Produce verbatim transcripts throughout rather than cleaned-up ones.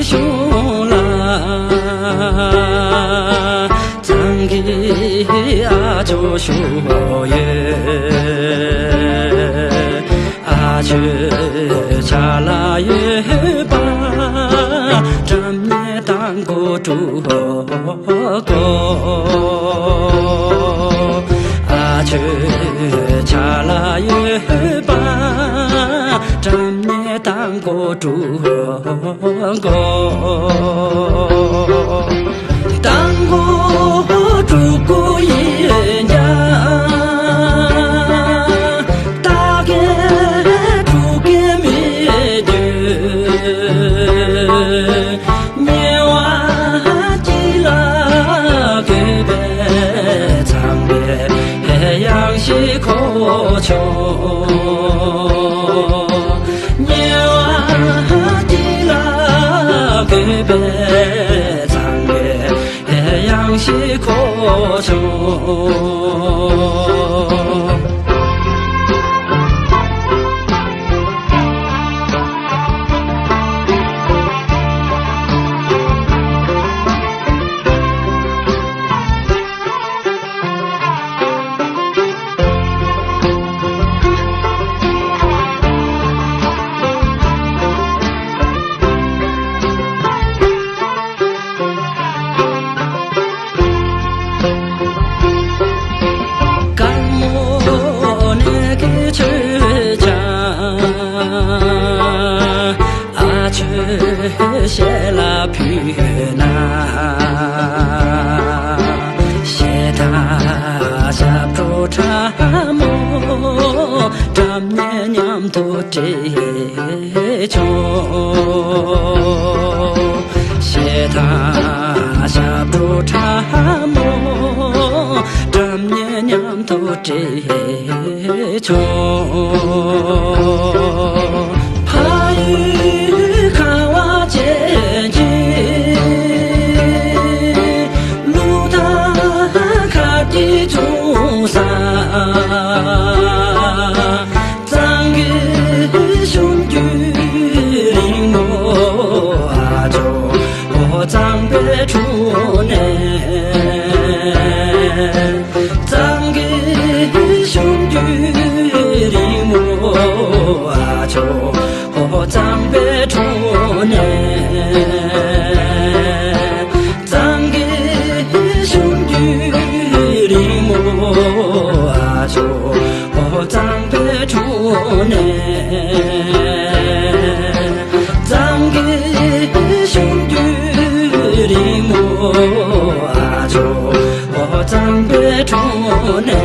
ཆུང་ལ། གཙང་གི་ཨ་ཇོ་ཞུ་ཡོད། ཨ་ཆོས་ཆ་ལ་ཡོད་པ། སྒྲ་སྙན་དང་གོ་དྲུག་གོ། ཨ་ཆོས་ཆ་ལ་ཡོད་པ། སྒྲ་སྙན་དང་གོ་དྲུག་གོ། དང་པོ་དྲུག་པོ་ཡིན་ཀྱང་། རྟགས་དྲུག་གི་མི་འགྱུར། ཉེ་བ་གཅིག་ལ་གུས་པས་ཚངས་པའི་དབྱངས་ཤིག་གོ་ཆོག་ཉེ་བ་གཅིག་ལ་གུས་པས་ཚངས་པའི་དབྱངས་ཤིག་གོ་ཆོག་དཀར་མོ་ནས་ཀྱི་ཆོས་ཆ། ཨ་ཆོས་ཞལ་ལ་ཕུལ་ན། ཞེ་ཐག་ཞབས་བྲོ་ཁྲ་མོ། སྒྲ་སྙན་མཉམ་དུ་སྤྲས་ཆོག་ཞེ་ཐག་ཞབས་བྲོ་ཁྲ་མོ། སྒྲ་སྙན་མཉམ་དུ་སྤྲས་ཆོག་ཕ་ཡུལ་ཁ་བ་ཅན་གྱི་ཀླུ་དར་ཁ་གྱི་ཅུང་ཟ། གཙང་གི་གཞུང་རྒྱུད་རིང་མོ་ཨ་ཇོ་ཨོ་གཙང་པའི་དྲུང་ནས། གཙང་གི་གཞུང་རྒྱུད་རིང་མོ་ཨ་ཇོ་ཨོ་གཙང་པའི་དྲུང་ནས། གཙང་གི་གཞུང་རྒྱུད་རིང་མོ་ཨ་ཇོ་ཨོ་གཙང་པའི་དྲུང་ནས། གཙང་གི་གཞུང་རྒྱུད་རིང་མོ་ཨ་ཇོ་ཨོ་གཙང་པའི་དྲུང་ནས།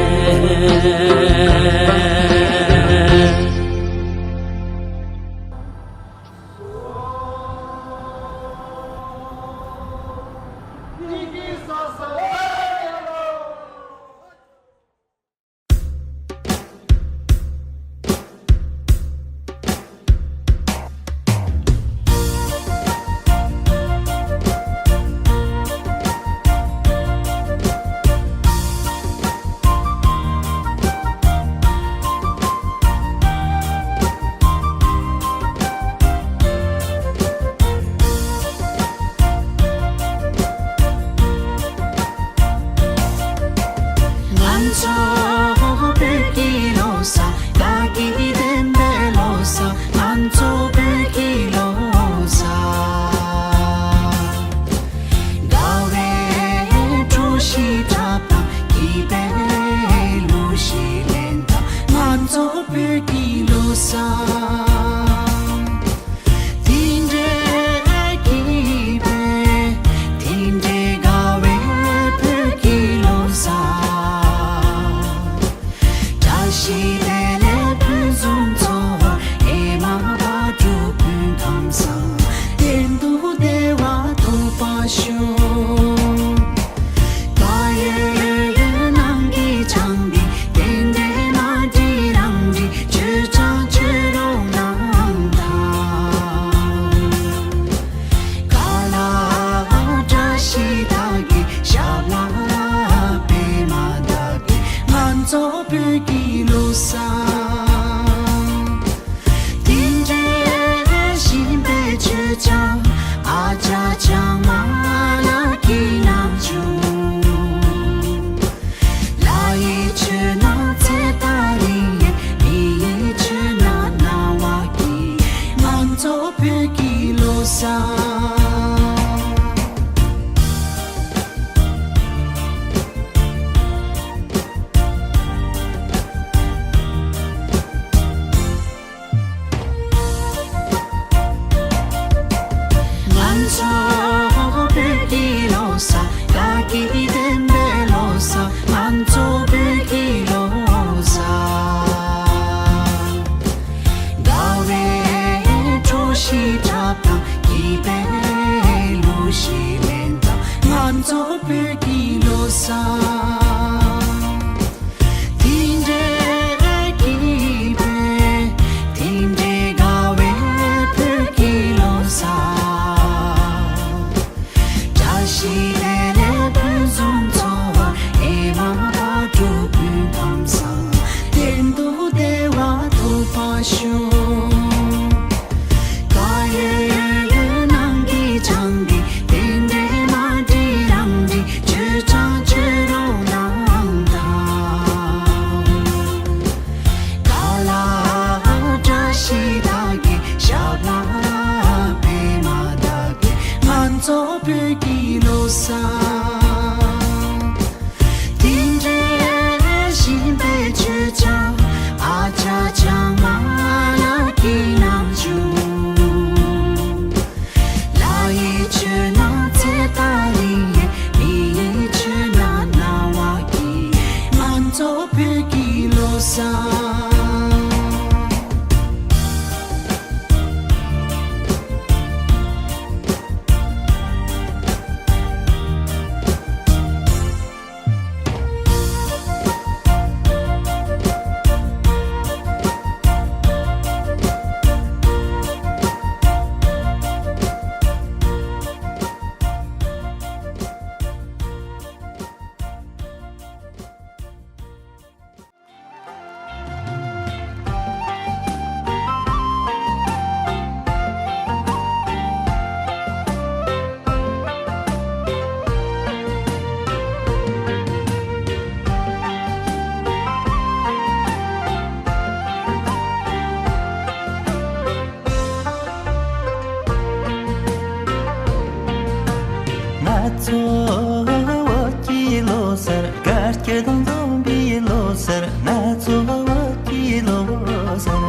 བོད་ཀྱི་ལོ་གསར། ང་ཚོ་བོད་ཀྱི་ལོ་གསར། དགའ་སྐྱིད་ལྡན་པའི་ལོ་གསར། ང་ཚོ་བོད་ཀྱི་ལོ་གསར། དགའ་བའི་གྲོ་ཞིག་འཁྲབ་དང་། སྐྱིད་པའི་གླུ་ཞིག་ལེན་དང་། ང་ཚོ་བོད་ཀྱི་ལོ་གསར། དེ་འདྲའི་སྐྱིད་པའི། དེ་འདྲའི་དགའ་བའི་བོད་ཀྱི་ལོ་གསར། བཀྲ་ཤིས་བདེ་ལེགས་ཕུན་སུམ་ཚོགས། ཨེ་མ་བག་དྲོ་སྤུན་ཁམས་བཟང་། གཏན་དུ་བདེ་བ་ཐོབ་པར་ཤོག་དཀར་ཡོལ་ཡོལ་ནང་གི་ཆང་འདི། དེ་འདྲའི་མ་འདྲིས་རང་འདྲིས། ཆོས་ཆང་ཆོས་རོང་ནང་དང་། དཀར་ལ་བཀྲ་ཤིས་དག་གི། ཞབས་ལ་པད་མ་དག་གི། ང་ཚོ་བོད་ཀྱི་ལོ་གསར། དེ་འདྲའི་ཞིམ་པའི་མཆོད་ཆང་། ཨ་ཅག་ཆང་མ་ལགས་ཀྱི་རྣམ་འགྱུར། ལྷ་ཡི་མཆོད་ན་ཚེ་ཏཱ་ལི་ཡི། མི་ཡི་མཆོད་ན་སྣང་བ་སྐྱིད། ང་ཚོ་བོད་ཀྱི་ལོ་གསར། ང་ཚོ་བོད་ཀྱི་ལོ་གསར། དགའ་སྐྱིད་འཛོམས་པའི་ལོ་གསར། ང་ཚོ་བོད་ཀྱི་ལོ་གསར།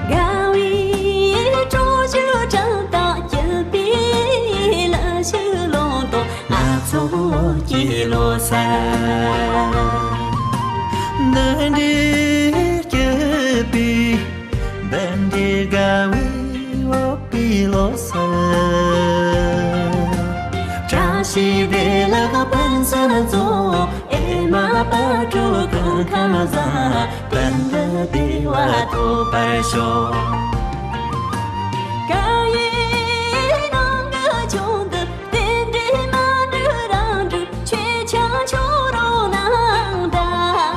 དགའ་བའི་སྤྲོ་ཚོགས་བཀྲམ་དང་། སྐྱིད་པའི་ལ་ཕྱུགས་ལོངས་དང་། ང་ཚོ་བོད་ཀྱི་ལོ་གསར། འདི་འདྲའི་སྐྱིད་པའི། འདི་འདྲའི་དགའ་བའི་བོད་པའི་ལོ་གསར། བཀྲ་ཤིས་བདེ་ལེགས་ཕུན་སུམ་ཚོགས། ཨེ་མ་བག་དྲོ་སྐུ་ཁམས་བཟང་། དོན་དུ་བདེ་བ་ཐོབ་པར་ཤོག་དཀར་ཡོལ་ནང་གི་ཆང་འདི། དེ་འདྲའི་མ་འདྲིས་རང་འདྲིས། ཆོས་ཆང་ཆོས་རོང་ནང་དང་།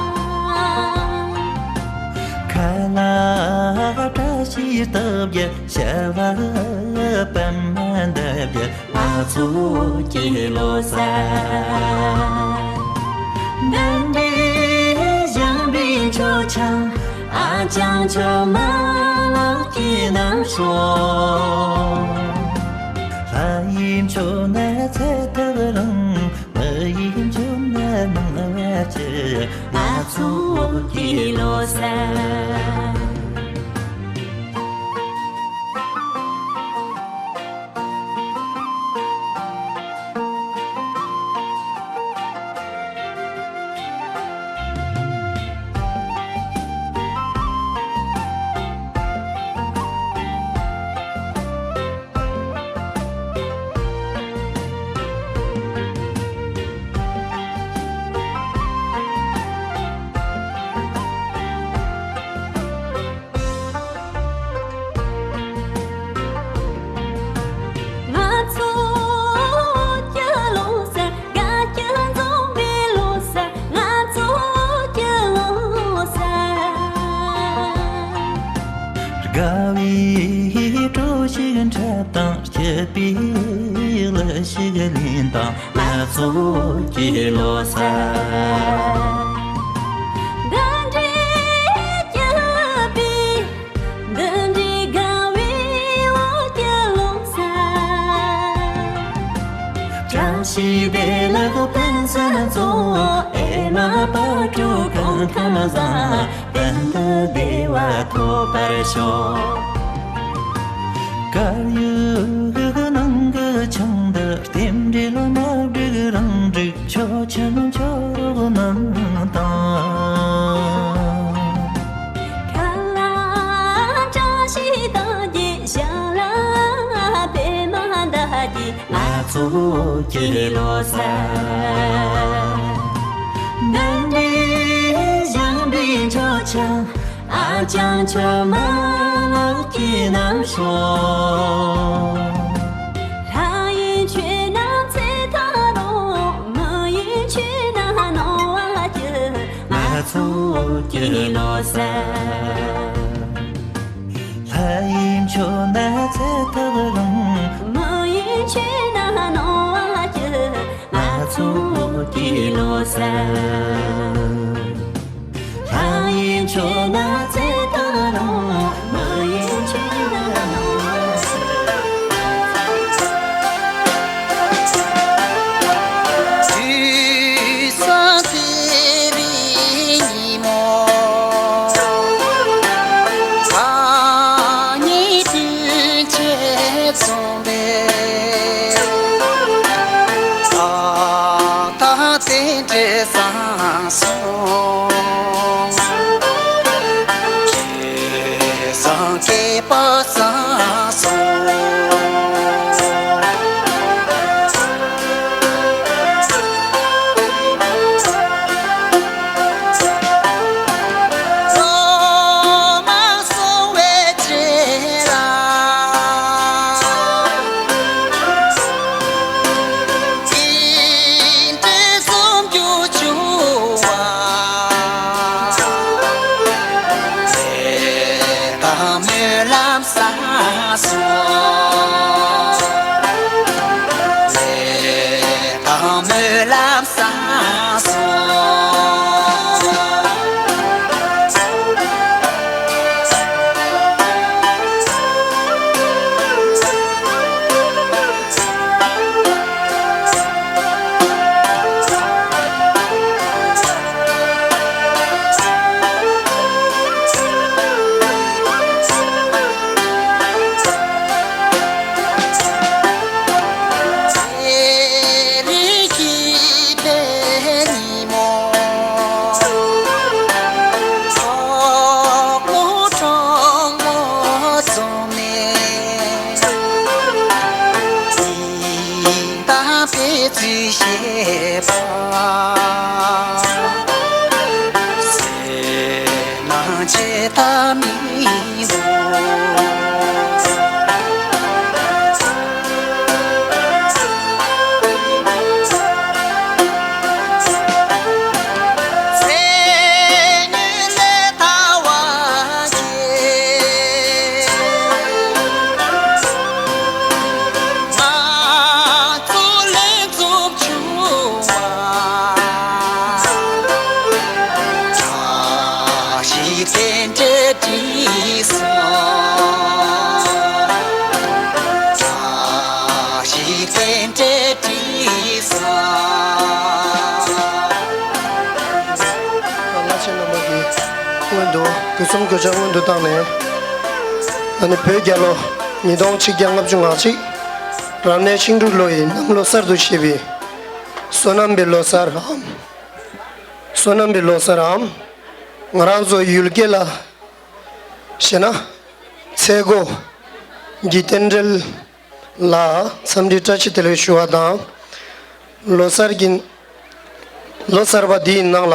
ཁ་ལག་བཀྲ་ཤིས་སྟོབས་རྒྱས། ཞབས་ལ་པད་མ་འདབ་རྒྱས། ང་ཚོ་བོད་ཀྱི་ལོ་གསར། འདི་འདྲའི་ཞིམ་པའི་མཆོད་ཆང་། ཨ་ཅག་མཆོད་མ་ལགས་ཀྱི་རྣམ་ཤོག་ལྷ་ཡི་མཆོད་ན་ཚེ་ཐར་རུང་། མི་ཡི་མཆོད་ན་མང་བ་སྐྱེ། ང་ཚོ་བོད་ཀྱི་ལོ་གསར། ང་ཚོ་བོད་ཀྱི་ལོ་གསར། དགའ་སྐྱིད་འཛོམས་པའི་ལོ་གསར། ང་ཚོ་བོད་ཀྱི་ལོ་གསར། དགའ་བའི་སྤྲོ་ཞིག་འཁྲབ་དང་། སྐྱིད་པའི་གླུ་ཞིག་ལེན་དང་། ང་ཚོ་བོད་ཀྱི་ལོ་གསར། འདི་འདྲའི་སྐྱིད་པའི། འདི་ ས་རྫོང་ཨེ་མ་དཔལ་འབྱོར་གང་ཐམས་བཟང་། དོན་དུ་བདེ་བ་ཐོབ་པར་ཤོག་དཀར་ཡོལ་གི་ནང་གི་ཆང་དུ་རྟེན་འབྲེལ་མ་བསྒྲིགས་རང་འགྲིག་ཆོས་ཆེན་ཆོས་རོགས་རྣམས་དང་། ཁ་ལ་བཀྲ་ཤིས་དང་གི་ཞལ་ལ་པད་མ་དང་གི་ང་ཚོ་གི་ལོ་གསར། འདི་འདྲའི་ཞིང་པའི་མཆོད་ཆང་ཨ་ཅང་ཆོས་མ་ལགས་ཀྱི་རྣམ་ཤོག་ལྷ་ཡི་ཆོས་ན་ཚེ་ཐར་རོ། མི་ཡི་ཆོས་ན་ནོར་བ་སྐྱེ། ང་ཚོ་གི་ལོ་གསར། ལྷ་ཡི་མཆོད་ན་ཚེ་ཐར་རུང་། མི་ཡི་ཆོས་ན་ནོར་བ་སྐྱེ། ང་ཚོ་གི་ལོ་གསར། ལྷ་ཡི་མཆོད་ན་ཚེ་ཐར་རུང་། མི་ཡི་ཆོས་ན་ནོར་བ་སྐྱེ། དུས་བཟང་སེར་བའི་ཉིན་མོ། བདག་ཉིད་སྤུན་མཆེད་འཛོམས་པའི། ཨ་ད་རྟེན་འབྲེལ་བཟང་སོང་། སྐལ་བཟང་སྐལ་པ་བཟང་སོང་། ལོ་མང་སོང་བའི་རྗེས་ལ། དེ་འདྲའི་འཛོམས་རྒྱུ་བྱུང་བ། ལས་དང་སྨོན་ལམ་བཟང་སོང་། ལས་དང་སྨོན་ལམ་བཟང་སོང་། ཚེ་རིང་གི་པད་ཉི་མོ། གྲོགས་པོ་གྲོགས་མོ་འཛོམས་ནས། ཉིན་དང་དཔེ་ཚུལ་བཤད་པ། སེམས་ནང་བརྗེད་ཐབས་མི་འདུག་ཚེ་སྔོན་ལས་ཐར་བ་ང་ཚོ་ལས་འཛོམས་བྱུང་བ། བཀྲ་ཤིས་རྟེན་འབྲེལ་འགྲིག་སོང་། བཀྲ་ཤིས་རྟེན་འབྲེལ་འགྲིག་སོང་། བླ་ཆེན་རྣམ་པ་གི་སྔོན་དུ་གུས་གསུམ་གུས་ཕྱག་སྔོན་དུ་བཏང་ནས། ཨ་ནི་བོད་རྒྱལ་ལོ་ཉིས་སྟོང་ཆིག་བརྒྱ་ལྔ་བཅུ་ང་གཅིག་རབ་གནས་ཤིང་འབྲུག་ལོ་ཡི་གནམ་ལོ་གསར་དུ་བཞད་པའི་སོ་ནམ་པའི་ལོ་གསར་འམ། སོ་ནམ་པའི་ལོ་གསར་འམ། ང་རང་ཚོ་ཡུལ་སྐད་ལ་བཤད་ན་ཚེ་སྒོ་གི་རྟེན་འབྲེལ་ལ་འཚམས་འདྲི་བཀྲ་ཤིས་བདེ་ལེགས་ཞུ་བ་དང་། ལོ་གསར་གྱི་ལོ་གསར་པ་འདིའི་ནང་ལ་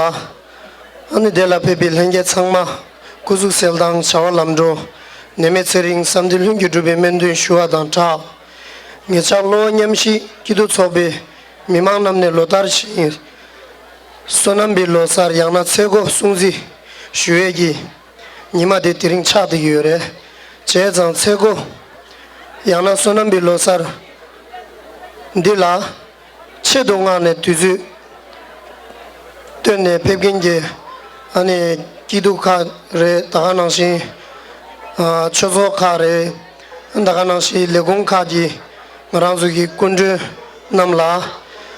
ཨ་ནི་འདི་ལ་ཕེབས་པའི་ལྷན་རྒྱས་ཚང་མ་སྐུ་གཟུགས་གསལ་ཐང་བྱ་བ་ལམ་འགྲོ་ནད་མེད་ཚེ་རིང་བསམ་དོན་ལྷུན་གྱིས་འགྲུབ་པའི་སྨོན་འདུན་ཞུ་བ་དང་སྦྲགས། ངེད་ཅག་གློ་བོ་མཉམ་ཞི་སྐྱིད་སྡུག་ཚོགས་པའི་མི་མང་རྣམས་ནས་ལོ་ལྟར་བཞིན་སོ་ནམ་པའི་ལོ་གསར་ཡང་ན་ཚེ་སྒོ་སྲུང་བརྩི་ཞུ་ཡས་ཀྱི་ཉི་མ་དེ་དེ་རིང་ཆགས་བསྡད་ཀྱི་ཡོད་རེད། བྱས་ཙང་ཚེ་སྒོ་ཡང་ན་སོ་ནམ་པའི་ལོ་གསར་འདི་ལ་ཆེད་དུ་མངགས་ནས་དུས་ཚོད་བཏོན་ནས་ཕེབས་མཁན་གྱི་ཨ་ནི་སྐྱིད་སྡུག་ཁག་རེད། ད་ག་ནང་བཞིན་ཨ་ཆོས་ཚོགས་ཁག་རེད། ད་ག་ནང་བཞིན་ལས་ཁུངས་ཁག་གི་ང་རང་ཚོ་གི་སྐུ་མགྲོན་རྣམས་ལ་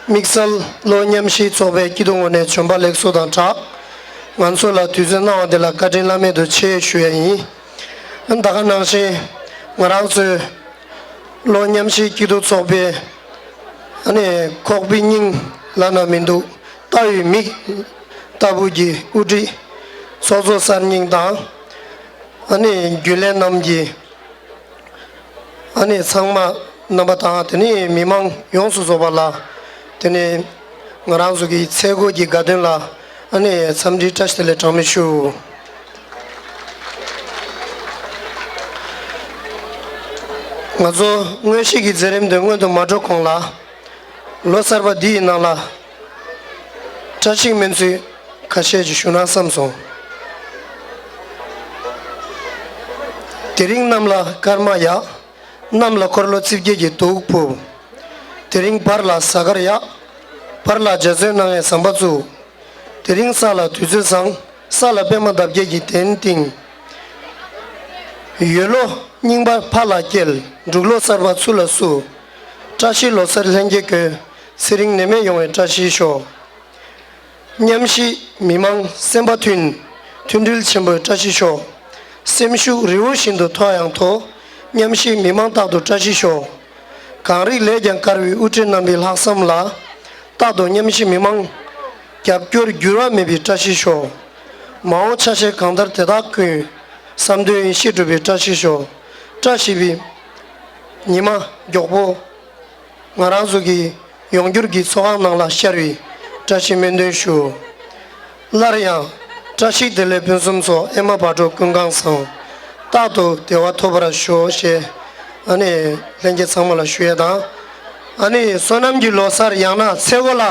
དམིགས་བསལ་ལོ་མཉམ་ཞུགས་ཚོགས་པའི་སྐྱིད་སྡུག་ངོས་ནས་བྱོན་པ་ལེགས་སོ་དང་སྦྲགས། ང་ཚོ་ལ་དུས་ཚོད་གནང་བ་འདི་ལ་བཀའ་དྲིན་བླ་མེད་དུ་ཆེ་ཞུ་ཡ་ཡིན། ད་ག་ནང་བཞིན་ང་རང་ཚོའི་ལོ་མཉམ་ཞུགས་སྐྱིད་སྡུག་ཚོགས་པའི་ཨ་ནི་ཁོག་པའི་སྙིང་ལབ་ན་མི་འདུག་ལྟ་བའི་མིག་ལྟ་བུ་གི་དབུ་ཁྲིད་ཚོགས་གཙོ་གསར་རྙིང་དང་ཨ་ནི་རྒྱུན་ལས་རྣམས་ཀྱི་ཨ་ནི་ཚང་མ་རྣམ་པ་དང་དེ་ནི་མི་མང་ཡོངས་སུ་རྫོགས་པ་ལ་དེ་ནི་ང་རང་ཚོ་གི་ཚེ་སྒོ་གི་དགའ་སྟོན་ལ་ཨ་ནི་འཚམས་འདྲི་བཀྲ་ཤིས་བདེ་ལེགས་གྲངས་མེད་ཞུ། ང་ཚོ་དངོས་གཞི་གི་མཛད་རིམ་དེ་སྔོན་དུ་མ་འགྲོ་གོང་ལ། ལོ་གསར་པ་འདི་ཡི་ནང་ལ་བཀྲ་ཤིས་སྨོན་ཚིག་ཁ་ཤས་ཅིག་ཞུ་ན་བསམ་སོང་། དེ་རིང་གནམ་ལ་སྐར་མ་ཡག་གནམ་ལ་འཁོར་ལོ་རྩིབས་བརྒྱད་ཀྱི་གདུགས་ཕུབ། དེ་རིང་བར་ལ་གཟའ་སྐར་ཡག་བར་ལ་འཇའ་ཚོན་སྣང་བའི་ཟམ་པ་བཙུགས། དེ་རིང་ས་ལ་དུས་ཚོད་བཟང་། ས་ལ་པད་མ་འདབ་བརྒྱད་ཀྱི་གདན་བཏིང་། ཡོས་ལོ་རྙིང་པ་ཕ་ལ་སྐྱེལ། འབྲུག་ལོ་གསར་པ་ཚུར་ལ་བསུ། བཀྲ་ཤིས་ལོ་གསར་ལྷན་སྐྱེས་ཀུན། ཚེ་རིང་ནད་མེད་ཡོང་བའི་བཀྲ་ཤིས་ཤོག་མཉམ་ཞུགས་མི་མང་སེམས་པ་མཐུན། མཐུན་སྒྲིལ་ཆེན་པོའི་བཀྲ་ཤིས་ཤོག་སེམས་ཤུགས་རི་བོ་བཞིན་དུ་མཐོ་ཡང་མཐོ། མཉམ་ཞུགས་མི་མང་རྟག་ཏུ་བཀྲ་ཤིས་ཤོག་གང་རིགས་ལས་ཀྱང་དཀར་བའི་དབུ་ཁྲིད་རྣམ་པའི་ལྷག་བསམ་ལ། རྟག་ཏུ་མཉམ་ཞུགས་མི་མང་། རྒྱབ་སྐྱོར་འགྱུར་བ་མེད་པའི་བཀྲ་ཤིས་ཤོག་མ་འོངས་ཆ་ཤས་གང་ལྟར་དེ་དག་ཀུན། བསམ་དོན་ཡིད་བཞིན་འགྲུབ་པའི་བཀྲ་ཤིས་ཤོག་བཀྲ་ཤིས་པའི་ཉི་མ་མགྱོགས་པོ། ང་རང་ཚོ་གི་ཡོང་འགྱུར་གྱི་ཚོགས་ཁང་ནང་ལ་ཤར་བའི་བཀྲ་ཤིས་སྨོན་འདུན་ཞུ། སླར་ཡང་བཀྲ་ཤིས་བདེ་ལེགས་ཕུན་སུམ་ཚོགས། ཨེ་མ་བག་དྲོ་ཀུན་གང་བཟང་། རྟག་ཏུ་བདེ་བ་ཐོབ་པར་ཤོག་ཞེས་ཨ་ནི་ལྷན་རྒྱས་ཚང་མ་ལ་ཞུ་ཡས་དང་། ཨ་ནི་བསོད་ནམས་ཀྱི་ལོ་གསར་ཡང་ན་ཚེ་སྒོ་ལ་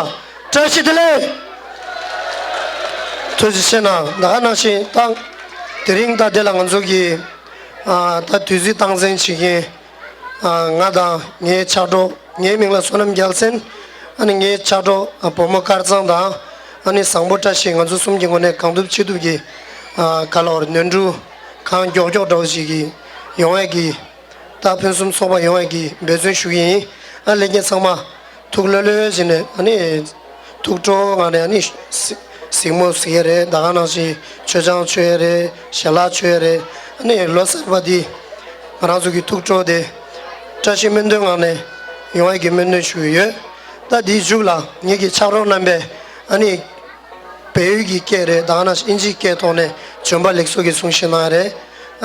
བཀྲ་ཤིས་བདེ་ལེགས། ཐུགས་རྗེ་ཆེ་གནང་། ད་ག་ནང་བཞིན་ད་དེ་རིང་ད་དེ་ལ་ང་ཚོ་གི་ཨ་ད་དུས་ཚོད་སྟངས་འཛིན་བྱེད་མཁན་ཨ་ང་དང་ངའི་ཕྱག་གྲོགས། ངའི་མིང་ལ་བསོད་ནམས་རྒྱལ་མཚན། ཨ་ནི་ངའི་ཕྱག་གྲོགས་ཨ་བུ་མོ་དཀར་གཙང་དང་། ཨ་ནི་བཟང་པོ་བཀྲ་ཤིས། ང་ཚོ་གསུམ་གྱི་ངོས་ནས་གང་ཐུབ་ཅི་ཐུབ་ཀྱིས་ཨ་ག་ལ་བར་ནོར་འཁྲུལ་གང་མགྱོགས་མགྱོགས་འདྲ་བོ་ཞིག་གིས་ཡོང་བའི་གི་ད་ཕུན་སུམ་ཚོགས་པ་ཡོང་བའི་གི་འབད་བརྩོན་ཞུ་གི་ཡིན། ཨ་ལྷན་རྒྱས་ཚང་མ་ཐུགས་ལྷོད་ལྷོད་བྱས་ནས་ཨ་ནི་ཐུགས་སྤྲོ་ངང་ནས་ཨ་ནི་གཟིགས་མོ་གཟིགས་ཡས་རེད། ད་ག་ནང་བཞིན་མཆོད་ཆང་མཆོད་ཡས་རེད། ཞལ་ལག་མཆོད་ཡས་རེད། ཨ་ནི་ལོ་གསར་པ་འདི་ང་རང་ཚོ་གི་ཐུགས་སྤྲོ་དེ་བཀྲ་ཤིས་སྨོན་འདུན་ངང་ནས་ཡོང་བའི་གི་སྨོན་འདུན་ཞུ་གི་ཡོད། ད་འདིའི་མཇུག་ལ་ངེད་ཀྱི་ཕྱག་རོགས་རྣམ་པས་ཨ་ནི་བལ་ཡུལ་གྱི་སྐད་རེད། ད་ག་ནང་བཞིན་ཨིན་ཇིའི་སྐད་ཐོག་ནས་བྱོན་པ་ལེགས་སོ་གི་གསུང་བཤད་གནང་ཡ་རེད།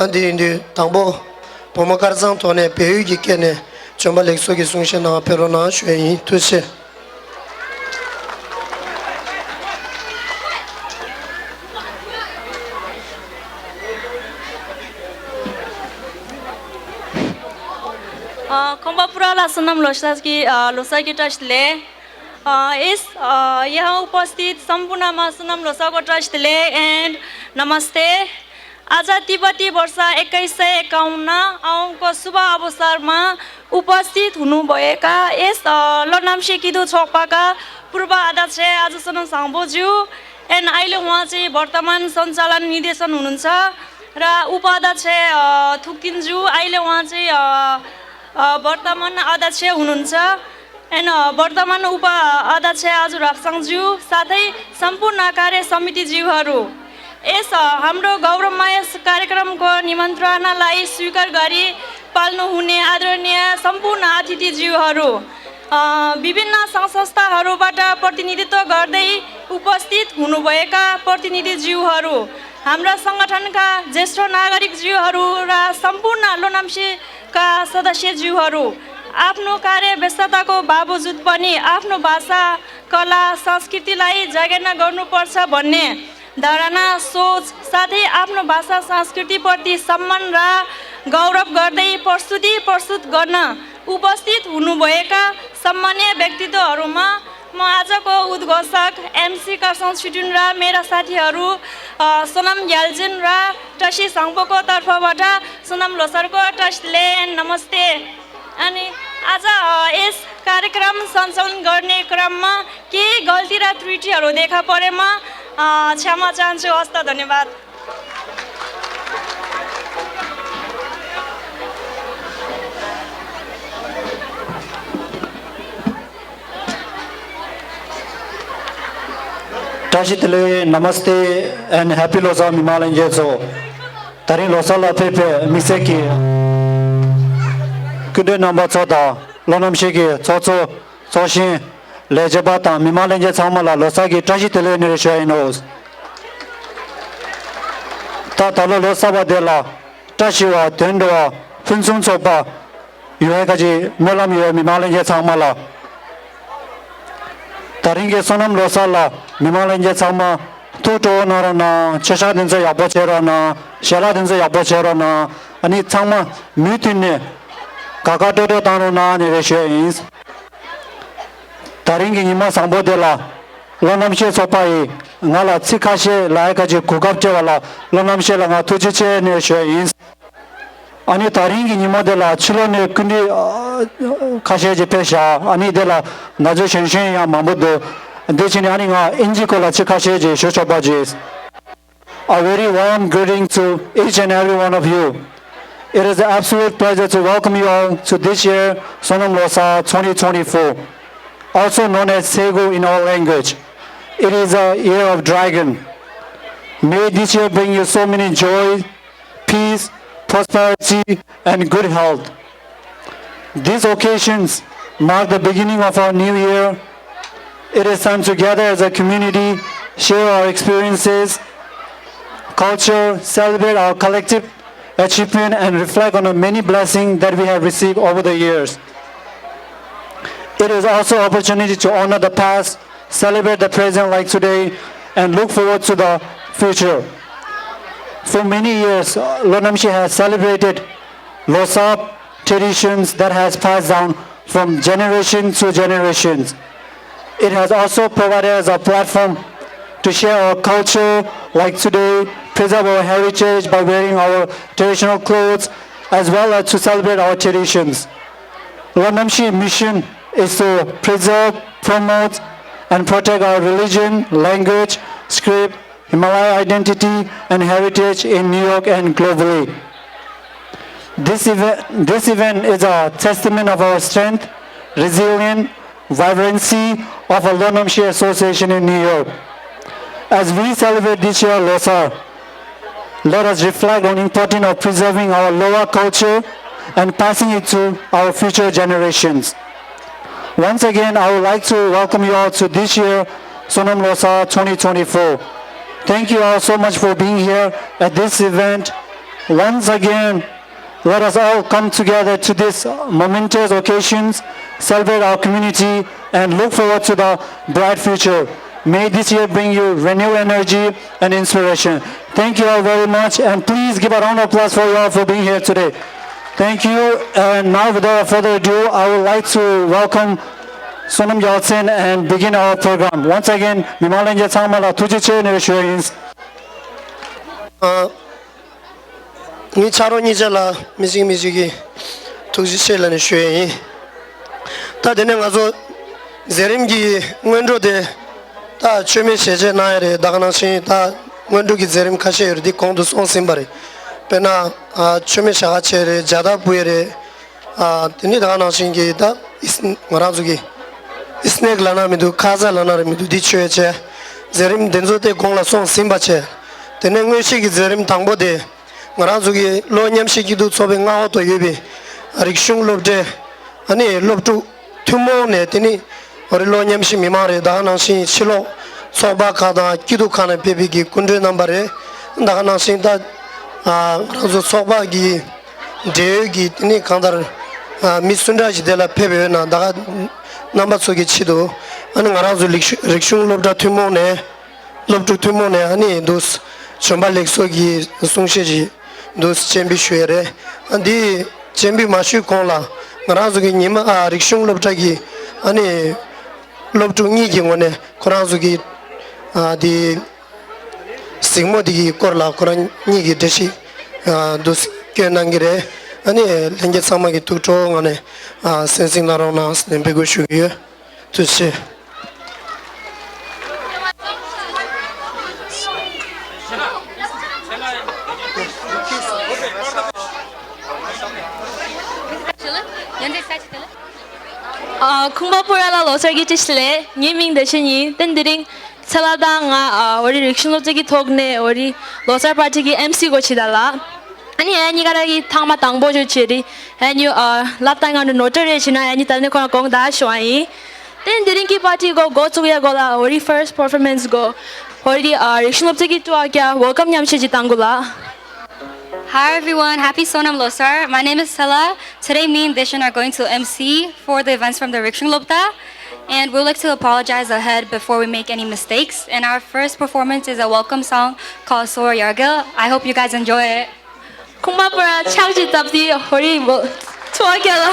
ཨ་འདི་ཡིན་དུས་དང་པོ་བུ་མོ་དཀར་གཙང་ཐོག་ནས་བལ་ཡུལ་གྱི་སྐད་ནས་བྱོན་པ་ལེགས་སོ་གི་གསུང་བཤད་གནང་བ་ཕེབས་རོགས་གནང་ཞུ་ཡ་ཡིན། ཐུགས་རྗེ་ཆེ། अ, खम्बा पुरा ला सोनाम लोसाकी, अ, लोसाकी ट्रस्ट ले। अ, यस, अ, यहाँ उपस्थित सम्पूर्णमा सोनाम लोसाको ट्रस्ट ले and नमस्ते। आज तिब्बती वर्ष एक्काइस सय एकाउन्न औँको शुभ अवसरमा उपस्थित हुनुभएका यस, अ, लोनाम्से किदु छोक्पाका पूर्व अध्यक्ष आज सोनाम साङ्बोज्यू and अहिले उहाँ चाहिँ वर्तमान सञ्चालन निर्देशन हुनुहुन्छ र उपाध्यक्ष, अ, थुक्तिनज्यू अहिले उहाँ चाहिँ, अ, अ, वर्तमान अध्यक्ष हुनुहुन्छ। And, अ, वर्तमान उप अध्यक्ष आज राप्साङज्यू साथै सम्पूर्ण कार्य समितिज्यूहरू, यस, अ, हाम्रो गौरवमय कार्यक्रमको निमन्त्रणालाई स्वीकार गरी पाल्नुहुने आदरणीय सम्पूर्ण अतिथिज्यूहरू, अ, विभिन्न सङ्घ संस्थाहरूबाट प्रतिनिधित्व गर्दै उपस्थित हुनुभएका प्रतिनिधिज्यूहरू, हाम्रा सङ्गठनका ज्येष्ठ नागरिकज्यूहरू र सम्पूर्ण लोनाम्सेका सदस्यज्यूहरू, आफ्नो कार्य व्यस्तताको बावजुद पनि आफ्नो भाषा, कला, संस्कृतिलाई जगेर्ना गर्नुपर्छ भन्ने धारणा, सोच, साथै आफ्नो भाषा संस्कृतिप्रति सम्मान र गौरव गर्दै प्रस्तुति प्रस्तुत गर्न उपस्थित हुनुभएका सम्माननीय व्यक्तित्वहरूमा म आजको उद्घोषक एमसी कर्सङ छुटुन र मेरा साथीहरू, अ, सोनाम ग्याल्जिन र ट्रसी साङ्पोको तर्फबाट सोनाम लोसारको ट्रस्टले नमस्ते। अनि आज, अ, यस कार्यक्रम सञ्चालन गर्ने क्रममा केही गल्ती र त्रुटिहरू देखा परेमा, अ, क्षमा चाहन्छु। हस्त, धन्यवाद। བཀྲ་ཤིས་བདེ་ལེགས། Namaste and Happy Losar མི་མང་ལྷན་རྒྱས་ཚོ། དེ་རིང་ལོ་གསར་ལ་ཕེབས་པའི་དམིགས་བསལ་གྱི་སྐུ་མགྲོན་རྣམ་པ་ཚོ་དང་བློ་རྣམ་ཤེས་ཀྱི་ཚོགས་གཙོ། ཚོགས་གཞོན། ལས་བྱེད་པ་དང་མི་མང་ལྷན་རྒྱས་ཚང་མ་ལ་ལོ་གསར་གྱི་བཀྲ་ཤིས་བདེ་ལེགས་སྙན་སེང་ཞུ་ཡ་ཡིན་ནོ། ད་ད་ལོ་ལོ་གསར་པ་དེ་ལ་བཀྲ་ཤིས་པ། དོན་འགྲུབ་པ། ཕུན་སུམ་ཚོགས་པ་ཡོང་བའི་ཁ་ཅིག་སྨོན་ལམ་ཡོད། མི་མང་ལྷན་རྒྱས་ཚང་མ་ལ། དེ་རིང་གི་སོ་ནམ་ལོ་གསར་ལ་མི་མང་ལྷན་རྒྱས་ཚང་མ་ཐུགས་སྤྲོ་བོ་གནང་རོགས་གནང་། མཆོད་བཤམས་དེ་ཚོ་ཡག་པོ་བྱེད་རོགས་གནང་། ཞལ་ལག་དེ་ཚོ་ཡག་པོ་བྱེད་རོགས་གནང་། ཨ་ནི་ཚང་མ་མུ་མཐུད་ནས་དགའ་དགའ་སྤྲོ་སྤྲོ་བཏང་རོགས་གནང་ནས་རེ་ཞུ་ཡ་ཡིན། དེ་རིང་གི་ཉི་མ་བཟང་པོ་དེ་ལ་བློ་རྣམ་ཤེས་ཚོགས་པ་ཡིས་ང་ལ་ཚིག་ཁ་ཤས་ལབ་ཡ་ཁ་ཅིག་གོ་སྐབས་སྤྲད་པ་ལ་བློ་རྣམ་ཤེས་ལ་ང་ཐུགས་རྗེ་ཆེ་ནས་ཞུ་ཡ་ཡིན། ཨ་ནི་དེ་རིང་གི་ཉིན་མོ་དེ་ལ་ཕྱི་ལོགས་ནས་སྐུ་མགྲོན་ཁ་ཤས་ཅིག་ཕེབས་ཤག་ཨ་ནི་དེ་ལ་ན་ཚོད་གཞོན་གཞོན་ཡང་མང་པོ་འདུག་དེ་བྱས་ནས་ཨ་ནི་ང་ཨིན་ཇི་སྐོར་ལ་ཚིག་ཁ་ཤས་ཅིག་ཞུ་ཆོག་པ་ཅིག A very warm greeting to each and every one of you. It is an absolute pleasure to welcome you all to this year Sonam Losa twenty twenty-four, also known as Segu in our language. It is a year of dragon. May this year bring you so many joy, peace, prosperity, and good health. These occasions mark the beginning of our new year. It is time to gather as a community, share our experiences, culture, celebrate our collective achievement, and reflect on the many blessings that we have received over the years. It is also opportunity to honor the past, celebrate the present like today, and look forward to the future. For many years, Lonamshi has celebrated Losap traditions that has passed down from generation to generations. It has also provided us a platform to share our culture like today, preserve our heritage by wearing our traditional clothes, as well as to celebrate our traditions. Lonamshi mission is to preserve, promote, and protect our religion, language, script, Himalaya identity, and heritage in New York and globally. This event, this event is a testament of our strength, resilience, vibrancy of a Lonamshi Association in New York. As we celebrate this year Losar, let us reflect on importance of preserving our Loa culture and passing it to our future generations. Once again, I would like to welcome you all to this year Sonam Losa twenty twenty-four. Thank you all so much for being here at this event. Once again, let us all come together to this momentous occasions, celebrate our community, and look forward to the bright future. May this year bring you renewed energy and inspiration. Thank you all very much, and please give a round of applause for you all for being here today. Thank you, and now without further ado, I would like to welcome Sonam Yaltsen and begin our program. Once again, མི་མང་ལྷན་རྒྱས་ཚང་མ་ལ་ཐུགས་རྗེ་ཆེ་ནས་ཞུ་ཡིན། ངའི་ཕྱག་རོགས་གཉིས་ཆ་ལ་མི་གཅིག་མི་གཅིག་གིས་ཐུགས་རྗེ་ཆེ་ལབ་ནས་ཞུ་ཡས་ཡིན། ད་དེ་ནས་ང་ཚོ་མཛད་རིམ་གྱི་སྔོན་འགྲོ་དེ་ད་མཆོད་མེ་ཞལ་ཆད་གནང་ཡས་རེད། ད་ག་ནང་བཞིན་ད་སྔོན་འགྲོ་གི་མཛད་རིམ་ཁ་ཤས་ཡོད་རེད། འདི་གོང་དུ་སོང་ཟིན་པ་རེད། དཔེར་ན་ཨ་མཆོད་མེ་ཞལ་ཁ་ཕྱེ་རེད། ཇ་དར་ཕུ་ཡས་རེད། ཨ་དེ་ནས་ད་ག་ནང་བཞིན་གྱི་ད་ཨིས་ང་རང་ཚོ་གི་ཨིས་ནེག་ལབ་ན་མི་འདུག་ཁ་ཟས་ལབ་ན་རེད་མི་འདུག་འདི་མཆོད་ཡས་བྱས། མཛད་རིམ་འདི་ཚོ་དེ་གོང་ལ་སོང་ཟིན་པ་བྱས། དེ་ནས་དངོས་གཞི་གི་མཛད་རིམ་དང་པོ་དེ། ང་རང་ཚོ་གི་གློག་མཉམ་གཤིབ་སྐྱིད་སྡུག་ཚོགས་པའི་མངའ་འོག་ཏུ་ཡོད་པའི་རིག་གཞུང་སློབ་གྲྭའི་ཨ་ནི་སློབ་ཕྲུག་ཐུན་མོང་ནས་དེ་ནི་འོ་རེ་གློག་མཉམ་གཤིབ་མི་མང་རེད། ད་ག་ནང་བཞིན་ཕྱི་ལོགས་ཚོགས་པ་ཁག་དང་སྐྱིད་སྡུག་ཁག་ནས་ཕེབས་པའི་གི་སྐུ་མགྲོན་རྣམ་པ་རེད། ད་ག་ནང་བཞིན་ད་ང་རང་ཚོ་ཚོགས་པ་གི་འབྲེལ་ཡོད་ཀྱི་དེ་ནི་གང་ལྟར་མི་སུ་འདྲ་ཞིག་དེ་ལ་ཕེབས་ཡོད་ན་ད་ག་རྣམ་པ་ཚོ་གི་ཆེད་དུ་ཨ་ནི་ང་རང་ཚོ་རིག་གཞུང་སློབ་གྲྭ་ཐུན་མོང་ནས། སློབ་ཕྲུག་ཐུན་མོང་ནས་ཨ་ནི་འདུག་བྱོན་པ་ལེགས་སོ་གི་གསུང་བཤད་ཅིག་འདུག་སྤྱན་འབུལ་ཞུ་ཡས་རེད། ཨ་འདི་སྤྱན་འབུལ་མ་ཞུས་གོང་ལ་ང་རང་ཚོ་གི་ཉི་མ་ཨ་རིག་གཞུང་སློབ་གྲྭ་གི་ཨ་ནི་སློབ་ཕྲུག་གཉིས་ཀྱི་ངོས་ནས་ཁོ་རང་ཚོ་གི་ཨ་འདི་གཟིགས་མོ་འདི་གི་སྐོར་ལ་ཁོ་རང་གཉིས་ཀྱི་འགྲེལ་བཤད་ཨ་འདུག་སྐྱོན་གནང་གི་རེད། ཨ་ནི་ལྷན་རྒྱས་ཚང་མ་གི་ཐུགས་སྤྲོ་ངང་ནས་ཨ་གསན་གཟིགས་གནང་རོགས་གནང་ཟེར་ནས་འབོད་སྐུལ་ཞུ་གི་ཡོད། ཐུགས་རྗེ་ཆེ། ཨ། ཁུངས་པ་པུ་ར་ལ་ལོ་གསར་གྱི་བཀྲ་ཤིས་བདེ་ལེགས། ངའི་མིང་བདེ་ཆེན་ཡིན། ཏན་དེ་རིང་ ཚེ་ལྷ་དང་ང་ཨ་འོ་རི་རིག་གཞུང་སློབ་ཚན་གྱི་ཐོག་ནས་འོ་རི་ལོ་གསར་པར་ཊི་གི་ཨེམ་སི་དགོས་ཆེད་ད་ལ། ཨ་ནི་ཨ་ནི་ག་ར་གི་ཐང་མ་དང་པོ་ཞུ་ཆེད་རི་ཨ་ནི་ཨ་ལབ་དང་ང་ནུ་ནོ་ཊ་རེ་ཆེ་ན་ཨ་ནི་ད་ནི་ཁོ་ན་གོང་ད་ཤོ་ཨ་ཡིན། དེ་དེ་རིང་གི་པར་ཊི་གོ་འགོ་བཙུགས་ཡ་གོ་ལ་འོ་རི་ཕར་སི་ཊི་པར་ཕོར་མན་སི་གོ་འོ་རི་ཨ་རིག་གཞུང་སློབ་ཚན་གྱི་ཀྲུའུ་ཨ་ཀྱ་ཝེལ་ཀམ་མཉམ་ཞུ་ཅིག་བཏང་གོ་ལ། Hi everyone, happy Sonam Losar. My name is Sela. Today me and Deshan are going to M C for the events from the Rikshung Lopta. And we'd like to apologize ahead before we make any mistakes. And our first performance is a welcome song called Sor Yargil. I hope you guys enjoy it. ཁུངས་མ་པར་ཆག་ཅི་ཏབ་ཏི་ཧོ་རི་བོ་ཐུ་ཨ་ཀྱ་ལ།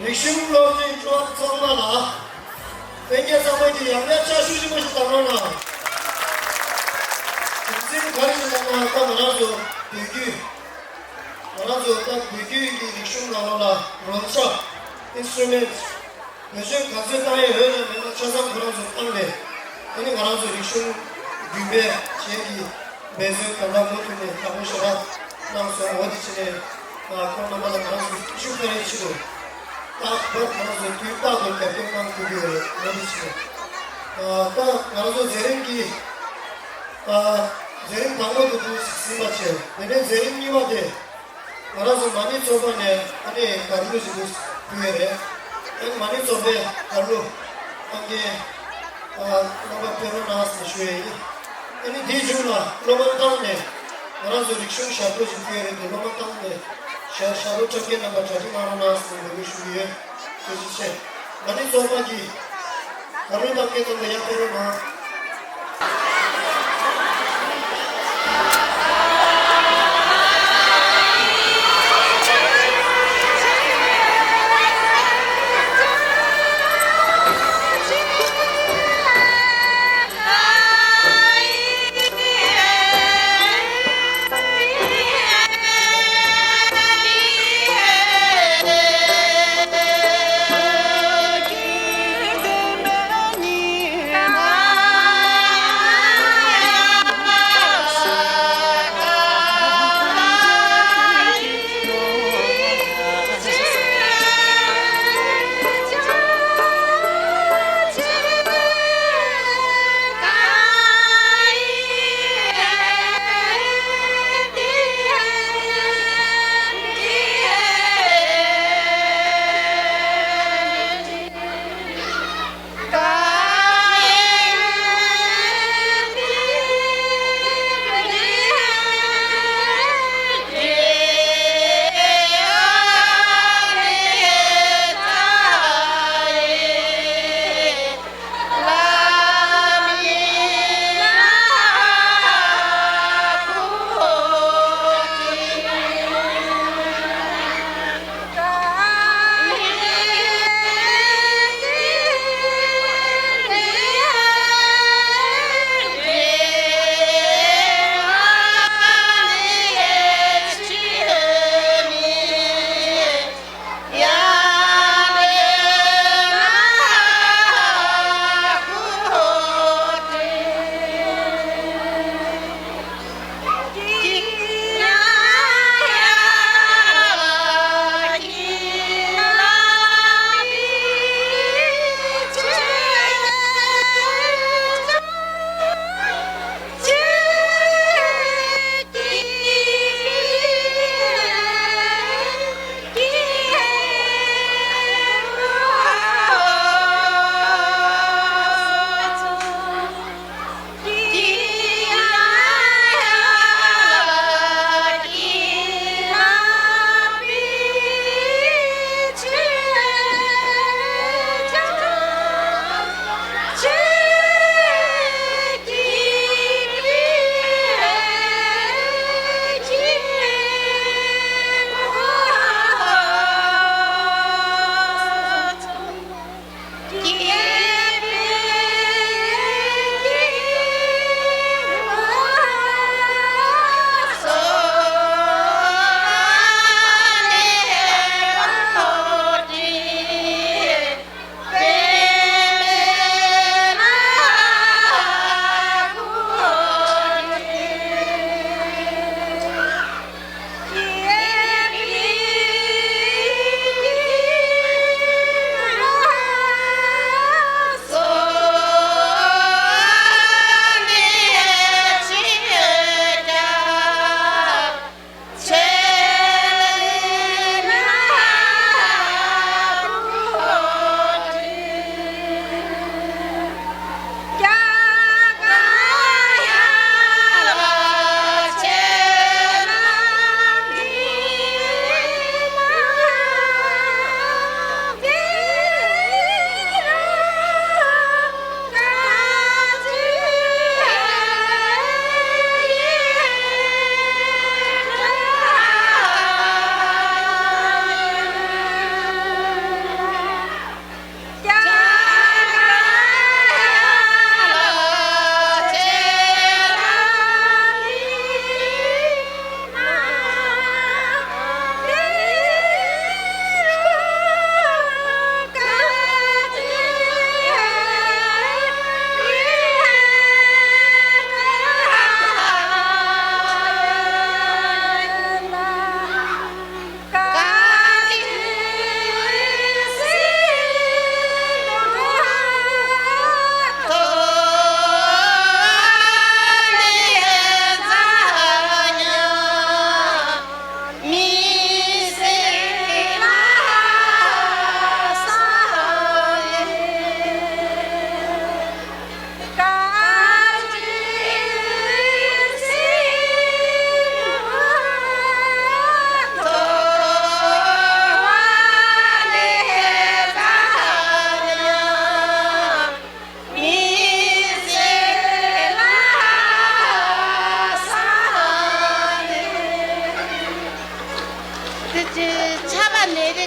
རིག་གཞུང་སློབ་ཆེན་ཆུང་བ་ཚང་མ་ལ་ལྷན་རྒྱས་ཚང་མ་གིས་ཡང་བསྐྱར་ཕྱག་ཤུགས་ཆེན་པོ་ཞིག་གཏོང་རོགས་གནང་། རྒྱུ་མཚན་ག་རེ་ཞིག་ལབ་ན་ད་ང་རང་ཚོ་བོད་བརྒྱུད། ང་རང་ཚོ་ད་བོད་བརྒྱུད་ཀྱི་རིག་གཞུང་ནང་ལོགས་ལ་རོལ་ཆ། instrument། བེད་སྤྱོད་ག་ཚོད་བཏང་ཡས་ཡོད་ན་མེད་ན་ཆ་ཚང་ཁོ་རང་ཚོ་བཏང་ནས། ཨ་ནི་ང་རང་ཚོ་རིག་གཞུང་རྒྱུན་སྤེལ་བྱེད་ཀྱི་འབད་བརྩོན་གང་ལྟར་མུ་མཐུད་ནས་ཡག་པོ་ཞེ་དྲག་གནང་སོང་། འོ་དེ་བྱས་ནས་ཁོང་རྣམ་པ་ལ་ང་རང་ཚོ་ཤུགས་ཁ་རེ་ཆེ་རུ་ཏག་ཏག་ང་རང་ཚོ་དུས་རྟག་ཏུ་རྒྱབ་སྐྱོར་གནང་ཐུབ་ཀྱི་ཡོད་རེད། འོ་དེ་བྱས་ནས་ད་ང་རང་ཚོ་མཛད་རིམ་གྱི་མཛད་རིམ་དང་པོ་དེ་ཚོ་ཞིག་ཟིན་པ་བྱས། དེ་ནས་མཛད་རིམ་གཉིས་པ་དེ། ང་རང་ཚོ་མ་ཎི་ཚོགས་པ་ནས་ཨ་ནི་གར་གླུ་ཞིག་ཏུ་ཕུལ་ཡས་རེད། ཨ་ནི་མ་ཎི་ཚོགས་པའི་གར་གླུ་གཏོང་མཁན་རྣམ་པ་ཕེབས་རོགས་གནང་ཟེར་ཞུ་ཡས་ཡིན། ཨ་ནི་དེའི་མཇུག་ལ་སློབ་མ་བཏང་ནས་ང་རང་ཚོ་རིག་གཞུང་ཞབས་བྲོ་ཞིག་ཕུལ་ཡས་རེད་འདུག་སློབ་མ་བཏང་ནས་ཞབས་ཞབས་བྲོ་འཁྲབ་མཁན་རྣམ་པ་གྲ་སྒྲིག་གནང་རོགས་གནང་ཟེར་འབོད་སྐུལ་ཞུ་གི་ཡོད། ཐུགས་རྗེ་ཆེ། མ་ཎི་ཚོགས་པ་གི་གར་གླུ་གཏོང་མཁན་རྣམ་པ་ཡར་ཕེབས་རོགས་གནང་།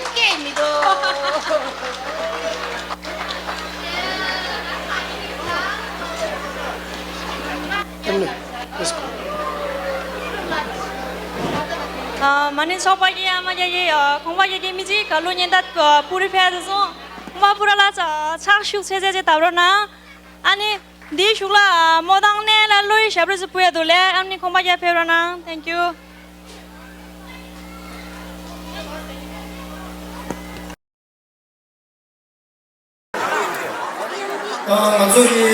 སྐད་མི་འདུག་ཨ་ནི། Let's go. ཨ། མ་ཎི་ཚོགས་པ་གི་ཨ་མ་རྒྱ་ཡེ། ཨ། ཁོང་པ་རྒྱ་ཡེ་མི་ཅིག་ག་ལུ་ཉེན་བརྡ་པུ་རི་ཕེ་དུ་སོང་། ཁོང་པ་པུ་ར་ལ་ཚ་ཚགས་ཤུགས་ཆེ་ཆེ་ཆེ་བཏབ་རོགས་གནང་། ཨ་ནི། འདིའི་གཞུག་ལ་མོ་དང་ནས་ལ་ལོའི་ཞབས་རིས་སུ་ཕུལ་ཡ་འདུག་ལེ། ཨ་ནི་ཁོང་པ་རྒྱ་ཕེབས་རོགས་གནང་། Thank you. ང་ཚོ་གི་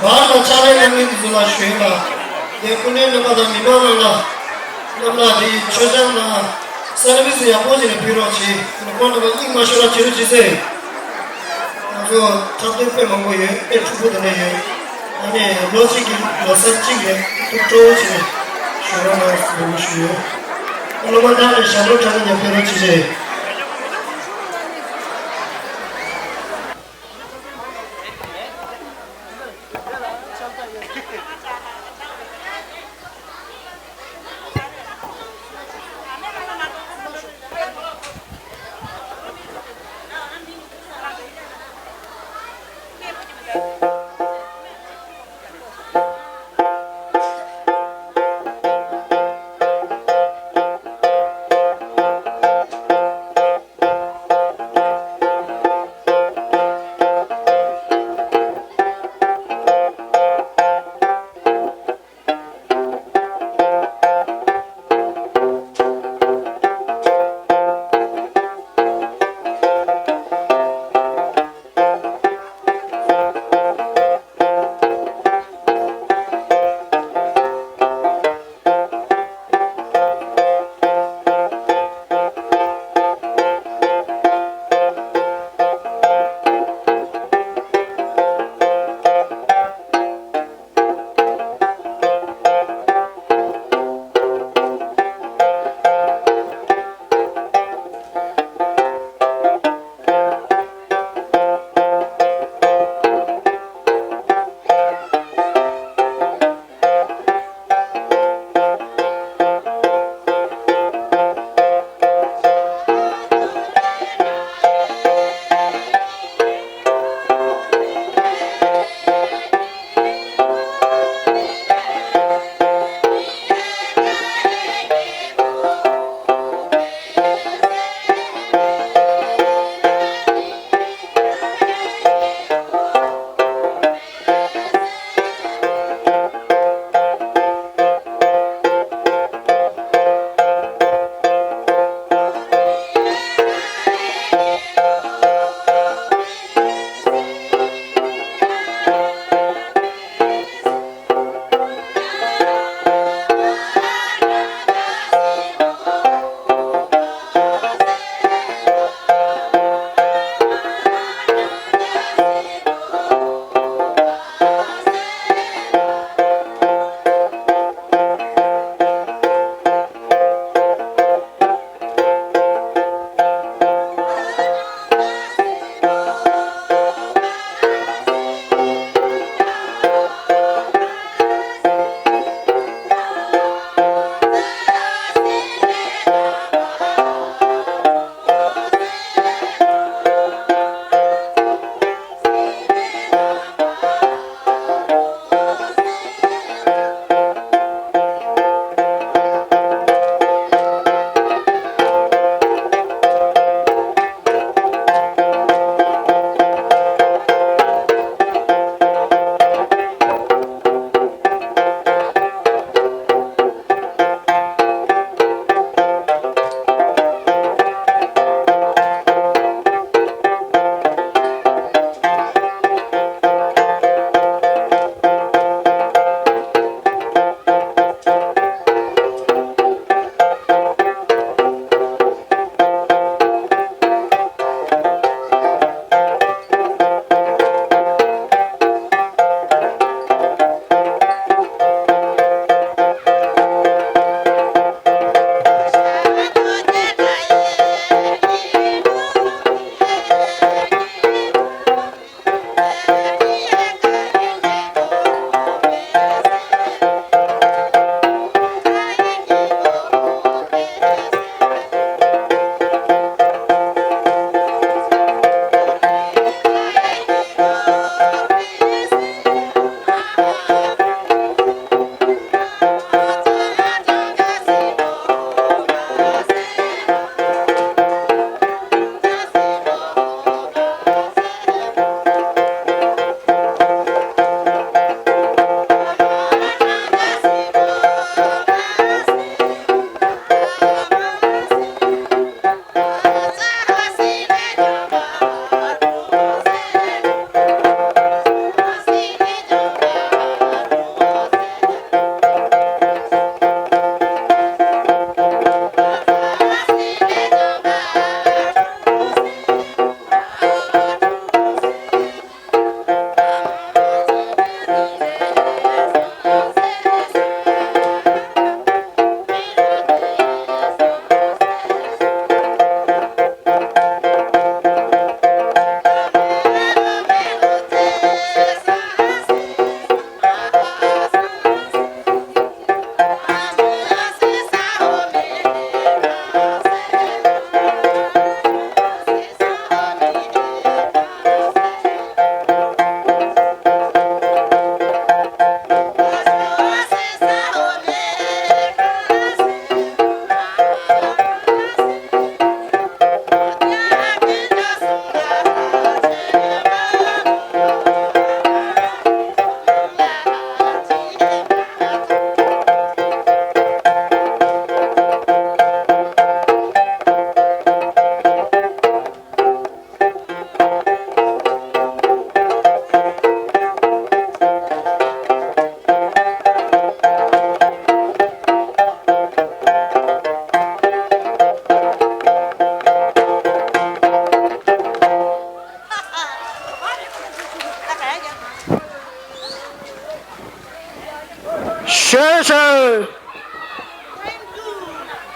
བར་དང་ཕྱག་ལས་གནང་མཁན་དེ་ཚོ་ལ་ཞུ་ཡིན་ལ། དེ་སྐུ་མགྲོན་རྣམ་པ་དང་མི་མང་རྣམས་ལ། རྣམས་ལ་དེ་མཆོད་ཆང་དང་སར་བི་སི་ཡག་པོ་ཞིག་ནས་ཕུལ་རོགས་གྱིས། ཁོང་རྣམ་པ་སྙིང་མ་ཤོར་བ་བྱེད་རོགས་གྱིས་ཟེར། ང་ཚོ་འཁྲབ་སྟོན་དཔེ་མང་པོ་ཡོད། དཔེ་འཁྲུག་པོ་དེ་འདྲ་ཡོད། ཨ་ནི་ལོ་གཅིག་གི་ལོ་གསར་གཅིག་ནས་ཐུགས་སྤྲོ་བོ་བྱས་ནས་ཞུ་རོགས་གནང་ཟེར་ཞུ་ཡོད། སློབ་མ་རྣམས་ནས་ཞབས་བྲོ་འཁྲབ་ནས་ཕེབས་རོགས་གྱིས་ཟེར།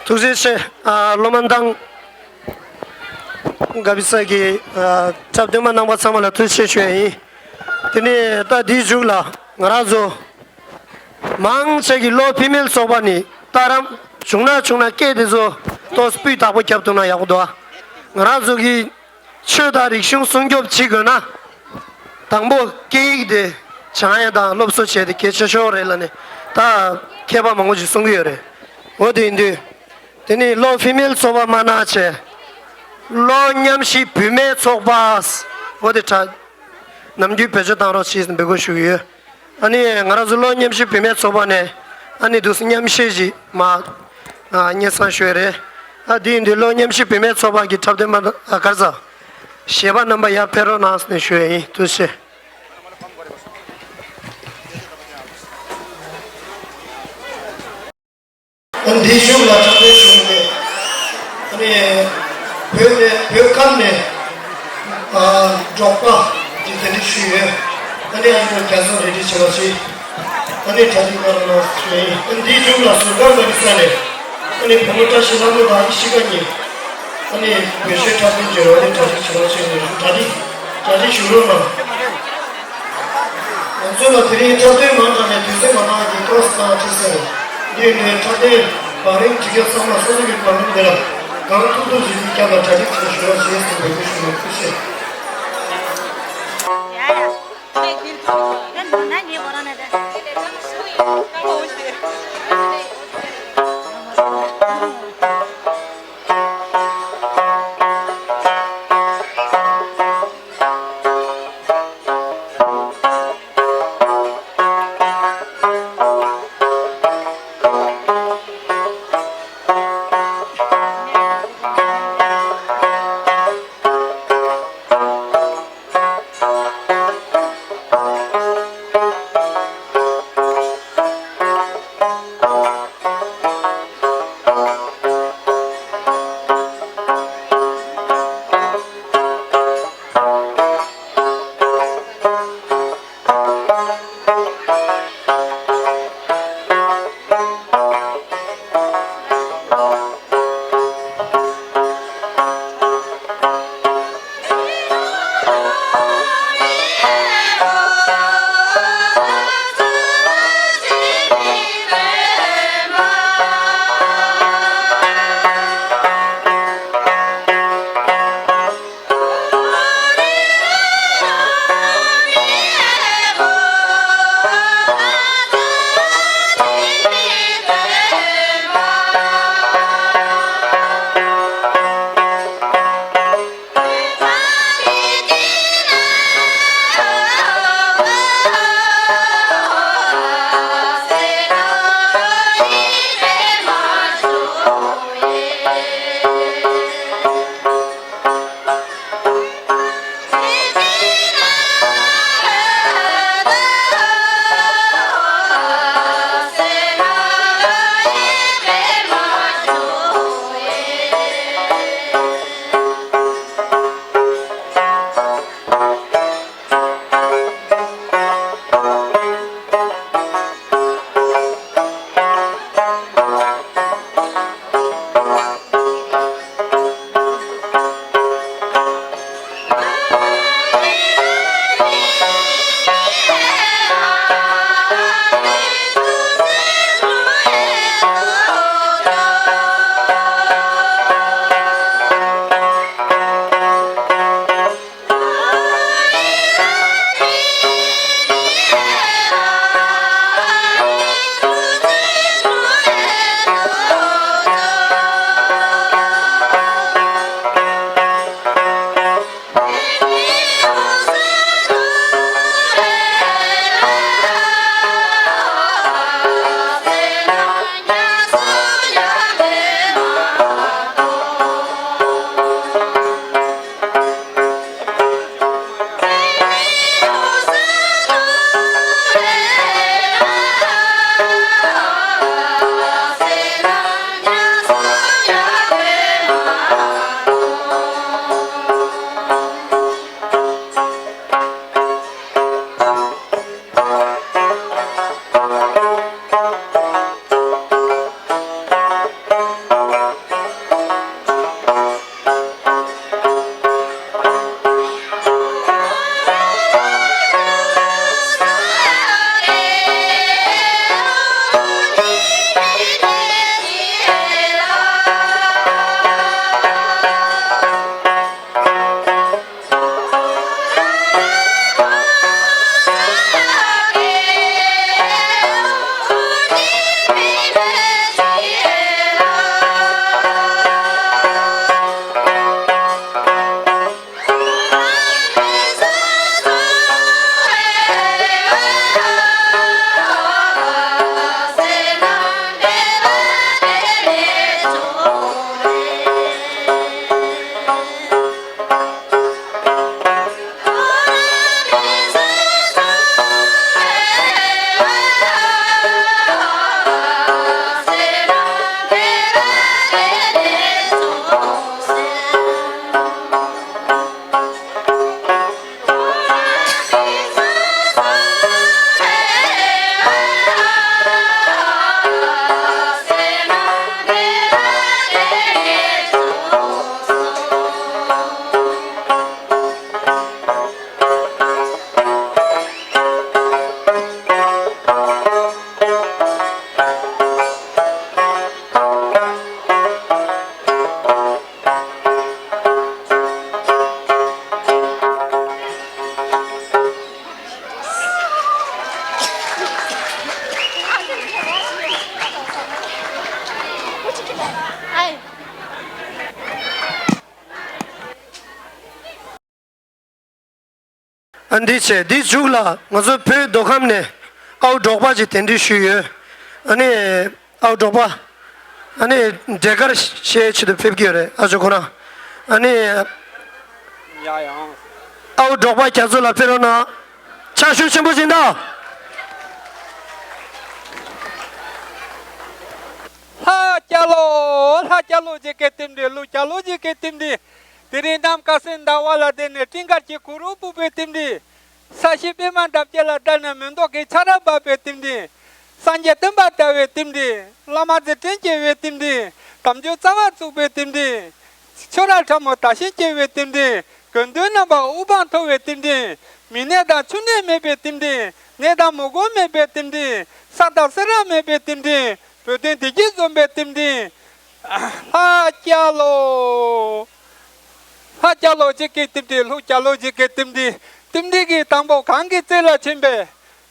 ཐུགས་རྗེ་ཆེ། ཨ། སློབ་མ་དང་དགའ་བའི་ས་གི་ཨ་འཁྲབ་སྟོན་མ་གནང་པ་ཚང་མ་ལ་ཐུགས་རྗེ་ཆེ་ཞུ་ཡ་ཡིན། དེ་ནས་ད་འདིའི་མཇུག་ལ་ང་རང་ཚོ་མང་ཆེ་གི་ལོ་འཕེལ་མེད་ཚོགས་པ་ནི་རྟ་རམ་བྱུང་ན་བྱུང་ན་སྐད་དེ་ཚོ་ཏོག་སྤུས་དག་པོ་རྒྱབ་ཐུབ་ན་ཡག་པོ་འདུག་ང་རང་ཚོ་གི་ཆོས་དང་རིག་གཞུང་སྲུང་སྐྱོབ་བྱེད་དགོས་ན། དང་པོ་སྐད་ཡིག་དེ་སྦྱང་ཡ་དང་སློབ་གསོ་བྱས་ཏེ་གལ་ཆེ་ཤོས་རེད་ལབ་ནས་ད་མཁས་པ་མང་པོ་ཞིག་གསུང་གི་ཡོད་རེད། འོ་དེ་ཡིན་དུས། དེ་ནི་ལོ་འཕེལ་མེད་ཚོགས་པ་མ་གནང་བྱས། ལོ་མཉམ་གཤིབ་བུད་མེད་ཚོགས་པ། འོ་དེ་དྲ་ནམ་རྒྱུན་བེད་སྤྱོད་བཏང་རོགས་བྱེད་ཟེར་འབོད་སྐུལ་ཞུ་གི་ཡོད། ཨ་ནི་ང་རང་ཚོ་ལོ་མཉམ་གཤིབ་བུད་མེད་ཚོགས་པ་ནས་ཨ་ནི་འདུག་སེ་མཉམ་བཤད་ཅིག་མ་ཨ་སྙན་སེང་ཞུས་རེད། ཨ་དེ་ཡིན་དུས་ལོ་མཉམ་གཤིབ་བུད་མེད་ཚོགས་པ་གི་འཁྲབ་སྟོན་མ་ཨ་ག་རེ་ཟ། གཞས་པ་རྣམ་པ་ཡར་ཕེབས་རོགས་གནང་ཟེར་ནས་ཞུ་ཡ་ཡིན། ཐུགས་རྗེ་ཆེ། ཨ་འདིའི་གཞུག་ལ་འཁྲབ་སྟོན་ཞུ་མཁན། ཨ་ནི་བོད་ནས་བོད་ཁམས་ནས་ཨ་འབྲོག་པ་གི་གདན་འདྲེན་ཞུས་ཡོད། ཨ་ནི་ཨ་ནི་རྒྱ་མཚོ་རེ་ཌི་བྱེད་པ་ཞིག་ཨ་ནི་གྲ་སྒྲིག་གནང་རོགས་གནང་ཞུ་ཡིན། ཨ་ནི་འདིའི་གཞུག་ལ་ཟུར་བཀག་མ་གི་ས་ནས་ཨ་ནི་བུ་མོ་བཀྲ་ཤིས་ལྷ་མོ་དང་ཨི་ཤི་ཀ་གཉིས། ཨ་ནི་བོད་གཞས་འཁྲབ་སྟོན་གྱི་རོགས་ལས་གྲ་སྒྲིག་བྱེད་རོགས་བྱས་ནས་གྲ་སྒྲིག་གྲ་སྒྲིག་ཞུ་རོགས་གནང་། ང་ཚོ་ལ་དེ་རིང་འཁྲབ་སྟོན་མང་དྲགས་ནས་དུས་ཚོད་མ་འདང་གི་ཀོ་སི་དང་ཁྲི་སར་འདིའི་འཕྲོས་འཁྲབ་སྟོན་བང་རིམ་སྒྲིག་ཡ་ཚང་མ་སོ་སོ་གི་བང་རིམ་དེ་ལ་གང་ཐུབ་ཐུབ་བྱེད་རྒྱུའི་རྒྱབ་ལ་གྲ་སྒྲིག་བྱེད་ཞུ་རོགས་ཞེས་སུ་འབོད་སྐུལ་ཞུ་རོགས། ཐུགས་རྗེ་ཆེ། ཨ་འདི་བྱས་འདི་མཇུག་ལ་ང་ཚོ་བོད་མདོ་ཁམས་ནས་ཨའུ་འབྲོག་པ་ཅིག་གདན་འདྲེན་ཞུས་ཡོད། ཨ་ནི་ཨའུ་འབྲོག་པ། ཨ་ནི་འབྲས་དཀར་བཤད་ཆེད་དུ་ཕེབས་ཀྱི་ཡོད་རེད། ཨ་ཅོ་ཁོ་རང་། ཨ་ནི་ཡ་ཡང་། ཨའུ་འབྲོག་པ་རྒྱ་མཚོ་ལ་ཕེབས་རོགས་གནང་། ཕྱག་ཤུགས་ཆེན་པོ་ཅིག་གནང་། ལྷ་རྒྱལ་ལོ། ལྷ་རྒྱལ་ལོ་ཇི་སྐད་རྟེན་འབྲེལ། ཀླུ་རྒྱལ་ལོ་ཇི་སྐད་རྟེན་འབྲེལ། དེ་རིང་གནམ་དཀར་སེང་ཟླ་བ་ལ་བརྟེན་ནས་སྤྲིན་དཀར་གྱི་གུ་རུ་སྤུབས་པའི་རྟེན་འབྲེལ། ས་གཞི་པད་མ་འདབ་བརྒྱད་ལ་བརྡལ་ནས་མེ་ཏོག་གི་ཆར་པ་བབས་པའི་རྟེན་འབྲེལ། སངས་རྒྱས་བསྟན་པ་དར་བའི་རྟེན་འབྲེལ། བླ་མ་མཛད་འཕྲིན་རྒྱས་པའི་རྟེན་འབྲེལ། དམ་ཆོས་རྩ་བ་བཙུགས་པའི་རྟེན་འབྲེལ། ཆོས་ར་ཁྲ་མོ་དར་ཞིང་རྒྱས་པའི་རྟེན་འབྲེལ། དགེ་འདུན་རྣམ་པ་དབུ་འཕང་མཐོ་བའི་རྟེན་འབྲེལ། མི་ནད་དང་ཕྱུགས་ནད་མེད་པའི་རྟེན་འབྲེལ། ནད་དང་མུ་གེ་མེད་པའི་རྟེན་འབྲེལ། ས་དང་སེ་ར་མེད་པའི་རྟེན་འབྲེལ། བོད་དོན་བདེ་སྐྱིད་འཛོམས་པའི་རྟེན་འབྲེལ། ལྷ་རྒྱལ་ལོ། ལྷ་རྒྱལ་ལོ་ཇི་སྐད་རྟེན་འབྲེལ། ཀླུ་རྒྱལ་ལོ་ཇི་སྐད་རྟེན་འབྲེལ། རྟེན་འབྲེལ་གྱི་དང་པོ་གངས་ཀྱི་རྩེ་ལ་ཕྱིན་པས།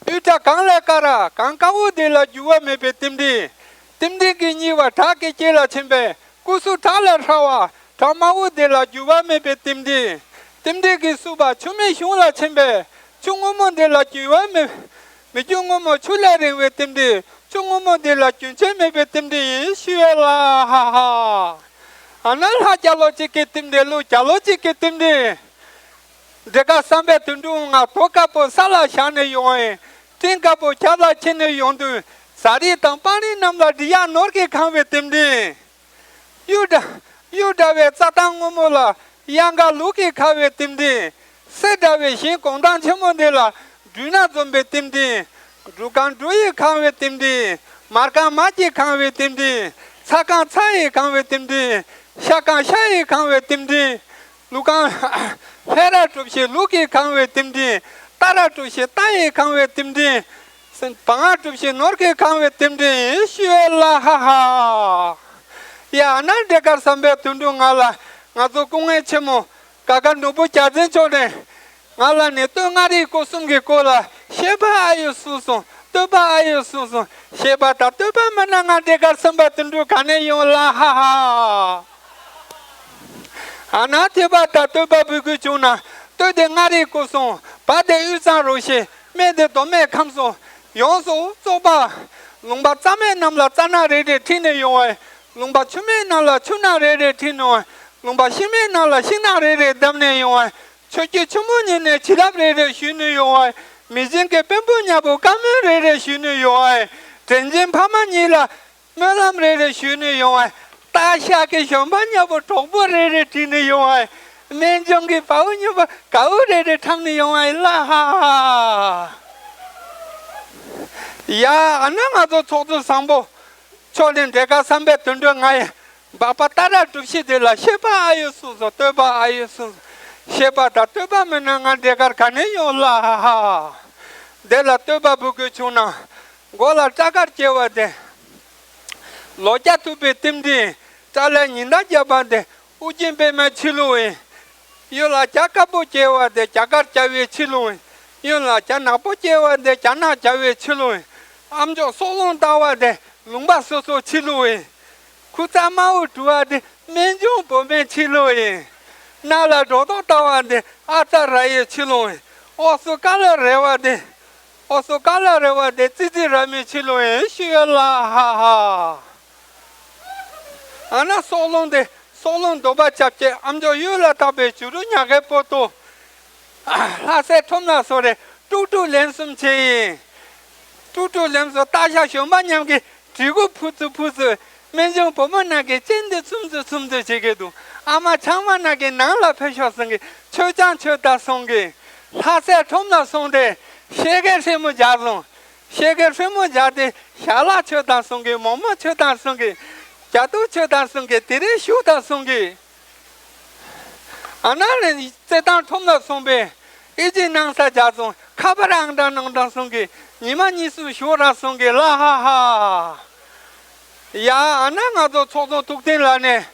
གཡུ་བྲག་གངས་ལས་དཀར་བ། གངས་དཀར་པོ་དེ་ལ་འགྱུར་བ་མེད་པའི་རྟེན་འབྲེལ། རྟེན་འབྲེལ་གྱི་གཉིས་པ་བྲག་གི་རྗེས་ལ་ཕྱིན་པས། སྐུ་གསུང་བྲག་ལས་ཕྲ་བ། བྲག་དམར་པོ་དེ་ལ་འགྱུར་བ་མེད་པའི་རྟེན་འབྲེལ། རྟེན་འབྲེལ་གྱི་གསུམ་པ་ཆུ་མིག་གཞུང་ལ་ཕྱིན་པས། ཆུ་སྔོན་མོ་དེ་ལ་འགྱུར་བ་མེད། མི་འགྱུར་སྔོན་མོ་ཆུ་ལས་རིང་བའི་རྟེན་འབྲེལ། ཆུ་སྔོན་མོ་དེ་ལ་རྒྱུན་ཆད་མེད་པའི་རྟེན་འབྲེལ་ཡིན་ཞུ་བས་ལ་ཧ་ཧ། ཨ་ན་ལྷ་རྒྱལ་ལོ་ཇི་སྐད་རྟེན་འབྲེལ། ཀླུ་རྒྱལ་ལོ་ཇི་སྐད་རྟེན་འབྲེལ། འབྲས་དཀར་བསམ་པའི་དོན་གྲུབ་ང་དོ་དཀར་པོ་ས་ལ་བཞག་ནས་ཡོང་བས། སྤྲིན་དཀར་པོ་རྒྱབ་ལ་ཁྱེར་ནས་ཡོང་དུས། ཟ་རིགས་དང་སྤང་རིགས་རྣམས་ལ་འབྲི་གཡག་ནོར་གྱིས་གང་བའི་རྟེན་འབྲེལ། གཡུ་འདྲ། གཡུ་འདྲ་བའི་རྩྭ་ཐང་སྔོན་མོ་ལ། གཡང་དཀར་ལུག་གིས་གང་བའི་རྟེན་འབྲེལ། གསེར་འདྲ་བའི་ཞིང་གུང་ཐང་ཆེན་མོ་འདི་ལ། འབྲུ་སྣ་འཛོམས་པའི་རྟེན་འབྲེལ། འབྲུ་སྒང་འབྲུ་ཡིས་གང་བའི་རྟེན་འབྲེལ། མར་སྒང་མར་གྱིས་གང་བའི་རྟེན་འབྲེལ། ཚྭ་སྒང་ཚྭ་ཡིས་གང་བའི་རྟེན་འབྲེལ། ཤ་སྒང་ཤ་ཡིས་གང་བའི་རྟེན་འབྲེལ། ལུག་སྒང་ལྷས་ར་གྲུ་བཞི་ལུག་གིས་གང་བའི་རྟེན་འབྲེལ། རྟ་ར་གྲུ་བཞི་རྟ་ཡིས་གང་བའི་རྟེན་འབྲེལ། བ་ང་གྲུ་བཞི་ནོར་གྱིས་གང་བའི་རྟེན་འབྲེལ་ཞུ་བས་ལ་ཧ་ཧ། ཡ་ཨ་ན་འབྲས་དཀར་བསམ་པའི་དོན་གྲུབ་ང་ལ་ང་ཚོ་སྐུ་ངལ་ཆེན་མོ་ག་ག་ནོར་བུ་རྒྱལ་མཚན་མཆོག་ནས་ང་ལ་ནི་སྟོད་མངའ་རིས་སྐོར་གསུམ་གྱི་སྐོར་ལ་བཤད་པ་ཨ་ཡོད་གསུངས་སོང་། བསྟོད་པ་ཨ་ཡོད་གསུངས་སོང་། བཤད་པ་དང་བསྟོད་པ་མེད་ན་ང་འབྲས་དཀར་བསམ་པའི་དོན་གྲུབ་ག་ནས་ཡོང་ལ་ཧ་ཧ། ཨ་ན་ཐོས་པ་དང་བསྟོད་པ་འབུལ་དགོས་བྱུང་ན། སྟོད་དེ་མངའ་རིས་སྐོར་གསུམ། བ་དེ་དབུས་གཙང་རུ་བཞི། སྨད་དེ་མདོ་སྨད་ཁམས་གསུམ། ཡོངས་སུ་རྫོགས་པ། ལུང་པ་རྩྭ་སྨན་རྣམས་ལ་རྩྭ་སྣ་རེ་རེ་ཁྲིད་ནས་ཡོང་བ། ལུང་པ་ཆུ་སྨན་རྣམས་ལ་ཆུ་སྣ་རེ་རེ་ཁྲིད་ནས་ཡོང་བ། ལུང་པ་ཤིང་སྨན་རྣམས་ལ་ཤིང་སྣ་རེ་རེ་བརྡབས་ནས་ཡོང་བ། ཆོས་ཀྱི་ཆུ་མོ་ཉིད་ནས་བྱིན་རླབས་རེ་རེ་ཞུས་ནས་ཡོང་བ། མི་བཞིན་གྱི་དཔོན་པོ་ཉ་པོ་བཀའ་མོལ་རེ་རེ་ཞུས་ནས་ཡོང་བ། དྲིན་ཅན་ཕ་མ་གཉིས་ལ། སྨོན་ལམ་རེ་རེ་ཞུས་ནས་ཡོང་བ། སྟག་ཤར་གྱི་གཞོན་པ་ཉ་པོ་གྲོགས་པོ་རེ་རེ་ཁྲིད་ནས་ཡོང་བ། སྨན་ལྗོངས་ཀྱི་བའུ་ཉ་པོ་གའུ་རེ་རེ་འཁྲབ་ནས་ཡོང་བ་ལ་ཧ་ཧ། ཡ་ཨ་ན་ང་ཚོ་ཚོགས་གཙོ་བཟང་པོ་མཆོག་ནས་འབྲས་དཀར་བསམ་པའི་དོན་གྲུབ་ང་ཡི་སྦག་པ་རྟ་ར་གྲུ་བཞི་དེ་ལ་བཤད་པ་ཨ་ཡོད་གསུངས་སོང་། བསྟོད་པ་ཨ་ཡོད་གསུངས་སོང་། བཤད་པ་དང་བསྟོད་པ་མེད་ན་ང་འབྲས་དཀར་ག་ནས་ཡོང་ལ་ཧ་ཧ། དེ་ལ་བསྟོད་པ་འབུལ་དགོས་བྱུང་ན། མགོ་ལ་སྐྲ་དཀར་སྐྱེ་བ་དེ། ལོ་བརྒྱ་ཐུབ་པའི་རྟེན་འབྲེལ། སྐྲ་ལ་ཉི་ཟླ་བརྒྱབ་པ་དེ་ཨོ་རྒྱན་པད་མའི་ཆོས་ལུགས་ཡིན། གཡོན་ལ་སྐྱ་དཀར་པོ་སྐྱེ་བ་དེ་རྒྱ་གར་རྒྱལ་བའི་ཆོས་ལུགས་ཡིན། གཡོན་ལ་སྐྱ་ནག་པོ་སྐྱེ་བ་དེ་རྒྱ་ནག་རྒྱལ་བའི་ཆོས་ལུགས་ཡིན། ཨ་མཆོག་སྲོག་རླུང་ལྟ་བ་དེ་ལུང་པ་སོ་སོའི་ཆོས་ལུགས་ཡིན། ཁུ་ཚ་དམར་པོ་འབྲུ་བ་དེ་སྨན་ལྗོངས་བོད་སྨན་ཆོས་ལུགས་ཡིན། སྣ་ལ་སྒྲོ་འདོགས་ལྟ་བ་དེ་ཨ་ཙ་ར་ཡའི་ཆོས་ལུགས་ཡིན། ཨོ་སོ་ཀ་ལ་རེ་བ་དེ། ཨོ་སོ་ཀ་ལ་རེ་བ་དེ་ཙི་ཙི་ར་མའི་ཆོས་ལུགས་ཡིན་ཞུ་ཡོད་ལ་ཧ་ཧ། ཨ་ན་སྲོག་རླུང་དེ་སྲོག་རླུང་སྡོམ་པ་རྒྱབ་ཀྱི་ཨ་མཆོག་གཡུལ་ལ་བཏབ་པའི་བྱུ་རུ་ཉག་གའི་པོ་ཏོ། ལྷ་སའི་ཁྲོམ་ལ་སོ་རེ་དཀྲུག་དཀྲུག་ལན་གསུམ་བྱས་ཡིན། དཀྲུག་དཀྲུག་ལན་གསུམ་སྟག་ཤར་གཞོན་པ་མཉམ་གྱི་གྲི་གུ་ཕུ་ཚུ་ཕུ་ཚུ། སྨན་ལྗོངས་བུ་མོ་རྣམས་ཀྱི་སྤྱན་དེ་ཚུམ་ཚུ་ཚུམ་ཚུ་བྱེད་ཀྱི་འདུག་ཨ་མ་ཆང་མ་རྣམས་ཀྱི་ནང་ལ་ཕེབས་ཤོག་གསུང་གི། མཆོད་ཆང་མཆོད་དང་གསུང་གི། ལྷ་སའི་ཁྲོམ་ལ་སོང་སྟེ་ཤེལ་གྱི་སྲས་མོ་རྒྱག་སོང་། ཤེལ་གྱི་སྲས་མོ་རྒྱག་སྟེ་ཞལ་ལག་མཆོད་དང་གསུང་གི། མོག་མོག་མཆོད་དང་གསུང་གི། རྒྱ་ཐུག་མཆོད་དང་གསུང་གི། དེ་རིང་བཞུགས་དང་གསུང་གི། ཨ་ན་རེ་རྩེད་ཐང་ཁྲོམ་ལ་སོང་པས་ཨི་ཅི་གནང་ས་རྒྱག་སོང་། ཁ་པར་ཨང་གྲངས་གནང་དང་གསུང་གི། ཉི་མ་གཉིས་གསུམ་བཞུགས་ར་གསུང་གི་ལ་ཧ་ཧ། ཡ་ཨ་ན་ང་ཚོ་ཚོགས་གཙོ་ཐུབ་བསྟན་ལགས་ནས་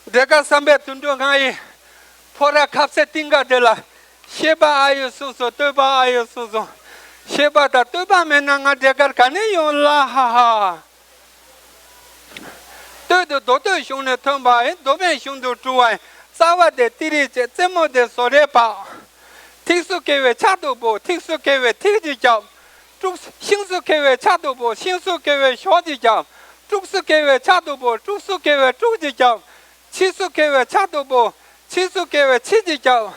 འབྲས་དཀར་བསམ་པའི་དོན་གྲུབ་ང་ཡི་ཕོ་ར་ཁ་ཟས་སྟེང་ག་དེ་ལ་བཤད་པ་ཨ་ཡོད་གསུངས་སོང་། བསྟོད་པ་ཨ་ཡོད་གསུངས་སོང་། བཤད་པ་དང་བསྟོད་པ་མེད་ན་ང་འབྲས་དཀར་ག་ནས་ཡོང་ལ་ཧ་ཧ། སྟོད་དུ་མདོ་སྟོད་གཞུང་ནས་ཐོན་པ་ཡིན། མདོ་སྨད་གཞུང་དུ་གྲུབ་པ་ཡིན། རྩ་བ་དེ་ཏི་རི་བྱས། རྩེ་མོ་དེ་བཟོ་རེ་བག་ཐིགས་སུ་བསྐལ་བའི་ཆར་དུ་སྦོ། ཐིགས་སུ་བསྐལ་བའི་ཐིགས་ཀྱིས་བརྒྱབ། དཀྲུགས། ཤིང་སུ་བསྐལ་བའི་ཆར་དུ་སྦོ། ཤིང་སུ་བསྐལ་བའི་ཞོགས་ཀྱིས་བརྒྱབ། དཀྲུགས་སུ་བསྐལ་བའི་ཆར་དུ་སྦོ། དཀྲུགས་སུ་བསྐལ་བའི་དཀྲུགས་ཀྱིས་བརྒྱབ། ཕྱིས་སུ་བསྐལ་བའི་ཆར་དུ་སྦོ། ཕྱིས་སུ་བསྐལ་བའི་ཕྱིས་ཀྱིས་བརྒྱབ།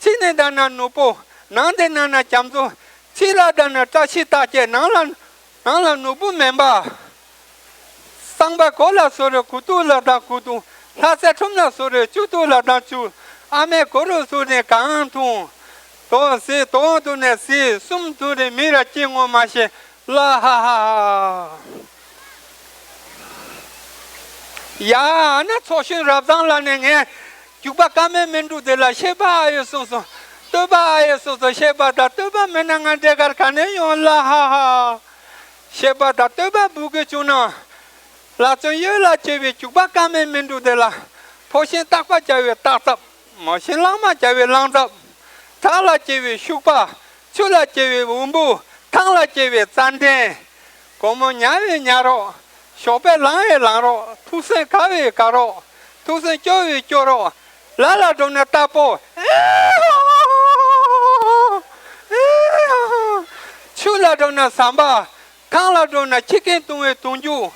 ཕྱི་ནས་བལྟས་ན་ནོར་བུ། ནང་དེ་ནང་ན་རྒྱ་མཚོ། ཕྱི་ལ་བལྟས་ན་བཀྲ་ཤིས་རྟགས་བརྒྱད། ནང་ལ། ནང་ལ་ནོར་བུ་མེད་པ། གསང་བ་གོ་ལ་སོ་རེ་གུ་ཏུ་ལ་དང་གུ་ཏུ། ལྷ་སའི་ཁྲོམ་ལ་སོ་རེ་གཅུ་ཏུ་ལ་དང་གཅུ། ཨ་མའི་གོ་རུ་སོ་རེ་གང་འཐུང་། དོ་སི་དོ་དུ་ནས་སི་གསུམ་དུ་རེ་མི་ར་སྐྱེ་ངོ་མ་ཤེས་ལ་ཧ་ཧ་ཧ། ཡ་ན་ཚོགས་ཞིང་རབ་བཟང་ལ་ནས་ངས། རྒྱུག་པ་ཀ་མའི་སྨིན་དྲུག་དེ་ལ་བཤད་པ་ཨ་ཡེ་སོ་སོ། བསྟོད་པ་ཨ་ཡེ་སོ་སོ། བཤད་པ་དང་བསྟོད་པ་མེད་ན་ང་འདྲེ་གར་ག་ནས་ཡོང་ལ་ཧ་ཧ། བཤད་པ་དང་བསྟོད་པ་འབུལ་དགོས་བྱུང་ན། ལ་བཙོན་གཡོལ་ལ་བྱེད་པའི་རྒྱུག་པ་ཀ་མའི་སྨིན་དྲུག་དེ་ལ། ཕོ་ཤིང་སྟག་པ་རྒྱ་བའི་སྟག་ཚབ། མོ་ཤིང་གླང་མ་རྒྱ་བའི་གླང་ཚབ། བྲག་ལ་སྐྱེ་བའི་ཤུག་པ། ཆུ་ལ་སྐྱེ་བའི་འོམ་བུ། ཐང་ལ་སྐྱེ་བའི་ཙན་དན། སྒོར་མོ་ཉར་བའི་ཉར་རོགས། ཞོགས་པའི་ལངས་བའི་ལངས་རོགས། ཐུགས་སེམས་དགའ་བའི་དགའ་རོགས། ཐུགས་སེམས་སྐྱོ་བའི་སྐྱོ་རོགས། ལ་ལ་འགྲོ་ན་རྟ་ཕོ། ཆུ་ལ་འགྲོ་ན་ཟམ་པ། ཐང་ལ་འགྲོ་ན་ཁྱི་རྒན་བཏུང་བའི་བཏུང་རྒྱུ།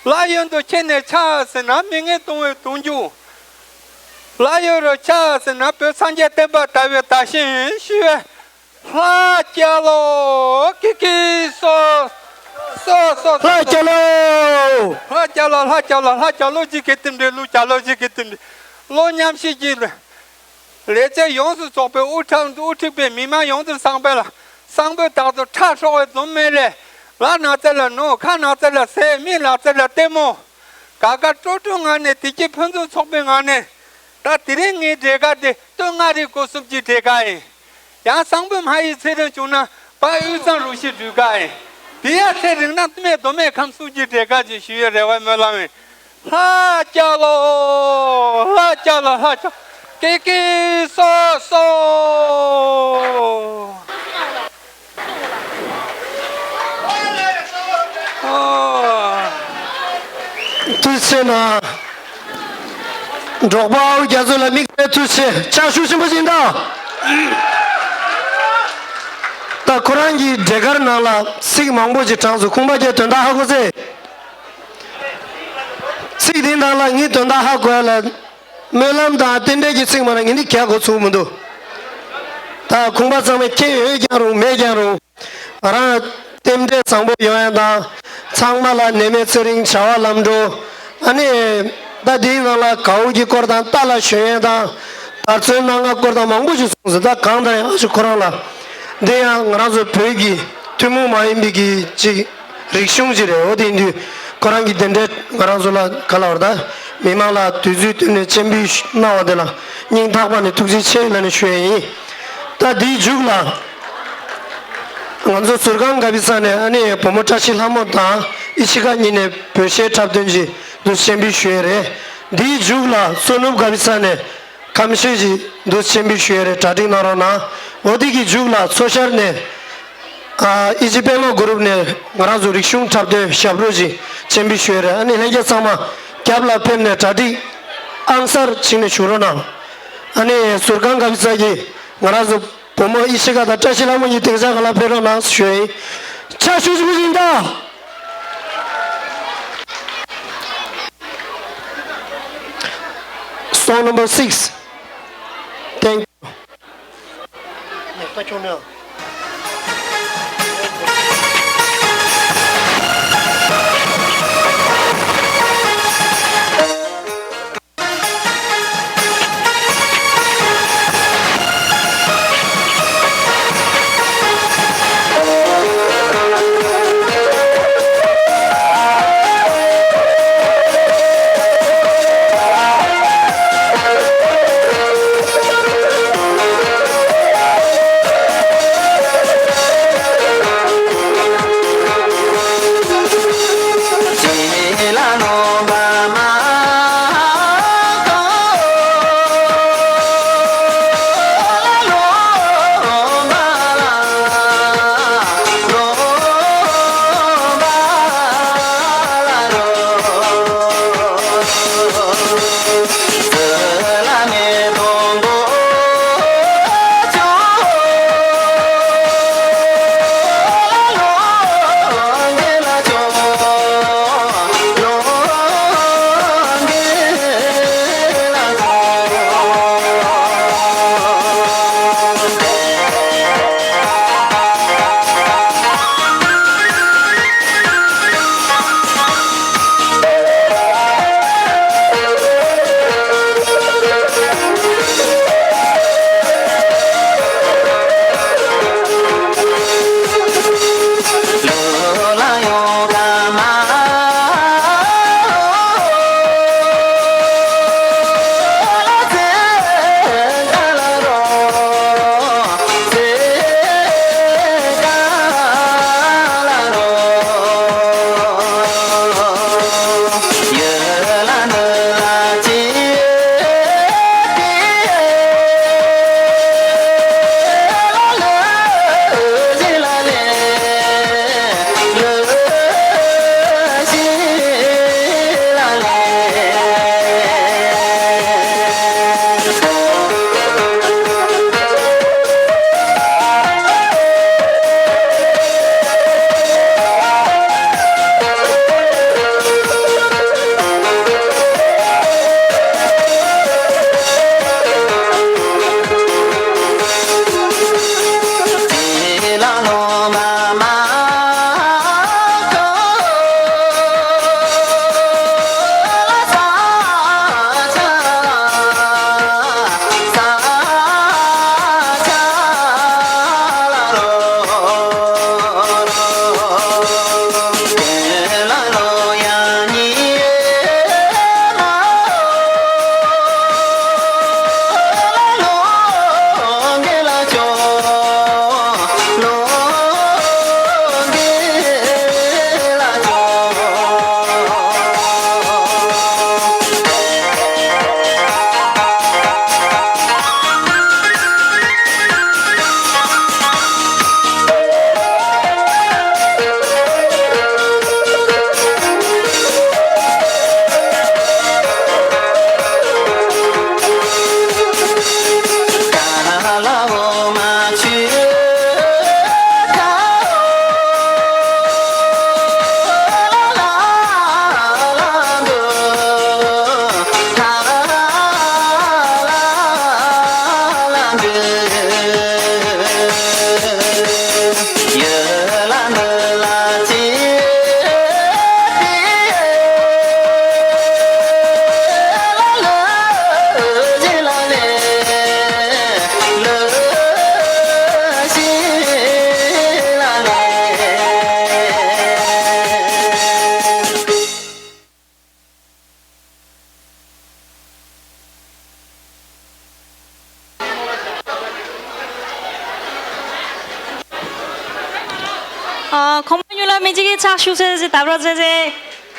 ལ་ཡོད་དུ་ཁྱེར་ནས་ཆ་ཟེར་ན་མི་ངན་བཏུང་བའི་བཏུང་རྒྱུ། ལ་ཡོད་རུ་ཆ་ཟེར་ན་བོད་སངས་རྒྱས་བསྟན་པ་དར་བའི་དར་ཤིང་ཞུ་བའི། ལྷ་རྒྱལ་ལོ། ཀི་ཀི་སོ། སོ་སོ་སོ། ལྷ་རྒྱལ་ལོ། ལྷ་རྒྱལ་ལོ། ལྷ་རྒྱལ་ལོ། ལྷ་རྒྱལ་ལོ་ཇི་གི་ཏིམ་འདྲེ། ལུ་རྒྱལ་ལོ་ཇི་གི་ཏིམ་འདྲེ། ལོ་མཉམ་ཞིག་གི་ལས་བྱེད་ཡོངས་སུ་རྫོགས་པའི་དབུ་ཁྲིད། དབུ་ཁྲིད་པའི་མི་མང་ཡོངས་འཛིན་སང་ཕོད་ལ། སང་ཕོད་བདག་ཏུ་ཁྲག་ཧྲོག་པའི་འཛུམ་མེད་ལས། ལ་ནག་རྩེ་ལ་ནོ། ཁ་ནག་རྩེ་ལ་ཟས། མི་ལག་རྩེ་ལ་ལྟད་མོ། དགའ་དགའ་སྤྲོ་སྤྲོའི་ངང་ནས་བདེ་སྐྱིད་ཕུན་སུམ་ཚོགས་པའི་ངང་ནས། ད་དེ་རིང་ངའི་འབྲས་དཀར་དེ་སྟོད་མངའ་རིས་སྐོར་གསུམ་གྱི་འབྲས་དཀར་ཡིན། ཡང་སང་ཕོད་མ་ཡི་ཚེ་རིང་བྱུང་ན་བ་དབུས་གཙང་རུ་བཞི་འབྲུ་དཀར་ཡིན། དེ་ཡང་ཚེ་རིང་ན་སྟོད་སྨད་མདོ་སྨད་ཁམས་གསུམ་གྱི་འབྲས་དཀར་ཅིག་ཞུ་ཡའི་རེ་བ་སྨོན་ལམ་ཡིན། ལྷ་རྒྱལ་ལོ། ལྷ་རྒྱལ་ལོ། ལྷ་རྒྱལ། ཀི་ཀི་སོ་སོ། ཐུགས་རྗེ་ཆེ་གནང་། འབྲོག་པ་ཨའུ་རྒྱ་མཚོ་ལ་དམིགས་བསལ་ཐུགས་རྗེ་ཆེ། ཕྱག་ཤུགས་ཆེན་པོ་ཅིག་གནང་། ད་ཁོ་རང་གི་འབྲས་དཀར་ནང་ལ་ཚིག་མང་པོ་ཅིག་དྲངས་སོང་། ཁུངས་པ་རྒྱས། དོན་དག་ཧ་གོ་ཚེ། ཚིག་འདི་ནང་ལ་ངས་དོན་དག་ཧ་གོ་ཡ་ལ། སྨོན་ལམ་དང་རྟེན་འབྲེལ་གྱི་ཚིག་མ་རེད། ངས་འདི་ག་གོ་ཚུགས་མི་འདུག། ད་ཁུངས་པ་ཚང་མས་མཁྱེན་ཡོད་ཀྱང་རུང་མེད་ཀྱང་རུང་། ང་རང་རྟེན་འབྲེལ་བཟང་པོ་ཡོང་ཡ་དང་། ཚང་མ་ལ་ནད་མེད་ཚེ་རིང་བྱ་བ་ལམ་འགྲོ། ཨ་ནི། ད་འདིའི་ནང་ལ་གའུ་གི་སྐོར་དང་། རྟ་ལ་ཞོན་ཡ་དང་། དར་ཚོན་སྣ་ལྔ་སྐོར་དང་མང་པོ་ཞིག་གསུངས་སོང་། ད་གང་ལྟར་ཡང་ཨ་ཅེ་ཁོ་རང་ལ། འདི་ཡང་ང་རང་ཚོ་བོད་ཀྱི་ཐུན་མོང་མ་ཡིན་པའི་གི་ཅིག་རིག་གཞུང་ཅིག་རེད། འོ་དེ་ཡིན་དུས་ཁོ་རང་གི་དེ་འདྲའི་ང་རང་ཚོ་ལ་ག་ལ་བར་ད་མི་མང་ལ་དུས་ཚོད་བཏོན་ནས་སྤྱན་འབུལ་གནང་བ་དེ་ལ་སྙིང་ཐག་པ་ནས་ཐུགས་རྗེ་ཆེ་ལབ་ནས་ཞུ་ཡས་ཡིན། ད་འདིའི་མཇུག་ལ་ང་ཚོ་ཟུར་ཁང་ག་པི་ས་ནས་ཨ་ནི་བུ་མོ་བཀྲ་ཤིས་ལྷ་མོ་དང་ཨི་ཆི་ཀ་གཉིས་ནས་བོད་གཞས་འཁྲབ་སྟོན་ཅིག་འདུག་སྤྱན་འབུལ་ཞུ་ཡས་རེད། འདིའི་མཇུག་ལ་བསོད་ནམས་ག་པི་ས་ནས། ཁམས་ཤེས་ཀྱི་འདུ་ཆེན་པོའི་ཞུ་ཡས་རེད། གྲ་སྒྲིག་གནང་རོགས་གནང་། འོ་དེ་གི་མཇུག་ལ་མཚོ་ཤར་ནས་ཨ་ཨི་ཇི་པད་མ་གུ་རུབ་ནས་ང་རང་ཚོ་རིག་གཞུང་འཁྲབ་སྟོན་ཞབས་བྲོ་ཅིག་ཆེན་པོའི་ཞུ་ཡས་རེད། ཨ་ནི་ལྷན་རྒྱས་ཚང་མ་རྒྱབ་ལ་ཕེབས་ནས་གྲ་སྒྲིག་ཨང་གསར་བྱིངས་ནས་བཞུགས་རོགས་གནང་། ཨ་ནི་ཟུར་ཁང་ག་པི་ས་ཀྱི་ང་རང་ཚོ་བུ་མོ་ཨི་ཤི་ཀ་དང་བཀྲ་ཤིས་ལྷ་མོ་གཉིས་སྡིངས་ཆ་སྒང་ལ་ཕེབས་རོགས་གནང་ཞུ་ཡས་ཡིན། ཕྱག་ཤུགས་ཆེན་པོ་ཡིན་ད། Song number six. Thank you. ཨ། ཁོང་མ་ཉུ་ལ་མི་གཅིག་གིས་ཕྱག་ཞུ་ཟེར་ཟེར་ད་བར་ཟེར་ཟེར།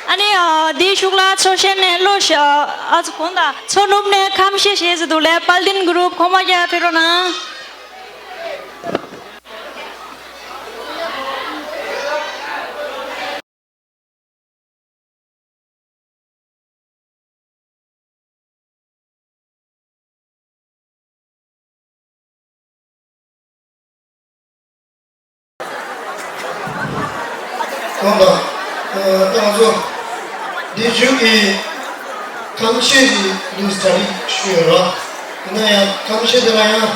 ཨ་ནི་ཨ་འདིའི་གཞུག་ལ་མཚོ་ཤེལ་ནས་བློ་ཤ་ཨ་ཚོ་གོང་དང་མཚོ་ནུབ་ནས་ཁམས་ཤེལ་ཞེས་ཟེར་འདུག་ལས། དཔལ་ལྡན་གུ་རུབ། ཁོང་མ་རྒྱ་ཕེབས་རོགས་གནང་། གང་ལྟར། ཨ། ང་ཚོ་འདི་མཇུག་གི་ཁམས་ཤེལ་གྱི་འདུག་གྲ་སྒྲིག་ཞུས་ཡོད་ར། ཡིན་ན་ཡང་ཁམས་ཤེལ་དེ་ལ་ཡང་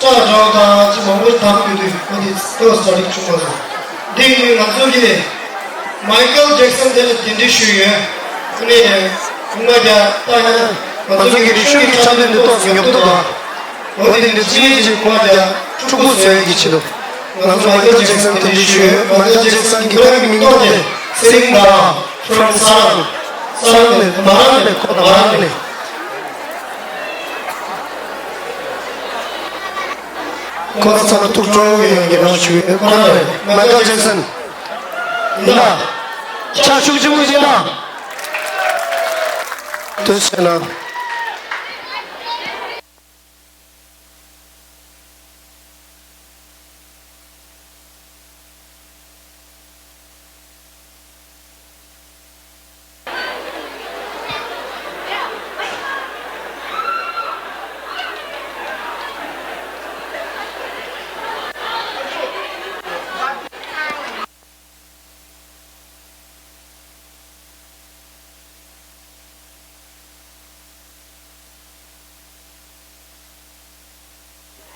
སྐྲ་འདྲ་བོ་དང་ཅི་མང་པོ་དམ་ཡོད་དུས་ཁོ་དེ་ཏོག་གྲ་སྒྲིག་བྱུང་མ་སོང་། འདི་ནི་ང་ཚོ་གི་མའི་ཀལ་ཇེག་སན་དེ་ལ་གདན་འདྲེན་ཞུས་ཡོད། ཨ་ནི་ཁོང་མ་རྒྱ་ད་ཡང་ང་ཚོ་གི་རིག་གཞུང་གི་འཁྲབ་སྟོན་འདི་ཏོག་ཙམ་ཉོབ་ཏོ་དང་། འོ་དེ་འདྲ་ཅི་ཡིན་ཅིག་ཁོང་རྒྱ་ཕྲུ་གུ་བཟོ་ཡས་ཀྱི་ཆེད་དུ། ང་ཚོ་མའི་ཀལ་ཇེག་སན་གདན་འདྲེན་ཞུས་ཡོད། མའི་ཀལ་ཇེག་སན་གྱི་ཁོ་རང་གི་མིང་ཐོག་དེ་སིང་མ་རང་ཕོ་རོམ་ས་རང་། ས་རང་ནས། མ་རང་ནས། ཁོ་མ་རང་ནས། ཁོ་རང་ཚང་མ་ཐུགས་སྤྲོ་ཡོད་ཀྱི་རང་ཞུ་ཡོད། ཁོ་རང་རེད། མའི་ཀལ་ཇེག་སན་ཡིན་ན། ཕྱག་ཤུགས་ཆེན་པོ་བྱས་ན། དོན་བྱས་ན།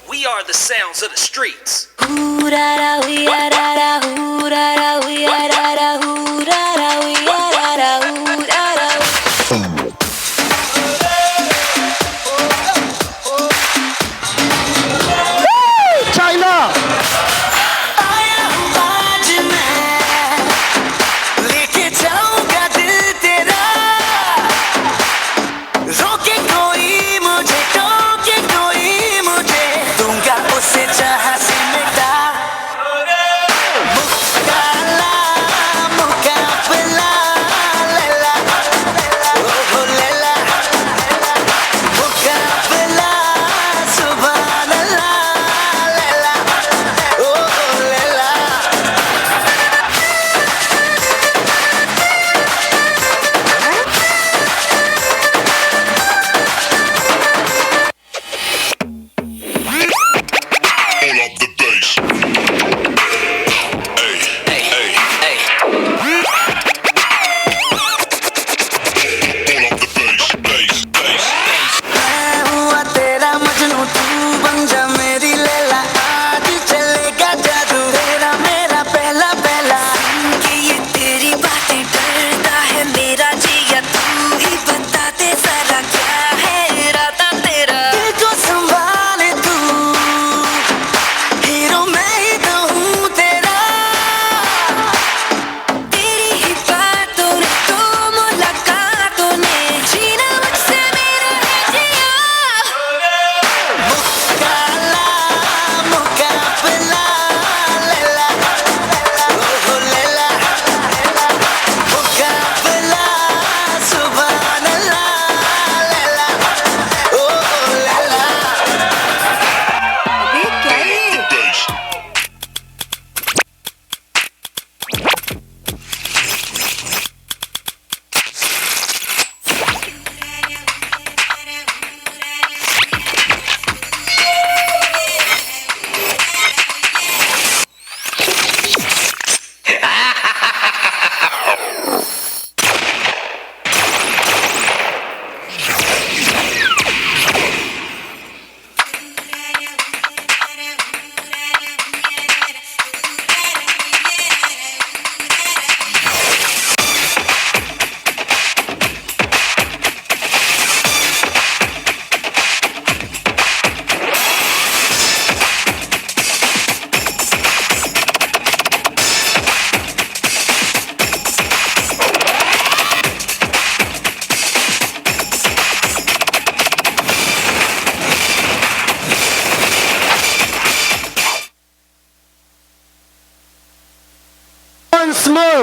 We are the sounds of the streets. China. आया हूँ आज मैं, लेके जाऊंगा दिल तेरा। रोके कोई मुझे, टोके कोई मुझे, दूंगा उसे जहां से मिटा। मुकाला, मुकाला।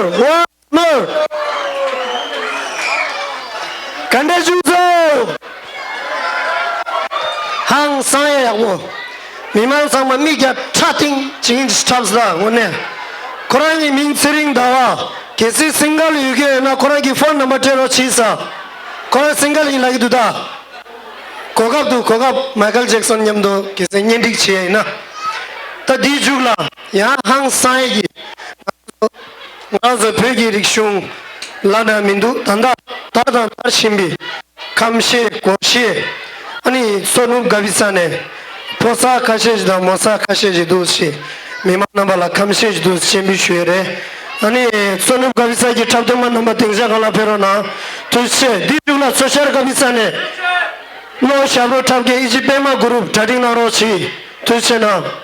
One more. ག་འདྲ་བྱུང་སོང་། ཧང་སང་ཡག་པོ། མི་མང་ཚང་མ་མིག་རྒྱ་ཁྲ་ཐིང་ཅིག་འཁྲབ་ས་དངོས་གནས། ཁོ་རང་གི་མིང་ཚེ་རིང་ཟླ་བ། གལ་སྲིད་སིང་གལ་ཡོད་མཁན་ཡོད་ན་ཁོ་རང་གི་ཕོན་ནམ་བར་སྤྲད་རོགས་བྱེད་ས། ཁོ་རང་སིང་གལ་ཡིན་ལབ་ཀྱི་འདུག་ད། གོ་སྐབས་འདུག་གོ་སྐབས། མའི་ཁལ་ཇེག་སོན་མཉམ་དུ་གལ་སྲིད་གཉེན་སྒྲིག་བྱས་ཡིན་ན། ད་འདིའི་མཇུག་ལ་ཡང་ཧང་སང་ཡས་ཀྱི། ང་ཚོ་བོད་ཀྱི་རིག་གཞུང་ལ་ན་མི་འདུག་ད་ལྟ་དར་དང་དར་བཞིན་པའི་ཁམས་གཞས་སྒོར་གཞས། ཨ་ནི་མཚོ་ནུབ་དགའ་བི་ས་ནས་ཕོ་གསར་ཁ་ཤས་ཤིག་དང་མོ་གསར་ཁ་ཤས་ཤིག་འདུག་ཞེས། མི་མང་རྣམ་པ་ལ་ཁམས་གཞས་ཤིག་འདུག་སྤྱན་འབུལ་ཞུ་ཡས་རེད། ཨ་ནི་མཚོ་ནུབ་དགའ་བི་ས་ཀྱི་འཁྲབ་སྟོན་པ་རྣམ་པ་སྡིངས་ཆ་སྒང་ལ་ཕེབས་རོགས་གནང་། ཐུགས་རྗེ་ཆེ། འདིའི་མཇུག་ལ་མཚོ་ཤར་དགའ་བི་ས་ནས་གློ་ཞབས་བྲོ་འཁྲབ་མཁན་ཨི་ཇི་པད་མ་གུ་རུབ་གྲ་སྒྲིག་གནང་རོགས་གྱིས། ཐུགས་རྗེ་ཆེ་གནང་།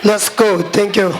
Let's go. Thank you.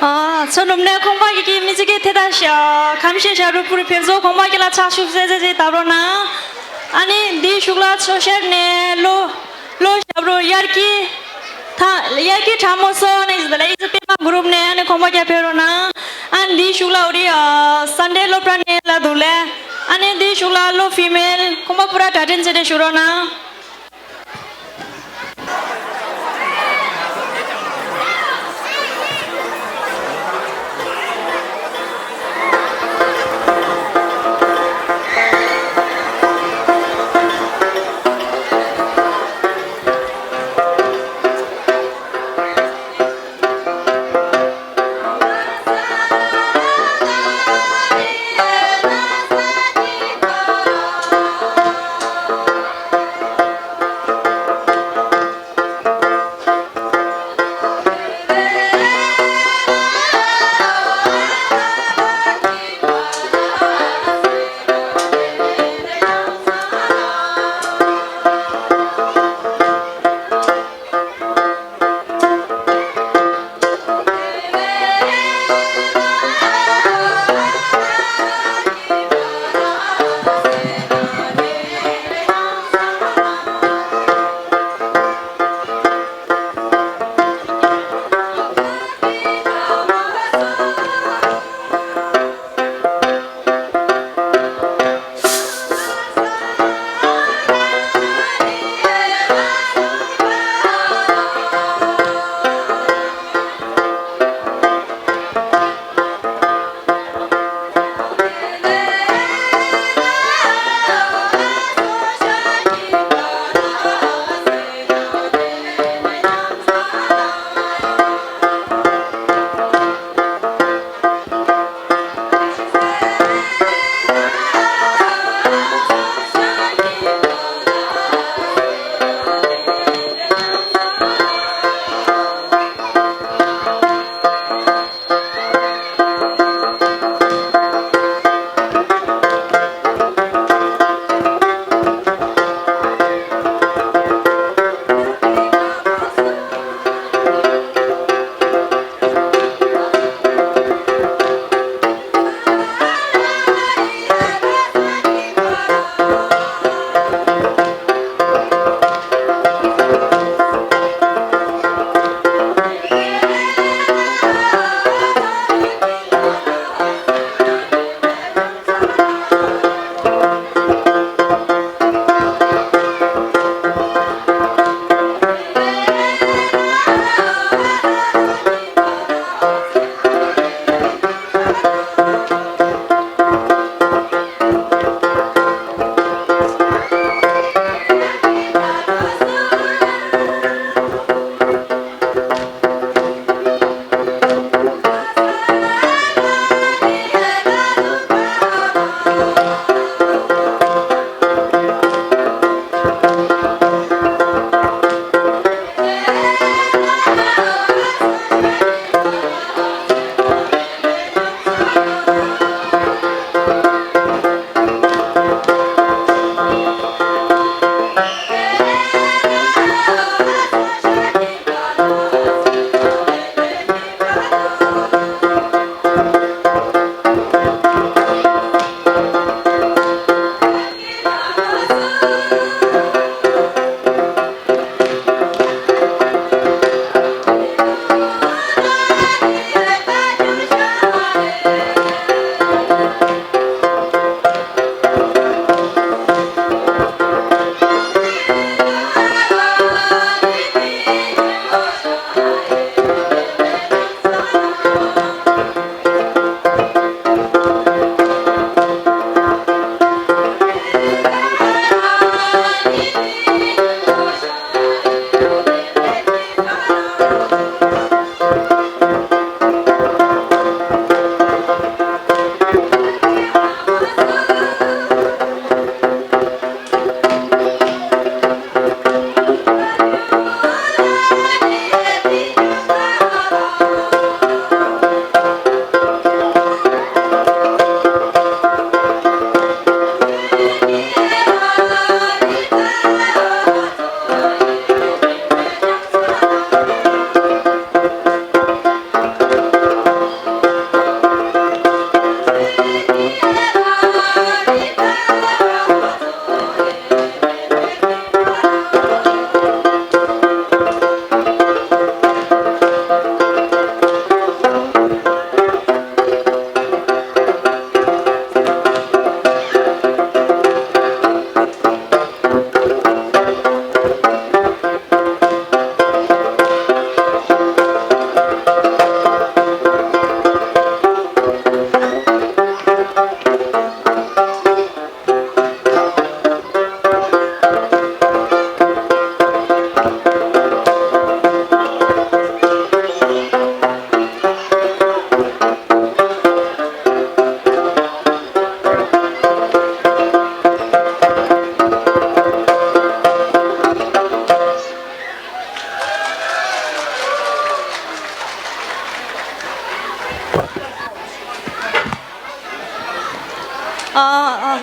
ཨ། མཚོ་ནུབ་ནས་ཁོང་པ་ཀྱི་མི་ཚེ་གི་ཐད་ད་ཤ་ཁམས་ཤེས་བྱ་རུ་པུ་རི་ཕེབས་བཟོ་ཁོང་པ་ཀྱི་ལ་ཚགས་ཤུབ་ཟེར་ཟེར་ཟེར་བཏབ་རོགས་གནང་། ཨ་ནི་འདིའི་གཞུག་ལ་མཚོ་ཤར་ནས་ལོ་ལོ་ཞབས་རོ་དབྱར་སྐྱིད་ཐ་དབྱར་སྐྱིད་ཁྲ་མོ་སོ་ནས་ཟེར་ལ་ཨི་ཟི་པད་མ་གུ་རུབ་ནས་ཨ་ནི་ཁོང་པ་ཀྱ་ཕེབས་རོགས་གནང་། ཨ་ནི་འདིའི་གཞུག་ལ་འོ་རི་ཨ་སན་ཌེ་སློབ་གྲྭ་ནས་ལ་འདུག་ལས། ཨ་ནི་འདིའི་གཞུག་ལ་ལོ་ཕི་མེལ་ཁོང་པ་པུ་ར་གྲ་སྒྲིག་མཛད་དེ་བཞུགས་རོགས་གནང་།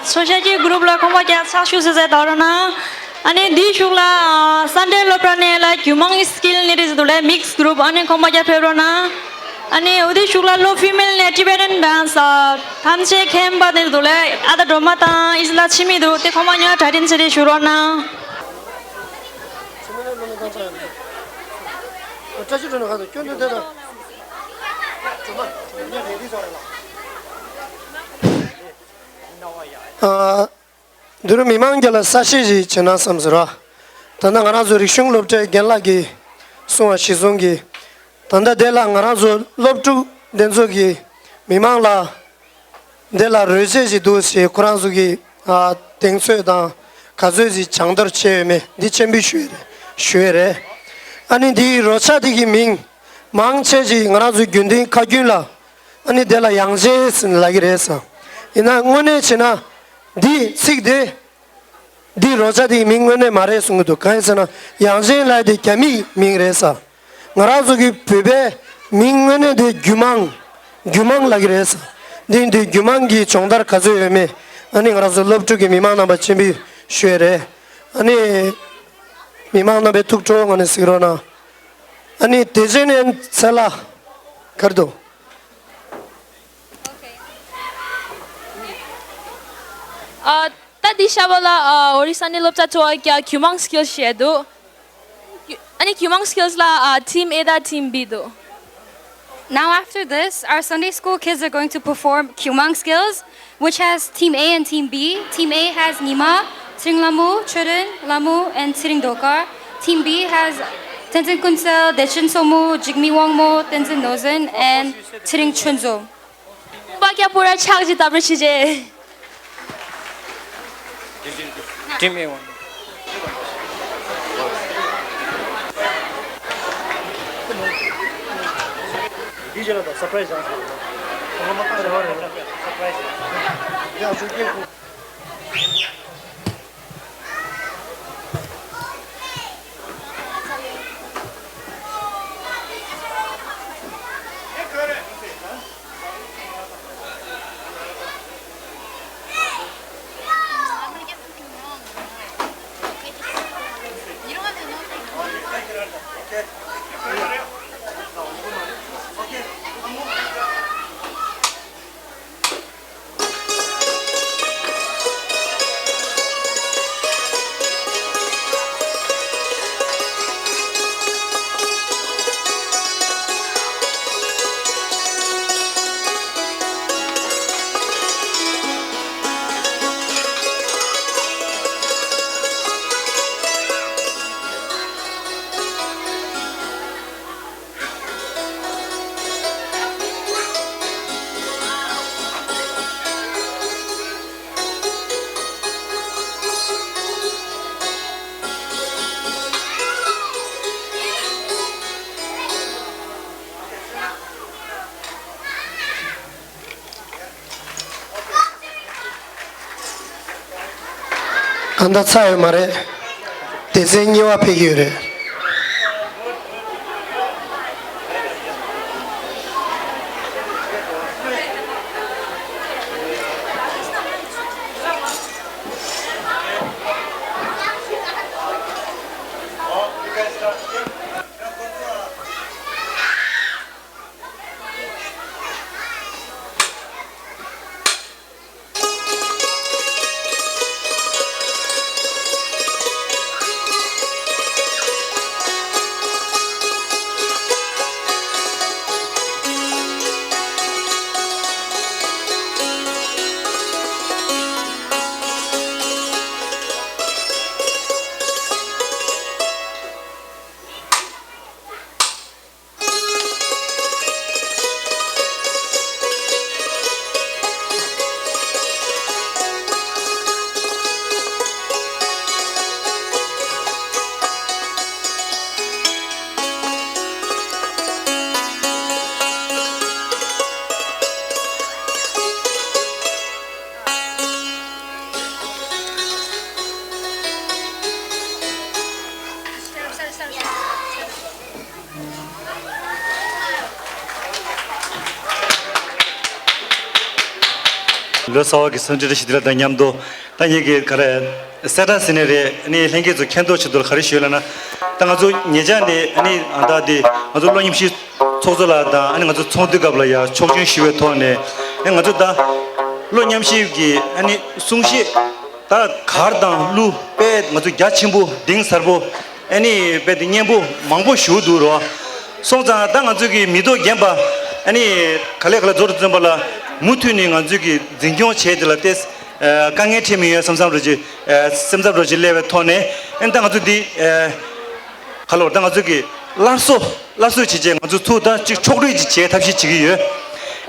ཚོ་ཤ་སྐྱིད་གུ་རུབ་ལ་ཁོང་པ་རྒྱ་ཚགས་ཤུགས་ཟེར་ཟེར་དོ་རོ་ན། ཨ་ནི་འདིའི་ཤུགས་ལ་ཨ་སན་ཌེ་སློབ་གྲྭ་ནས་ལ་རྒྱུ་མང་སི་ཀིལ་ནི་རི་ཟེར་དུ་ལ་མིག་སི་གུ་རུབ་ཨ་ནི་ཁོང་པ་རྒྱ་ཕེབས་རོ་ན། ཨ་ནི་འོ་དེའི་ཤུགས་ལ་ལོ་ཕི་མེལ་ནས་ཊི་བེ་ཊན་ཌན་སི་ཐམས་ཅད་མཁྱེན་པ་ནི་རི་དུ་ལ་ཨ་ད་སྒྲོལ་མ་དང་ཨི་ཟི་ལ་ཆི་མི་དུ་དེ་ཁོང་པ་ཉོ་གྲ་སྒྲིག་ཆེ་རེ་ཞུ་རོ་ན། བཀྲ་ཤིས་སྒྲོལ་མ་གང་དུ་སྐྱོན་དུ་དེ་དང་། ཨ། འདི་རུ་མི་མང་རྒྱ་ལ་གསལ་བཤད་ཞིག་བྱེད་ན་བསམ་ཟེར་བ། ད་ལྟ་ང་རང་ཚོ་རིག་གཞུང་སློབ་གྲྭའི་རྒན་ལགས་ཀྱིས་གསུངས་པ་གཞིར་བཟུང་གིས། ད་ལྟ་དེ་ལ་ང་རང་ཚོ་སློབ་ཕྲུག་དེ་ཚོ་གིས་མི་མང་ལ་དེ་ལ་རོལ་ཆས་ཞིག་འདུག་ཞེས་ཁོ་རང་ཚོ་གིས་ཨ་གདེང་ཚོད་དང་ག་ཚོད་ཞིག་སྦྱང་བརྡར་བྱས་ཡོད་མེད་འདི་སྤྱན་འབུལ་ཞུ་ཡས་རེད། ཞུ་ཡས་རེད། ཨ་ནི་འདིའི་རོལ་ཆ་འདི་གི་མིང་མང་ཆེ་ཞིག་ང་རང་ཚོ་རྒྱུན་ལྡན་ཁ་རྒྱུན་ལ། ཨ་ནི་དེ་ལ་ཡང་ཅན་ཟེར་ལབ་ཀྱི་རེད་ཟེར། ཡིན་ན་དངོས་གནས་བྱས་ན་འདི་ཚིག་དེ་འདི་རོལ་ཆ་དེའི་མིང་དངོས་གནས་མ་རེད་གསུང་གི་འདུག་གང་ཡིན་ཟེར་ན་ཡང་ཅན་ལབ་དེ་རྒྱ་མིའི་མིང་རེད་ཟེར། ང་རང་ཚོ་གི་བོད་པའི་མིང་དངོས་གནས་དེ་རྒྱུད་མང་རྒྱུད་མང་ལབ་ཀྱི་རེད་ཟེར། འདི་འདི་རྒྱུད་མང་གི་སྦྱོང་བརྡར་ག་ཚོད་ཡོད་མེད་ཨ་ནི་ང་རང་ཚོ་སློབ་ཕྲུག་གི་མི་མང་རྣམ་པ་སྤྱན་འབུལ་ཞུ་ཡས་རེད། ཨ་ནི་མི་མང་རྣམ་པའི་ཐུགས་སྤྲོ་བོ་ངང་ནས་གཟིགས་རོགས་གནང་། ཨ་ནི་དེ་རྗེས་ནས་ཚེ་ལ་གར་དུ། ཨ། ད་འདི་ཤ་བ་ལ་ཨ་ཨོ་རི་ས་ནི་སློབ་གྲྭ་ཚོ་བ་ཀྱ་རྒྱུད་མང་སི་ཀིལ་ཞེས་འདུག་ཨ་ནི་རྒྱུད་མང་སི་ཀིལ་ལ་ཨ་ཊིམ་ཨེ་དང་ཊིམ་བི་འདུག Now, after this, our Sunday school kids are going to perform Kyumang skills, which has Team A and Team B. Team A has Nima, Tring Lamu, Choden Lamu, and Tring Dokar. Team B has Tenzin Kunsel, Dechin Somu, Jigmi Wangmo, Tenzin Nozen, and Tring Chunzo. Ba kya pura chak ji tabri chije. Team A one. Surprise. གང་ལྟར་ཚར་ཡོད་མ་རེད། སྡེ་ཚན་གཉིས་པ་ཕེབས་ཀྱི་ཡོད་རེད། ལོ་གསར་བ་གི་འཚམས་འདྲི་བཀྲ་ཤིས་བདེ་ལེགས་དང་མཉམ་དུ། ད་ངེད་ཀྱི་ག་རེ་གསལ་བསྒྲགས་ཟེར་ནའི་རེད། ཨ་ནི་ལྷན་རྒྱས་ཚོ་མཁྱེན་རྟོགས་ཆེད་དུ་ག་རེ་ཞུས་ལབ་ན། ད་ང་ཚོ་ཉེ་ཆར་ནས་ཨ་ནི་ཨ་ད་དེ་ང་ཚོ་གློག་ཉམས་ཞིབ་ཚོགས་གཙོ་ལགས་དང་ཨ་ནི་ང་ཚོ་ཚོགས་འདུའི་སྐབས་ལ་ཡང་ཆོག་མཆན་ཞུས་པའི་ཐོག་ནས། ཨ་ང་ཚོ་ད་གློག་ཉམས་ཞིབ་ཀྱི་ཨ་ནི་གསུང་བཤད་ད་གར་དང་གླུ་དཔེ་ང་ཚོ་རྒྱ་ཆེན་པོ་གཏིང་ཟབ་པོ། ཨ་ནི་དཔེ་དེ་སྙན་པོ་མང་པོ་ཞུ་འདུག་རོ། སོང་ཙང་ད་ང་ཚོ་གི་མི་ཐོག་རྒན་པ་ཨ་ནི་ག་ལེ་ག་ལེ་རྫོགས་སུ་བརྩོན་པ་ལ་མུ་མཐུད་ནས་ང་ཚོ་གི་འཛིན་སྐྱོང་བྱས་དེ་ལ་ཏེ་དཀའ་ངལ་འཕྲད་མི་ཡོད་བསམ་བསམ་རོ་ཅིག་སེམས་འཚབ་རོ་ཅིག་སླེབས་པའི་ཐོག་ནས། ཨ་ནི་ད་ང་ཚོ་འདི་ག་ལོར་ད་ང་ཚོ་གི་སླར་གསོ་སླར་གསོ་བྱེད་ཆེད་ང་ཚོ་ཚུར་ད་ཅིག་ཕྱོགས་སྒྲིག་ཅིག་བྱེད་ཐབས་ཤེས་བྱེད་ཀྱི་ཡོད།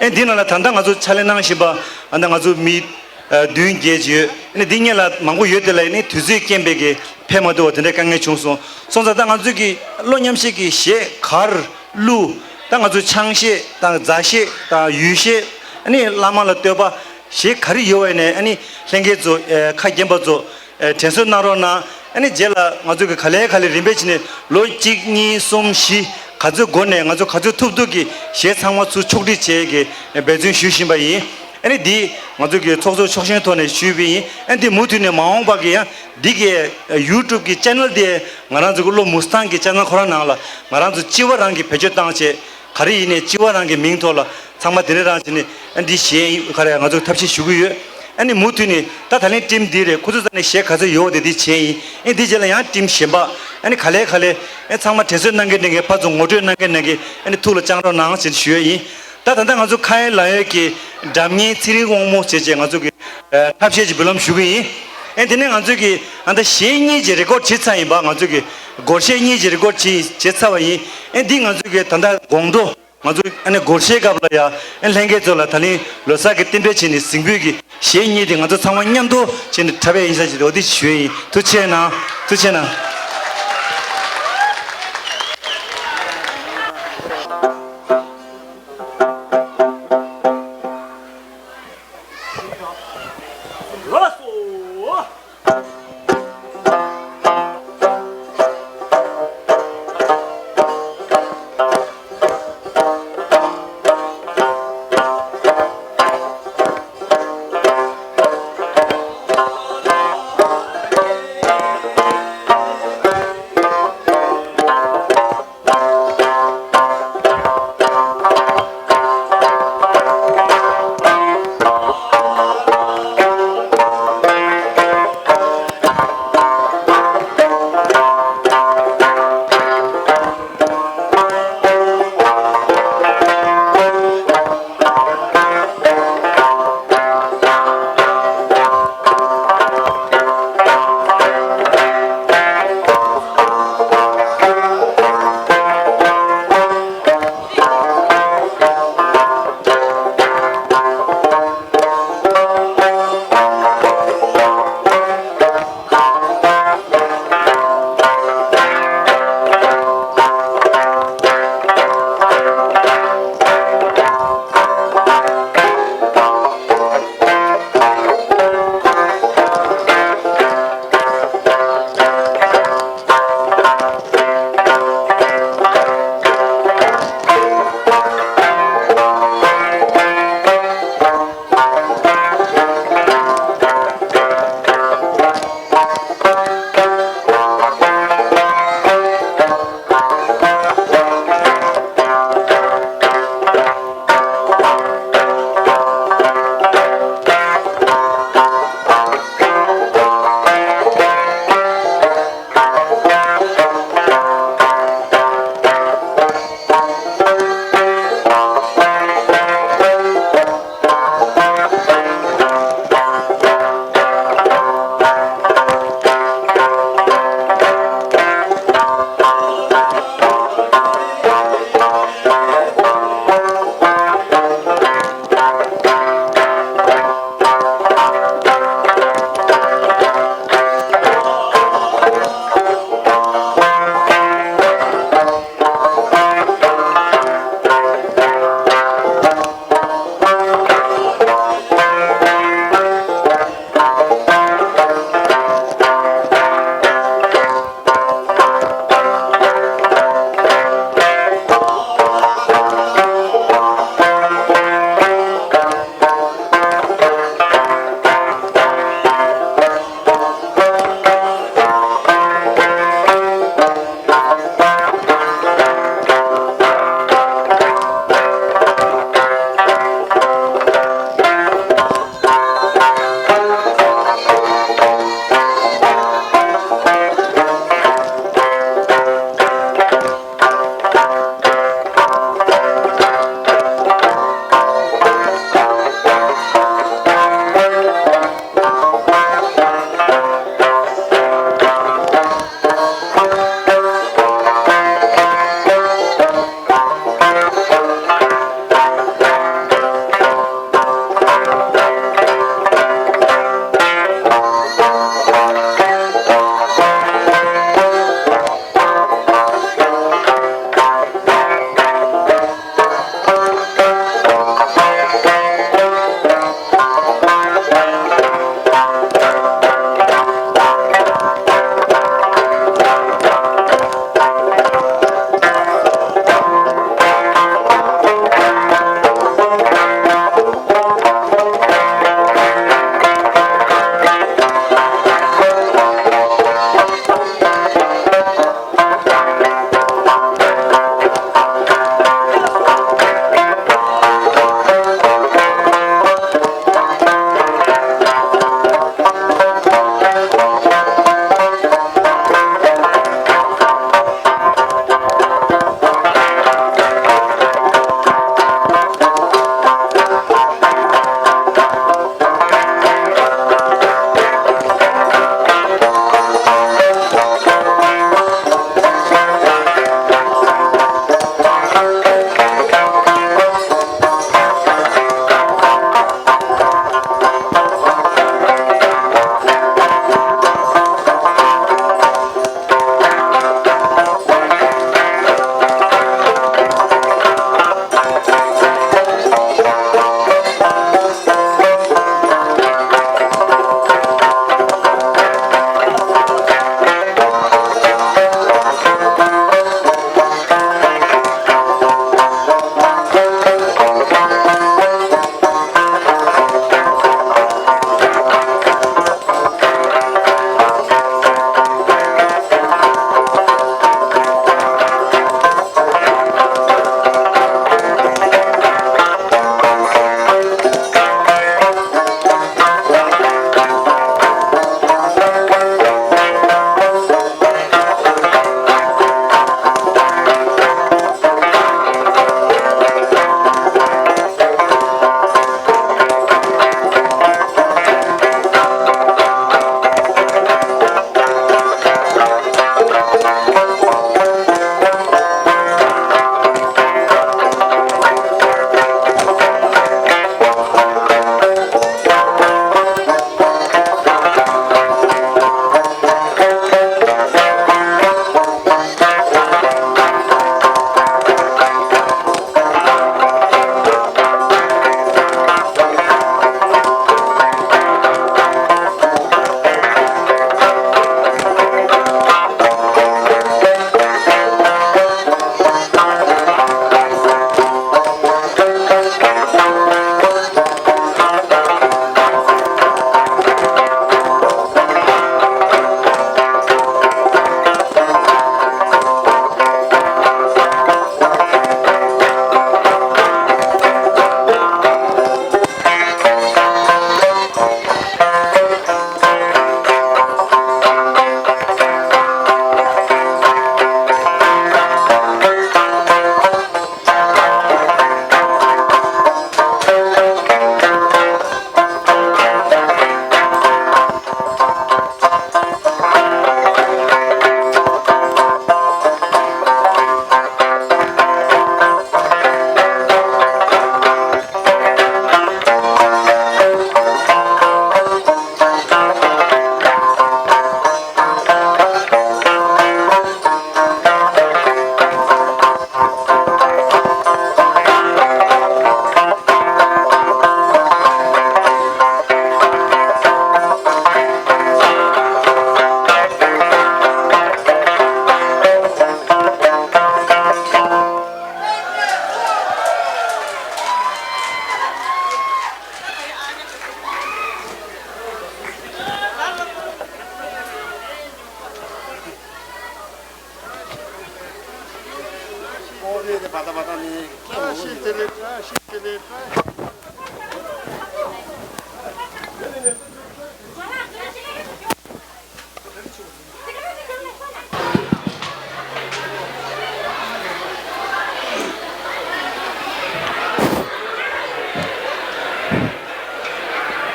ཨ་ནི་འདི་ནང་ལ་ད་ལྟ་ང་ཚོ་ཕྱག་ལས་གནང་བཞིན་པ་ཨ་ད་ང་ཚོ་མི་བདུན་བརྒྱད་ཅིག་ཡོད། ཨ་ནི་འདི་སྔོན་ལ་མང་པོ་ཡོད་དེ་ལ་ཨ་ནི་དུས་ཚོད་རྐྱེན་པས་ཀྱི་ཕེབས་མ་ཐུབ་པ་དེ་འདྲའི་དཀའ་ངལ་བྱུང་སོང་། སོང་ཙང་ད་ང་ཚོས་ཀྱི་གློག་ཉམས་ཞིབ་ཀྱི་གཞས་གར་གླུ་ད་ང་ཚོ་ཆང་གཞས་དང་རྫ་གཞས་དང་ཡུལ་གཞས། ཨ་ནི་བླ་མ་ལ་བསྟོད་པ་གཞས་ག་རེ་ཡོད་པ་ཡིན་ནའི་ཨ་ནི་ལྷན་རྒྱས་ཚོ་ཁ་རྒྱན་པ་ཚོ་དྲན་གསོ་གནང་རོགས་གནང་། ཨ་ནི་རྗེས་ལ་ང་ཚོ་གི་ག་ལེ་ག་ལེ་རིམ་པས་བྱས་ནས་ལོ་གཅིག་གཉིས་གསུམ་བཞི་ག་ཚོད་འགོར་ནས་ང་ཚོ་ག་ཚོད་ཐུབ་ཐུབ་ཀྱི་གཞས་ཚང་མ་ཚུར་ཕྱོགས་སྒྲིག་བྱེད་ཀྱི་འབད་བརྩོན་ཞུ་བཞིན་པ་ཡིན། ཨ་ནི་འདི་ང་ཚོ་གི་ཚོགས་གཙོ་ཆོག་མཆན་ཐོག་ནས་ཞུས་པ་ཡིན། ཨ་ནི་འདི་མུ་མཐུད་ནས་མ་འོངས་པ་གི་ཡང་འདི་གའི་ཡུ་ཊུབ་གི་ཆེ་ནལ་དེ་ང་རང་ཚོ་གི་གློག་མུ་སི་ཐང་གི་ཆེ་ནལ་ཁོ་རང་ནང་ལ་ང་རང་ཚོ་སྤྱི་བ་རང་གི་བེད་སྤྱོད་བཏང་བྱས། ག་རེ་ཡིན་ནའི་སྤྱི་བ་རང་གི་མིང་ཐོག་ལ་ཚང་མ་དེ་ནས་རང་བྱས་ནས་ཨ་འདི་གཞས་ཡིན་ག་རེ་ང་ཚོ་ཐབས་ཤེས་ཞུ་གི་ཡོད། ཨ་ནི་མུ་མཐུད་ནས་ད་ད་ལན་ཊིམ་འདི་རེད། ཁོ་ཚོ་རྩ་ནས་གཞས་ག་ཚོད་ཡོད་དེ་འདི་བྱས་ཡིན། ཨ་འདི་རྗེས་ལ་ཡང་ཊིམ་གཞན་པ་ཨ་ནི་ག་ལེ་ག་ལེ་ཨ་ཚང་མ་དྲན་གསོ་གནང་མཁན་འདྲ་མཁན་ཕར་ཚུར་ངོ་སྤྲོད་གནང་མཁན་འདྲ་མཁན་ཨ་ནི་ཐུགས་ལ་བཅངས་རོགས་གནང་ཞེས་ཞུ་ཡ་ཡིན། ད་ད་ལྟ་ང་ཚོ་ཁ་ཡན་ལག་ཡན་གྱི་སྒྲ་སྙན་ཚེ་རིང་དབང་མོ་བྱས་བྱས་ང་ཚོ་གི་ཐབས་ཤེས་ཀྱི་འབུལ་ལམ་ཞུ་གི་ཡིན། ཨ་དེ་ནས་ང་ཚོ་གི་ཨ་ད་གཞས་གཉིས་ཀྱི་རེ་ཀོཌ་བྱས་ཚར་ཡིན་པ། ང་ཚོ་གི་སྒོར་གཞས་གཉིས་ཀྱི་རེ་ཀོཌ་བྱས་བྱས་ཚར་བ་ཡིན། ཨ་འདི་ང་ཚོ་གི་ད་ལྟ་དགོང་དྲོ་ང་ཚོ་ཨ་ནི་སྒོར་གཞས་སྐབས་ལ་ཡ་ཨ་ལྷན་རྒྱས་ཚོ་ལ་ད་ལན་ལོ་གསར་གྱི་རྟེན་འབྲེལ་བྱས་ནས་གཟིགས་འབུལ་གྱི་གཞས་གཉིས་དེ་ང་ཚོ་ཚང་མ་མཉམ་དུ་བྱས་ནས་འཁྲབ་པ་ཡིན་ས་ཞིག་རེད། འོ་དེ་ཞུ་ཡ་ཡིན། ཐུགས་རྗེ་གནང་། ཐུགས་རྗེ་གནང་།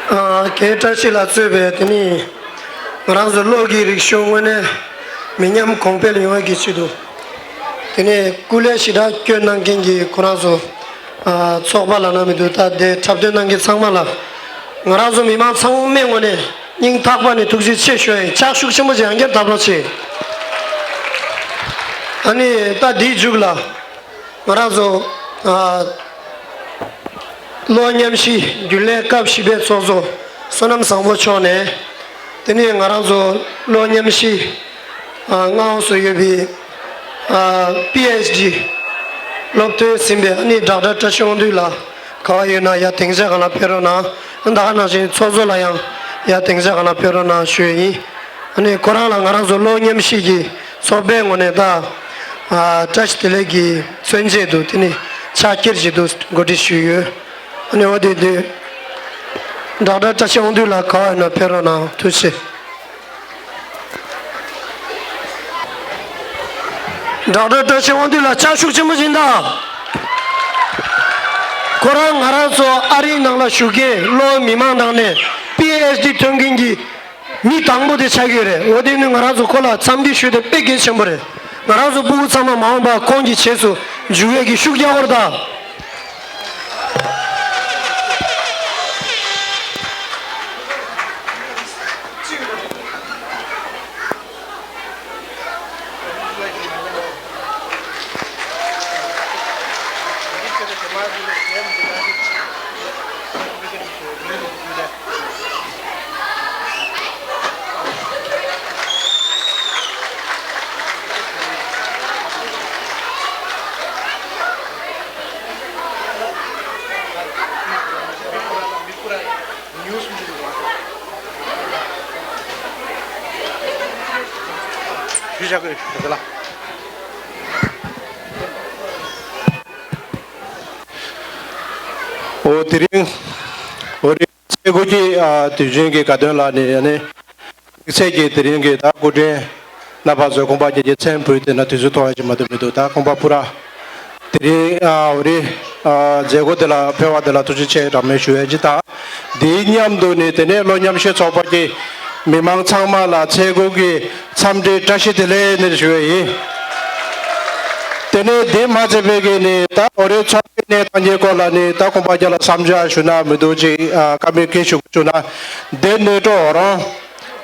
ཨ། རྒན་བཀྲ་ཤིས་ལགས་གཙོས་པའི་དེ་ནི་ང་རང་ཚོ་གློག་གི་རིག་གཞུང་དངོས་གནས་མི་ཉམས་གོང་འཕེལ་ཡོང་བའི་གི་ཆེད་དུ། དེ་ནས་སྐུ་ལས་ཞེ་དྲག་བསྐྱོན་གནང་མཁན་གྱི་ཁོ་རང་ཚོ། ཨ། ཚོགས་པ་ལབ་ན་མི་འདུག་ད་དེ་འཁྲབ་སྟོན་གནང་མཁན་ཚང་མ་ལ། ང་རང་ཚོ་མི་མང་ཚང་མའི་ངོས་ནས་སྙིང་ཐག་པ་ནས་ཐུགས་རྗེ་ཆེ་ཞུ་ཡ་ཡིན། ཕྱག་ཤུགས་ཆེན་པོ་ཅིག་ཡང་བསྐྱར་བརྡབ་རོགས་བྱེད། ཨ་ནི་ད་དེའི་མཇུག་ལ། ང་རང་ཚོ། ཨ། གློག་མཉམ་བཞི་རྒྱུན་ལས་སྐབས་བཞི་པའི་ཚོགས་གཙོ་བསོད་ནམས་བཟང་པོ་མཆོག་ནས། དེ་ནས་ང་རང་ཚོ་གློག་མཉམ་བཞི། ཨ། མངའ་འོག་སུ་ཡོད་པའི། ཨ། པི་ཨེཆ་ཌི་སློབ་ཐོན་ཟིན་པའི་ཨ་ནི་ཌོག་ཊར་བཀྲ་ཤིས་དབང་འདུས་ལགས་ག་པར་ཡོད་ན་ཡར་སྡིངས་ཆ་སྒང་ལ་ཕེབས་རོགས་གནང་། ད་ག་ནང་བཞིན་ཚོགས་གཙོ་ལགས་ཡང་ཡར་སྡིངས་ཆ་སྒང་ལ་ཕེབས་རོགས་གནང་ཞུ་ཡ་ཡིན། ཨ་ནི་ཁོ་རང་ལ་ང་རང་ཚོ་གློག་མཉམ་བཞི་གི་ཚོགས་པའི་ངོས་ནས་ད། ཨ། བཀྲ་ཤིས་བདེ་ལེགས་ཀྱི་མཚོན་ཆེད་དུ་དེ་ནི་ཕྱག་འཁྱེར་ཞིག་ཏུ་གོ་སྒྲིག་ཞུས་ཡོད། ཨ་ནི་འོ་དེ་དུས་ཌོག་ཊར་བཀྲ་ཤིས་དབང་འདུས་ལགས་ག་པར་ཡོད་ན་ཕེབས་རོགས་གནང་། ཐུགས་རྗེ་ཆེ། ཌོག་ཊར་བཀྲ་ཤིས་དབང་འདུས་ལགས་ཕྱག་ཤུགས་ཆེན་པོ་ཅིག་གནང་། ཁོ་རང་ང་རང་ཚོ་ཨ་རིའི་ནང་ལ་བཞུགས་མཁན་གློག་མི་མང་ནང་ནས་པི་ཨེཆ་ཌི་ཐོན་མཁན་གྱི་མི་དང་པོ་དེ་ཆགས་ཀྱི་ཡོད་རེད། འོ་དེ་ནི་ང་རང་ཚོ་ཁོ་ལ་འཚམས་འདྲི་ཞུ་དེ་དཔེ་གལ་ཆེན་པོ་རེད། ང་རང་ཚོ་སྤུ་གུ་ཚང་མ་མ་འོངས་པར་ཁོང་གི་རྗེས་སུ་འཇུག་ཡས་ཀྱི་ཤུགས་རྒྱག་དགོས་རེད་ད། འོ་དེ་རིང་འོ་རི་ཚེས་དགུ་གི་ཨ་དུས་ཆེན་གྱི་དགའ་སྟོན་ལ་ནི་ཨ་ནི་དམིགས་བསལ་གྱི་དེ་རིང་གི་ད་སྐུ་ཕྲེང་རྣམ་པ་ཚོས་ཁོང་པ་རྒྱལ་གྱི་མཚན་ཕུལ་ཏེ་ན་དུས་ཚོད་ཐོག་ཡ་ཅིག་མ་གཏོགས་མི་འདུག་ད་ཁོང་པ་པུ་ར་དེ་རིང་ཨ་འོ་རི་ཨ་མཛད་སྒོ་དེ་ལ་ཕེབས་པ་དེ་ལ་ཐུགས་རྗེ་ཆེ་གྲངས་མེད་ཞུ་ཡ་ཅིག་དང་། དེའི་མཉམ་དུ་ནི་དེ་ནས་གློག་མཉམ་བཞི་ཚོགས་པ་གི་མི་མང་ཚང་མ་ལ་ཚེས་དགུ་གི་འཚམས་འདྲི་བཀྲ་ཤིས་བདེ་ལེགས་ནི་ཞུ་བ་ཡིན། དེ་ནས་དེ་མ་ཚད་པའི་གི་ནི་ད་འོ་རེ་ཚོགས་པའི་གནས་སྟངས་ཀྱི་སྐོར་ལ་ནི་ད་ཁོང་པ་རྒྱ་ལ་བསམ་འཆར་ཞུ་ན་མི་འདུག་ཅིག་ཨ་བཀའ་མོལ་སྐད་ཞུ་ཞུ་ན་དེ་གནས་གྲོགས་འོ་རང་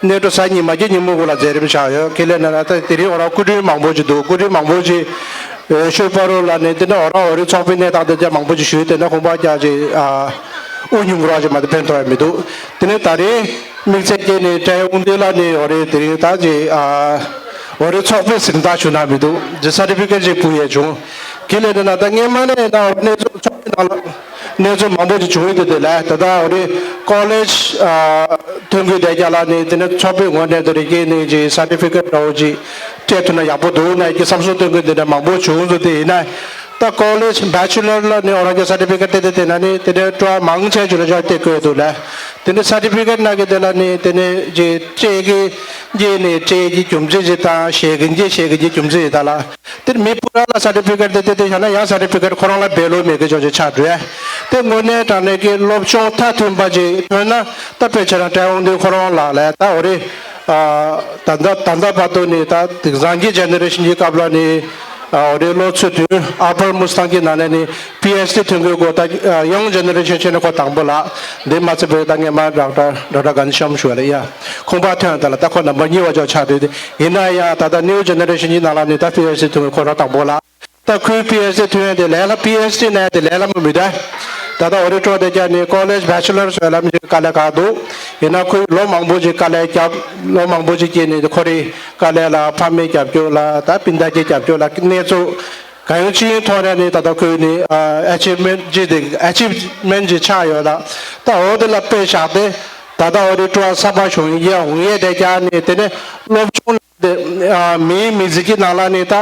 གནས་གྲོགས་གཟའ་ཉི་མ་གི་ཉིན་མོ་གུ་ལ་མཛད་རིམ་བཞག་ཡོད། ཁས་ལེན་ན་ན་ད་དེ་རིང་འོ་རང་སྐུ་མགྲོན་མང་པོ་ཅིག་འདུག་སྐུ་མགྲོན་མང་པོ་ཅིག་ཨེ་ཤོད་པ་རོ་ལ་ནི་དེ་ནས་འོ་རང་འོ་རེ་ཚོགས་པའི་གནས་སྟངས་དེ་ཅག་མང་པོ་ཅིག་ཞུས། དེ་ནས་ཁོང་པ་རྒྱ་ཅིག་ཨ་དབུ་སྙུང་རོགས་ཅིག་མ་དེ་ཕན་ཐོགས་ཡ་མི་འདུག་དེ་ནས་ད་རེས་དམིགས་བསལ་གྱི་ནི་བཀྲ་ཤིས་དབང་འདུས་ལ་ནི་འོ་རེ་དེ་རིང་ད་ཅིག་ཨ་འོ་རེ་ཚོགས་པའི་གཟེངས་རྟགས་ཞུ་ན་མི་འདུག་ཅིག་སར་ཊི་ཕི་ཀེཊ་ཅིག་ཕུལ་ཡས་བྱུང་། ཁས་ལེན་དེ་ན་ད་སྔས་མ་ནས་ད་འོ་རེ་གནས་ཚུལ་ཚོགས་པའི་ནང་ལ་གནས་ཚུལ་མང་པོ་ཅིག་བྱུང་ཡོད་དེ་དེ་ལ་ད་ད་འོ་རེ་ཀོ་ལེཇ་ཨ་ཐོན་ཁུལ་དེ་རྒྱ་ལ་ནི་དེ་ནས་ཚོགས་པའི་ངོས་ནས་དེ་རིང་གི་ནི་ཅིག་སར་ཊི་ཕི་ཀེཊ་འདྲ་བོ་ཅིག་སྤྲད་ཐུབ་ན་ཡག་པོ་འདུག་ན་ཀྱི་བསམ་ཚུལ་སྟོན་མཁན་དེ་འདྲ་མང་པོ་བྱུང་འདུག་དེ་ཡིན་ན། ད་ཀོ་ལེཇ་བྷེ་ཆུ་ལར་ལ་ནི་འོ་རང་གི་སར་ཊི་ཕི་ཀེཊ་དེ་དེ་དེ་ན་ནི་དེ་འདྲའི་སྤྲོ་བ་མང་ཆེ་ཆུ་ལ་ཆ་དེ་བཀོད་འདུག་ལ། དེ་ནི་སར་ཊི་ཕི་ཀེཊ་ན་གི་དེ་ལ་ནི་དེ་ནི་ཅི་སྤྲད་གི་ཅི་ནི་སྤྲད་གི་རྒྱུ་མཚན་ཅི་དང་བཞེས་གི་ཅི་བཞེས་གི་ཅི་རྒྱུ་མཚན་ཅི་ད་ལ། དེ་མི་སྤུ་ར་ལ་སར་ཊི་ཕི་ཀེཊ་དེ་དེ་དེ་བཞག་ན་ཡང་སར་ཊི་ཕི་ཀེཊ་ཁོ་རང་ལ་བེ་ལོ་མེད་གི་ཅོ་ཅོ་ཆགས་འགྲོ་ཡ། དེ་དངོས་གནས་དྲང་གནས་ཀྱི་སློབ་སྦྱོང་མཐར་ཐུག་པ་ཅིག་ཐོན་ན་ད་དཔེ་ཆ་རང་བཀྲ་ཤིས་དབང་འདུས་ཁོ་རང་ལགས་ལ་ད་འོ་རེ། ཨ་ད་ལྟ་ད་ལྟ་བར་དུ་ནི་ད་དེང་སང་གི་ཇེ་ནེ་རེ་ཤན་གྱི་སྐབས་ལ་ནི་ཨ་འོ་རེ་ལོ་ཚོད་བདུན་ཨ་པར་མུ་སི་ཏང་གི་ནང་ནས་ནི་པི་ཨེཆ་ཌི་ཐོན་དགོས་གོ་ད་ཡང་ཇེ་ནེ་རེ་ཤན་ཆེ་ནི་ཁོ་དང་པོ་ལ་འདི་མ་ཚད་པའི་ད་ངས་མ་ཌོག་ཊར་ཌོག་ཊར་གན་ཤམ་ཞུ་བ་ལ་ཡ་ཁོང་པ་ཐོན་ད་ལ་ད་ཁོ་ནམ་པར་གཉིས་པ་ཅོག་ཆགས་འདུག་དེ་ཡིན་ན་ཡང་ད་ལྟ་ནིའུ་ཇེ་ནེ་རེ་ཤན་གྱི་ནང་ལ་ནི་ད་པི་ཨེཆ་ཌི་ཐོན་དགོས་ཁོ་རང་དང་པོ་ལ། ད་ཁོའི་པི་ཨེཆ་ཌི་ཐོན་ཡ་དེ་ལས་སླ་པི་ཨེཆ་ཌི་ན་ཡ་དེ་ལས་སླ་མོ་མི་འདུག་ད་ལྟ་འོ་རེ་སྤྲོ་དེ་ཀྱང་ནི་ཀོ་ལེཇ་བྷེ་ཆུ་ལར་ཟེར་ལམ་ཞིག་དཀའ་ལས་ཁག་འདུག་ཡིན་ན་ཁོས་ལོ་མང་པོ་ཞིག་དཀའ་ལས་བརྒྱབ། ལོ་མང་པོ་ཞིག་སྐྱེས་ནི་ཁོ་རེ་དཀའ་ལས་ལ་ཕ་མའི་རྒྱབ་སྐྱོར་ལ་ད་སྤུན་ཟླ་གི་རྒྱབ་སྐྱོར་ལ་གནས་ཚུལ་གང་ཡོང་ཅི་ཡོང་ཐོག་ནས་ནི་ད་ལྟ་ཁོས་ནི་ཨ་ཨེ་ཆིབ་མེན་ཊི་ཅིག་དེ་ཨེ་ཆིབ་མེན་ཊི་ཅིག་ཆགས་ཡོད་ལ། ད་འོ་དེ་ལ་དཔེ་བཞག་སྟེ་ད་ལྟ་འོ་རེ་སྤྲོ་བ་ཚ་པ་བྱུང་ཡ་འོང་ཡས་དེ་ཀྱང་ནི་དེ་ནས་སློབ་སྦྱོང་དེ་ཨ་མིའི་མི་ཚེ་གི་ནང་ལ་ནི་ད་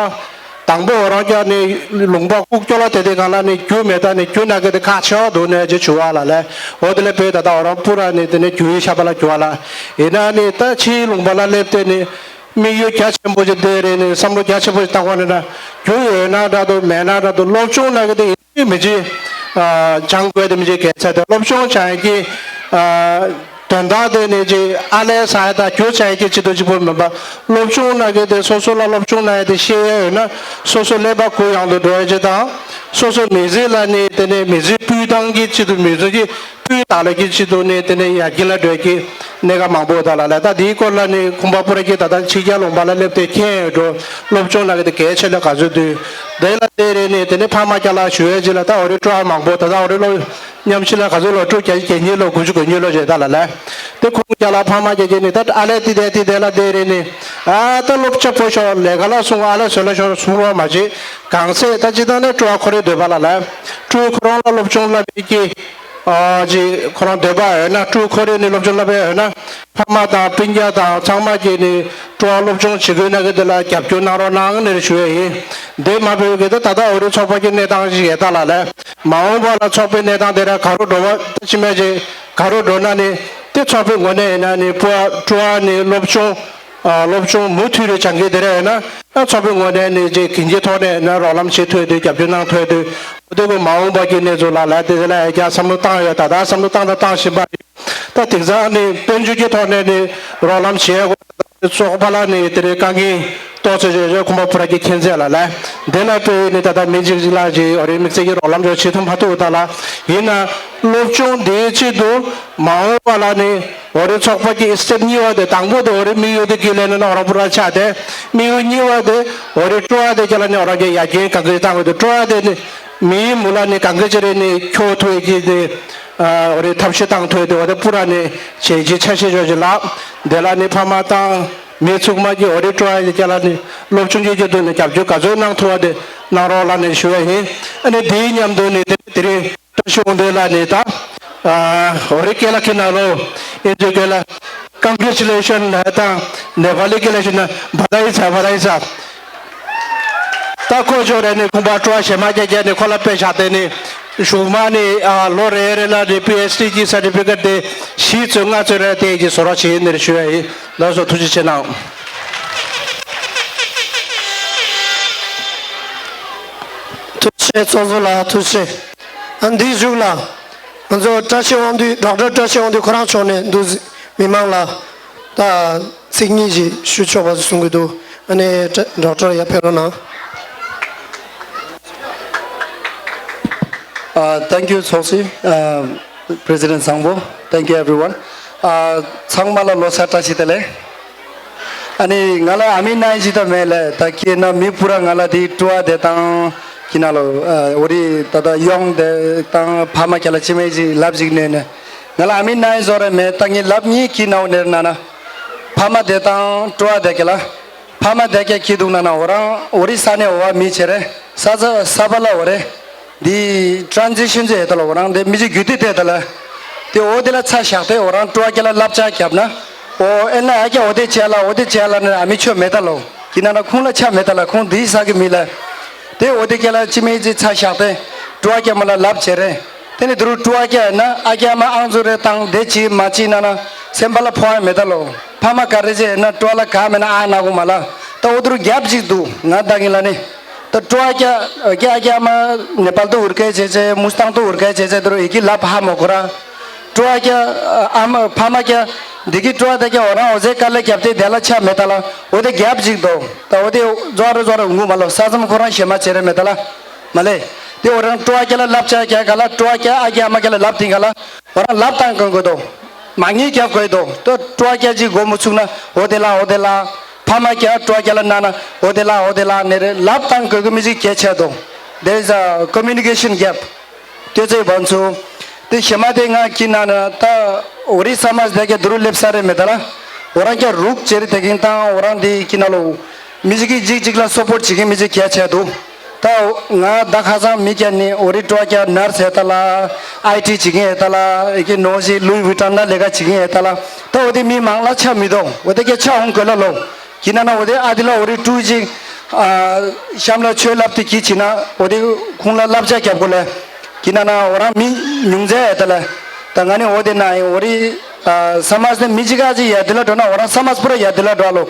ད་ དང་པོ་ང་རང་ཀྱ་ནི་ལུང་པ་ཁུག་ཀྱོག་ལ་དེ་དེ་གང་ལ་ནི་རྒྱུ་མེད་ད་ནི་རྒྱུ་ན་གི་དེ་ཁག་ཆེ་བ་འདུག་ནས་ཅི་ཞུ་བ་ལ་ལས། འོ་དེ་ལས་པས་ད་ད་ང་རང་པུ་ར་ནི་དེ་ནི་རྒྱུ་ཡི་ཤ་པ་ལ་རྒྱུ་བ་ལ། ཡིན་ན་ནི་ད་ཕྱིའི་ལུང་པ་ལ་སླེབས་ཏེ་ནི་དམིགས་ཡུལ་རྒྱ་ཆེན་པོ་ཅིག་དེ་རེད་ནི་བསམ་བློ་རྒྱ་ཆེན་པོ་ཅིག་བཏང་བ་ནི་ན་རྒྱུ་ཡོད་ན་འདྲ་འདུག་མེད་ན་འདྲ་འདུག་སློབ་སྦྱོང་ན་གི་དེ་ཡིན་མི་ཅི་སྦྱང་དགོས་དེ་མི་ཅི་གལ་ཆེ་དེ་སློབ་སྦྱོང་བྱ་ཡ་གི་དོན་དག་དེ་ནི་ཅི་ཨ་ལས་ས་ཡ་དང་རྒྱུ་ཆ་ཡ་གི་ཅི་དུ་ཅི་པོ་མིན་པ། སློབ་སྦྱོང་ན་གི་དེ་སོ་སོ་ལ་སློབ་སྦྱོང་ན་ཡ་དེ་ཤེས་ཡ་ཡོད་ན་སོ་སོ་ཀླད་པ་གུ་ཡངས་དུ་འགྲོ་ཡ་ཅི་དང་། སོ་སོ་མི་ཚེ་ལ་ནི་དེ་ནི་མི་ཚེ་སྤུས་དང་གི་ཅི་དུ་མི་ཚེ་གི་སྤུས་དག་ལ་གི་ཅི་དུ་ནི་དེ་ནི་ཡར་རྒྱས་ལ་འགྲོ་ཡ་གི་གནད་འགག་མང་པོ་ད་ལ་ལ་ད་དེའི་སྐོར་ལ་ནི་ཁུངས་པ་པུ་ར་གི་ད་ལྟ་ཕྱི་རྒྱལ་ལུང་པ་ལ་སླེབས་ཏེ་མཁྱེན་ཡོད་འགྲོ། སློབ་སྦྱོང་ན་གི་དེ་གལ་ཆེ་ལ་ག་ཚོད་དུས་དེ་ལ་དེ་རེད་ནི་དེ་ནི་ཕ་མ་སྐྱ་ལ་ཞུ་ཡ་ཅི་ལ་ད་འོ་རེ་སྤྲོ་བ་མང་པོ་ད་ད་འོ་རེ་ལོ། ཉམས་ཞིབ་ལ་ག་ཚོད་ལོ་དྲུག་བརྒྱ་བརྒྱད་གཉིས་ལོ་དགུ་བཅུ་གོ་གཉིས་ལོ་བྱས་ད་ལ་ལས། དེ་ཁོང་རྒྱ་ལ་ཕ་མ་རྒྱ་རྒྱ་ནི་ད་ཨ་ལས་ཏི་དེ་ཏི་དེ་ལ་དེ་རེད་ནི། ཨ་ད་སློབ་ཆ་པོ་ཤོར་ལས་ཀ་ལ་སོང་ཨ་ལས་བཟོ་ལ་ཤོར་སོང་བ་མ་བྱེད། གང་སེ་ད་ཅི་ད་ནི་སྤྲོ་བ་ཁོ་རེ་འདོད་པ་ལ་ལས། སྤྲོ་ཁོ་རང་ལ་སློབ་སྦྱོང་བསླབ་པའི་ཀྱི། ཨ་ཅི་ཁོ་རང་འདོད་པ་ཡོད་ན་སྤྲོ་ཁོ་རེ་ནི་སློབ་སྦྱོང་བསླབ་པའི་ཡོད་ན། ཕ་མ་དང་སྤུན་ཀྱག་དང་ཚང་མ་གིས་ནི་སྤྲོ་བ་སློབ་སྦྱོང་བྱེད་དགོས་ན་གི་དེ་ལ་རྒྱབ་སྐྱོར་གནང་རོགས་གནང་ནི་ཞུ་ཡ་ཡིན། དེ་མ་བོད་གི་ད་ད་ལྟ་འོ་རེ་ཚོགས་པ་གི་གནས་སྟངས་ཤིག་ཡོད་ད་ལ་ལས། མ་འོངས་པ་ལ་ཚོགས་པའི་གནས་སྟངས་དེ་ར་ག་རུ་འགྲོ་བ་ད་ཕྱི་མ་ཅིག་ག་རུ་འགྲོ་ན་ནི་དེ་ཚོགས་པའི་ངོས་ནས་ཡིན་ན་ནི་སྤྲོ་བ་སྤྲོ་བ་ནི་སློབ་སྦྱོང་ཨ་སློབ་སྦྱོང་མུ་མཐུད་རེ་སྦྱང་གི་དེ་ར་ཡིན་ན་ད་ཚོགས་པའི་ངོས་ནས་ནི་ཅིག་གིན་གྱི་ཐོག་ནས་ན་རོགས་རམ་བྱེད་ཐུབ་དུས་རྒྱབ་སྐྱོར་གནང་ཐུབ་དུས་འོ་དེ་གི་མ་འོངས་པ་གི་གནས་ཚུལ་ལ་ལ་དེ་ལ་ཡ་རྒྱ་བསམ་བློ་བཏང་ཡོད་ད་ད་བསམ་བློ་བཏང་ད་བཏང་བཞིན་པ་རེད། ད་དེང་སང་ནི་དཔལ་འབྱོར་གྱི་ཐོག་ནས་ནི་རོགས་རམ་བྱེད་དགོས། ཚོགས་པ་ལ་ནི་དེ་རིང་དཀའ་ངལ་ཏོག་ཙམ་རེ་རེ་ཁོང་པ་ཕུ་ར་གི་མཁྱེན་ཚད་ལ་ལས། དེ་ལ་དཔེ་ནི་ད་ལྟ་མི་གཅིག་གཅིག་ལ་ཅིག་འོ་རེ་དམིགས་བསལ་གྱི་རོགས་རམ་ཅིག་བྱེད་ཐུབ་མ་ཐུབ་ད་ལ། ཡིན་ན་སློབ་སྦྱོང་དེའི་ཆེད་དུ་མ་འོངས་པ་ལ་ནི་འོ་རེ་ཚོགས་པ་གི་སི་ཊེབ་གཉིས་པ་དེ་དང་པོ་དེ་འོ་རེ་དམིགས་ཡུལ་དེ་གི་ལས་ནི་ན་རོགས་པ་ཕུ་ར་ཆགས་ཏེ། དམིགས་ཡུལ་གཉིས་པ་དེ་འོ་རེ་སྤྲོ་བ་དེ་གི་ལ་ནི་འོ་རང་གི་ཡར་རྒྱས་གང་གི་བཏང་བ་དེ་སྤྲོ་བ་དེ་ནི་མིའི་མུ་ལ་ནི་གང་གི་ཅི་རེ་ནི་འཁྱོག་ཐུབ་ཀྱི་ནི། ཨ་འོ་རེ་ཐབས་ཤེས་བཏང་ཐུབ་དེ་འོ་དེ་པུ་ར་ནི་བྱས་རྗེས་ཆ་ཤས་ཆོག་ཅིག་ལགས། དེ་ལ་ནི་ཕ་མ་དང་མི་ཚུགས་མ་གི་འོ་རེ་སྤྲོ་བ་ཡི་སྐྱ་ལ་ནི་སློབ་སྦྱོང་གི་ཆེད་དུ་ནི་རྒྱབ་སྐྱོར་ག་ཚོད་གནང་ཐུབ་བ་དེ་གནང་རོགས་ལ་ནི་ཞུ་བ་ཡིན། ཨ་ནི་དེའི་མཉམ་དུ་ནི་དེ་དེ་རིང་བཀྲ་ཤིས་དབང་འདུས་ལགས་ནི་ད་ཨ་འོ་རེ་སྐད་ལ་ཁྱེད་ན་ལོ་ཨིན་ཇི་སྐད་ལ་Congratulation ལ་དང་ནེ་པ་ལི་སྐད་ལ་ཞུ་ན་བ་དྷའི་ས་བ་དྷའི་ས། ད་ཁོ་ཚོ་རེ་ནི་ཁུངས་པ་སྤྲོ་བ་ཞེ་མ་རྒྱ་རྒྱ་ནི་ཁོ་ལ་དཔེ་བཞག་སྟེ་ནི་གཞུག་མ་ནི་ཨ་ལོ་རེ་རེ་ལ་ནི་པི་ཨེཆ་ཌི་གི་སར་ཊི་ཕི་ཀེཊ་དེ་བཞི་ཚོད་ལྔ་ཚོད་རེ་དེ་གི་བཟོ་རོགས་བྱེད་ནི་རེ་ཞུ་ཡ་ཡིན། ལགས་སོ་ཐུགས་རྗེ་ཆེ་གནང་། ཐུགས་རྗེ་ཆེ་ཚོགས་གཙོ་ལགས་ཐུགས་རྗེ་ཆེ། ཨ་འདིའི་གཞུག་ལ་ང་ཚོ་བཀྲ་ཤིས་དབང་འདུས་ཌོག་ཊར་བཀྲ་ཤིས་དབང་འདུས་ཁོ་རང་མཆོག་ནས་འདུག་མི་མང་ལ་ད་ཚིག་གཉིས་ཅིག་ཞུ་ཆོག་པ་གསུང་གི་འདུག་ཨ་ནི་ཌོག་ཊར་ཡར་ཕེབས་རོགས་གནང་། Uh, thank you, ཚོགས་གཙོ། Uh, President བཟང་པོ། Thank you, everyone. Uh, ཚང་མ་ལ་ལོ་གསར་བཀྲ་ཤིས་བདེ་ལེགས། ཨ་ནི་ང་ལ་ཨ་མའི་ནང་ཅི་ད་མེད་ལེ། ད་ཁྱེད་ན་མི་པུ་ར་ང་ལ་དེ་སྤྲོ་བ་དེ་དང་ཁྱེད་ན་ལོ་ཨ་འོ་རི་ད་ད་ཡོང་དེ་དང་ཕ་མ་ཁྱེད་ལ་ཅི་མེད་ཅི་ལབ་ཅིག་ནས་ནས་ང་ལ་ཨ་མའི་ནང་ཡི་བཟོ་རེ་མེད། ད་ངའི་ལབ་གཉིས་ཁྱེད་ན་འོ་ནེར་ན་ན་ཕ་མ་དེ་དང་སྤྲོ་བ་དེ་ཁྱེད་ལ་ཕ་མ་དེ་ཁྱེད་ཁྱེད་འདུག་ན་ན་འོ་རང་འོ་རི་ས་ནས་འོ་བ་མི་ཆེ་རེ་ས་ས་ས་པ་ལ་འོ་རེ། འདི་transition ཟེར་ད་ལ་འོ་རང་དེ་མི་ཅིག་རྒྱུད་སྡེ་དེ་ད་ལ། དེ་འོ་དེ་ལ་ཚ་བཞག་སྟེ་འོ་རང་སྤྲོ་བ་སྐྱེ་ལ་བསླབ་བྱ་བརྒྱབ་ན། འོ་ཨེ་ན་ཨ་ཀྱ་འོ་དེ་བྱས་ལ་འོ་དེ་བྱས་ལ་ནི་ཨ་མི་ཆོས་མེད་ད་ལོ། གི་ན་ན་ཁུང་ལ་ཆ་མེད་ད་ལ་ཁུང་དེའི་ས་གི་མི་ལ། དེ་འོ་དེ་སྐྱེ་ལ་ཅི་མི་ཅི་ཚ་བཞག་སྟེ། སྤྲོ་བ་སྐྱེ་མ་ལ་ལབ་བྱེད་རེད། དེ་ནི་དུ་རུ་སྤྲོ་བ་སྐྱེ་ན་ཨ་ཀྱ་མ་ཨང་ཚོ་རེ་བཏང་དེ་ཅི་མ་ཅི་ན་ན། སེམས་པ་ལ་ཕོག་ཡ་མེད་ད་ལོ། ཕ་མ་ག་རེ་བྱས་ན་སྤྲོ་བ་ལ་ག་མེད་ན་ཨ་ན་གུ་མ་ལ། ད་འོ་དུ་རུ་རྒྱབ་ཅིག་འདུག་ང་ད་གི་ལ་ནི། ད་སྤྲོ་བ་སྐྱ་སྐྱ་སྐྱ་མ་ནེ་པཱལ་དུ་འུར་སྐད་བྱེད་བྱེད་མུ་སྟང་དུ་འུར་སྐད་བྱེད་བྱེད་དུ་ཡི་གེ་ལབ་ཧ་མོ་ཁོ་ར། སྤྲོ་བ་སྐྱ་ཨ་མ་ཕ་མ་སྐྱ་འདི་གི་སྤྲོ་བ་ད་སྐྱ་འོ་རང་འོ་ཟེ་དཀའ་ལས་རྒྱབ་སྟེ་དེ་ལ་ཆ་མེད་ད་ལ་འོ་དེ་རྒྱབ་ཅིག་དོ། ད་འོ་དེ་རྫོགས་རེ་རྫོགས་རེ་འུ་ངུ་མ་ལོ་ས་མཚམས་ཁོ་རང་ཞེ་མ་བྱེད་རེ་མེད་ད་ལ་མ་ལེ། དེ་འོ་རང་སྤྲོ་བ་སྐྱ་ལ་ལབ་ཆ་སྐྱ་ག་ལ་སྤྲོ་བ་སྐྱ་ཨ་སྐྱ་མ་སྐྱ་ལ་ལབ་དེ་ག་ལ་འོ་རང་ལབ་བཏང་གོ་དགོས་དོ། མ་ངེས་རྒྱབ་དགོས་དོ། ད་སྤྲོ་བ་སྐྱ་ཅིག་སྒོ་མོ་ཚུགས་ན་འོ་དེ་ལ་འོ་དེ་ལ། ཕ་མ་སྐྱ་སྤྲོ་སྐྱ་ལ་ན་ན་འོ་དེ་ལ་འོ་དེ་ལ་ནེ་རེ་ལབ་བཏང་དགོས་གི་མི་ཅིག་གལ་ཆེ་དོ། There is a communication gap. དེ་ཚེ་བང་ཚུ། དེ་ཞེ་མ་དེ་ང་ཁྱི་ན་ན་ད་འོ་རི་ས་མ་དེ་སྐྱ་དུ་རུ་སླེབས་ས་རེ་མེད་ད་ལ། འོ་རང་སྐྱ་རུག་ཅེ་རི་དེ་གིན་དང་འོ་རང་དེ་ཁྱི་ན་ལོ། མི་ཅིག་གི་ཅིག་ཅིག་ལ་སོ་པོར་བྱེད་གི་མི་ཅིག་གལ་ཆེ་དོ། ད་ང་ད་ཁ་སང་མི་སྐྱ་ནི་འོ་རི་སྤྲོ་སྐྱ་ནར་སེ་ད་ལ། ཨའི་ཊི་བྱེད་གི་ཡེ་ད་ལ། ཨེ་ཀྱི་ནོ་ཞི་ལུའི་ཝི་ཊོན་ན་ལས་ཀ་བྱེད་གི་ཡེ་ད་ལ། ད་འོ་དེ་མི་མང་ལ་ཆ་མི་དོ། འོ་དེ་སྐྱ་ཆ་འོང་གོ་ལ་ལོ། གི་ན་ན་འོ་དེ་ཨ་དི་ལ་འོ་རི་ཀྲུའུ་ཅིག་ ཨ་གཤམ་ལ་ཆོས་ལབ་དེ་གི་ཅི་ན་འོ་དེ་ཁུང་ལ་བསླབ་བྱ་རྒྱབ་དགོས་ལེ། གི་ན་ན་འོ་རང་མི་ཉུང་ཚད་ཡ་ད་ལ། ད་ང་ནི་འོ་དེ་ན་ཡིན་འོ་རི་ཨ་ས་མ་སི་མི་ཅི་ག་ཅི་ཡ་དེ་ལ་འགྲོ་ན་འོ་རང་ས་མ་སི་པུ་ར་ཡ་དེ་ལ་འགྲོ་ལོ།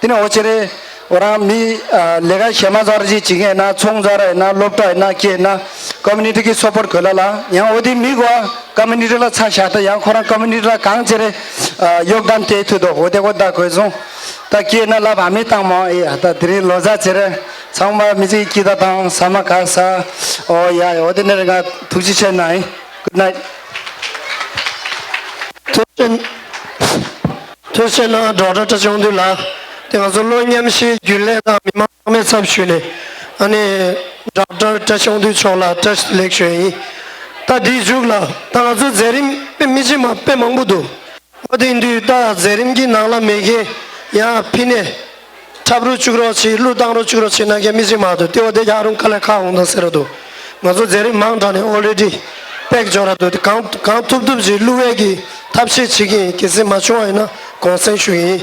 དེ་ནི་འོ་ཅེ་རེ། འོ་རང་མི་ཨ་ལས་ཀ་གཞན་མ་ཚར་ཅིག་བྱེད་མཁན་ཡིན་ན་ཚོང་ཚར་ཡིན་ན་སློབ་གྲྭ་ཡིན་ན་སྐྱེ་ཡིན་ན་ཀོ་མུ་ནི་ཊི་གི་སོ་པོར་དགོས་ལ་ལ་ཡང་འོ་དེ་མི་གོ་ཀོ་མུ་ནི་ཊི་ལ་ཚ་ཤ་ད་ཡང་ཁོ་རང་ཀོ་མུ་ནི་ཊི་ལ་གང་ཅེ་རེ་ཨ་ཡོག་དན་དེ་ཐུ་དོ་འོ་དེ་གོ་ད་གོས་སོང་། ད་སྐྱེ་ཡིན་ན་ལ་བ་མི་བཏང་མོ་ཨེ་ཡ་ད་དེ་རིང་ལོ་ཟ་ཅེ་རེ་ཚང་མ་མི་ཚེ་སྐྱིད་ད་དང་ཟ་མ་ག་ས་འོ་ཡ་འོ་དེ་ནས་རེ་ང་ཐུགས་རྗེ་ཆེ་ན་ཨེ། Good night. ཐུགས་རྗེ་ཆེ། ཐུགས་རྗེ་གནང་ཌོག་ཊར་བཀྲ་ཤིས་དབང་འདུས་ལགས། དེ་ང་ཚོ་གློག་བརྙན་ཞིག་རྒྱུན་ལས་དང་མི་མང་ཚང་མའི་ཚབ་ཞུས་ནས་ཨ་ནི་ཌོག་ཊར་བཀྲ་ཤིས་དབང་འདུས་མཆོག་ལ་བཀྲ་ཤིས་བདེ་ལེགས་ཞུ་ཡ་ཡིན། ད་འདིའི་མཇུག་ལ་ད་ང་ཚོ་མཛད་རིམ་དཔེ་མི་ཕྱེད་མ་དཔེ་མང་པོ་འདུག་འོ་དེ་ཡིན་དུས་ད་མཛད་རིམ་གྱི་ནང་ལ་མེད་མཁན་ཡང་ཕི་ནས་འཁྲབ་རོགས་བཅུག་རོགས་བྱེད་གླུ་བཏང་རོགས་བཅུག་རོགས་བྱེད་ན་མཁན་མི་ཕྱེད་མ་འདུག་དེ་འོ་དེ་ཡག་རུང་དཀའ་ལས་ཁག་འོང་དང་ཟེར་ར་འདུག་ང་ཚོ་མཛད་རིམ་མང་དྲགས་ནས་ཨོ་རེ་ཌི་པེག་འབྱོར་ར་འདུག་དེ་གང་གང་ཐུབ་ཐུབ་ཅིག་བླུག་ཡས་ཀྱི་ཐབས་ཤེས་བྱེད་ཀྱི་ཡིན། གལ་སྲིད་མ་བྱུང་བ་ཡིན་ན་དགོངས་སེལ་ཞུ་ཡིན།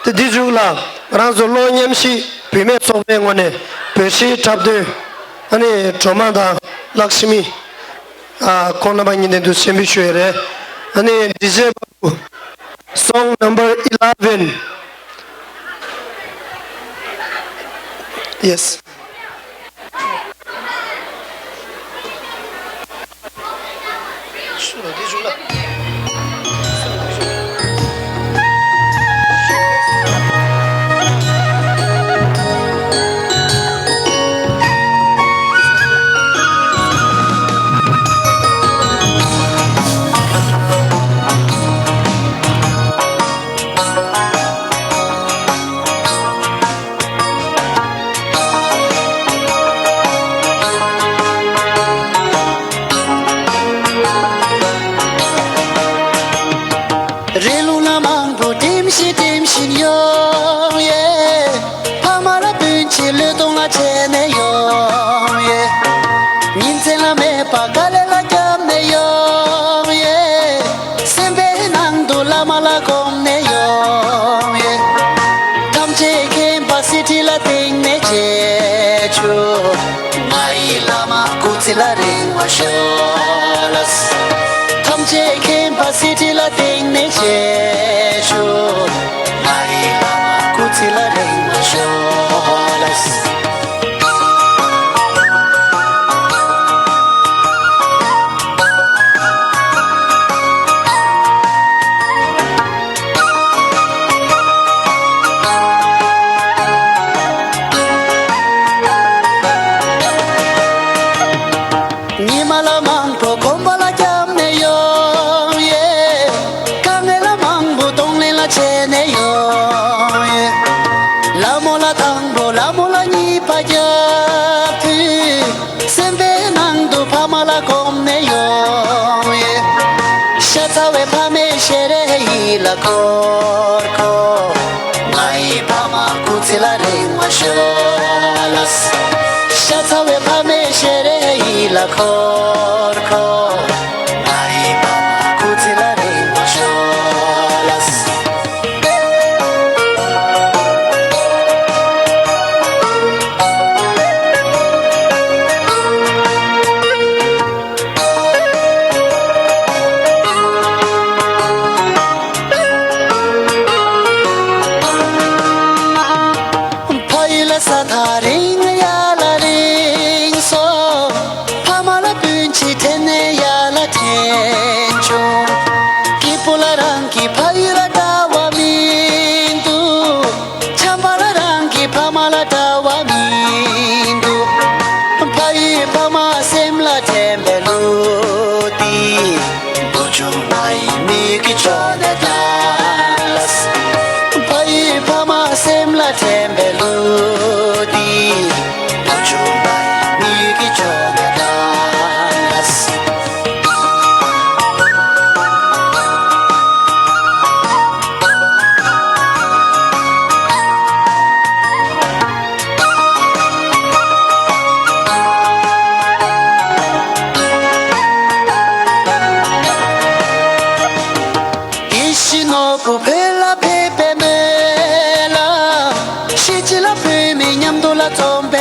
དེ་འདི་མཇུག་ལ་ང་རང་ཚོ་གློག་བརྙན་ཞིག་བུད་མེད་ཚོགས་པའི་ངོས་ནས་བོད་གཞས་འཁྲབ་སྟོན་ཨ་ནི་སྒྲོལ་མ་དང་ལཀྵ་མི་ཨ་ཁོང་རྣམ་པ་གཉིས་ནས་འདུག་སེ་འབུལ་ཞུ་ཡས་རེད། ཨ་ནི་ཌི་ཇེ་པ་བུ། Song number eleven. Yes. རི་ལུང་ལ་མང་པོ་དྲིམ་ཞིག་དྲིམ་བཞིན་ཡོང་ཡེ། ཕ་མ་ལ་སྤུན་མཆེད་བློས་གཏོང་ལ་བྱས་ནས་ཡོང་ཡེ། ཉིན་མཚན་ལ་མེད་པར་དཀའ་ལས་ལ་བརྒྱབ་ནས་ཡོང་ཡེ། སེམས་པའི་ནང་དུ་བླ་མ་ལ་སྒོམ་ནས་ཡོང་ཡེ། ཐམས་ཅད་མཁྱེན་པ་སྲིད་ཁྲི་ལ་བརྟེན་ནས་མཆེད་ཆུ། ང་ཡི་བླ་མ་སྐུ་ཚེ་ལ་རིང་བ་ཤོག་ལ། ཐམས་ཅད་མཁྱེན་པ་སྲིད་ཁྲི་ལ་བརྟེན་ནས་མཆེད་ཆུ། ང་ཡི་བླ་མ་སྐུ་ཚེ་ལ་རིང་བ་ཤོག་ལ། ཉི་མ་ལ་མང་པོ་གོམ་པ་ལ་བརྒྱབ་ནས་ཡོང་ཡེ། དཀའ་ངལ་ལ་མང་པོ་གདོང་ལེན་ལ་བྱས་ནས་ཡོང་ཡེ། ལ་མོ་ལ་དང་པོ་ལ་མོ་ལ་གཉིས་པ་རྒྱབ་དུས། སེམས་པའི་ནང་དུ་ཕ་མ་ལ་སྒོམ་ནས་ཡོང་ཡེ། ཤ་ཚ་བའི་ཕ་མའི་ཞལ་རས་ཡིད་ལ་འཁོར་འཁོར། ང་ཡི་ཕ་མ་སྐུ་ཚེ་ལ་རིང་བ་ཤོག་ལ། ཤ་ཚ་བའི་ཕ་མའི་ཞལ་རས་ཡིད་ལ་འཁོར་འཁོར། ང་ཡི་ཕ་མ་སྐུ་ཚེ་ལ་རིང་བ་ཤོག་ལ། ཕ་ཡུལ་ས་ཐག་རིང་ཡ་ལ་རིང་སོང་། ཕ་མ་ལ་སྤུན་མཆེད་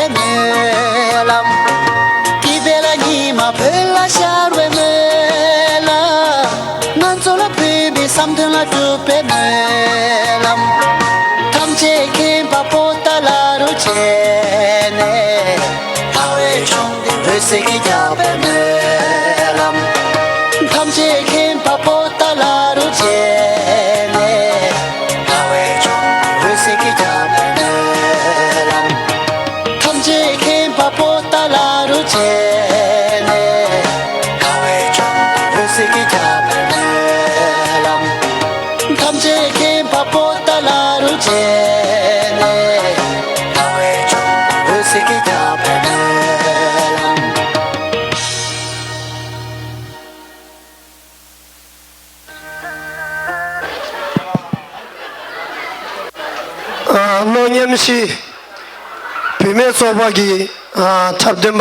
སྨོན་ལམ། དེ་བས་ལ་ཉི་མ་བོད་ལ་ཤར་བའི་སྨོན་ལམ། ང་ཚོ་ལ་ཕན་པའི་བསམ་དོན་ལ་འགྲུབ་པའི་སྨོན་ལམ། ཐམས་ཅད་མཁྱེན་པ་པོ་ཏཱ་ལ་རུ་བྱས་ནས། དགའ་བའི་འབྱུང་འོད་ཟེར་གྱིས་ཁྱབ་པའི་སྨོན་ལམ། ཐམས་ཅད་མཁྱེན་པ་པོ་ཏཱ་ལ་རུ་བྱས་ནས། དགའ་བའི་འབྱུང་འོད་ཟེར་གྱིས་ཁྱབ་པའི་སྨོན་ལམ། ཐམས་ཅད་མཁྱེན་པ་པོ་ཏཱ་ལ་རུ་བྱས་ནས། དགའ་བའི་འབྱུང་འོད་ཟེར་གྱིས་ཁྱབ་པའི་སྨོན་ལམ། ཐམས་ཅད་མཁྱེན་པ་པོ་ཏཱ་ལ་རུ་བྱས་ནས། དགའ་བའི་འབྱུང་འོད་ཟེར་གྱིས་ཁྱབ་པའི་སྨོན་ལམ། ཨ། གློག་མཉམ་གཤིས་བུད་མེད་ཚོགས་པ་གི་ཨ། འཁྲབ་སྟོན་པ་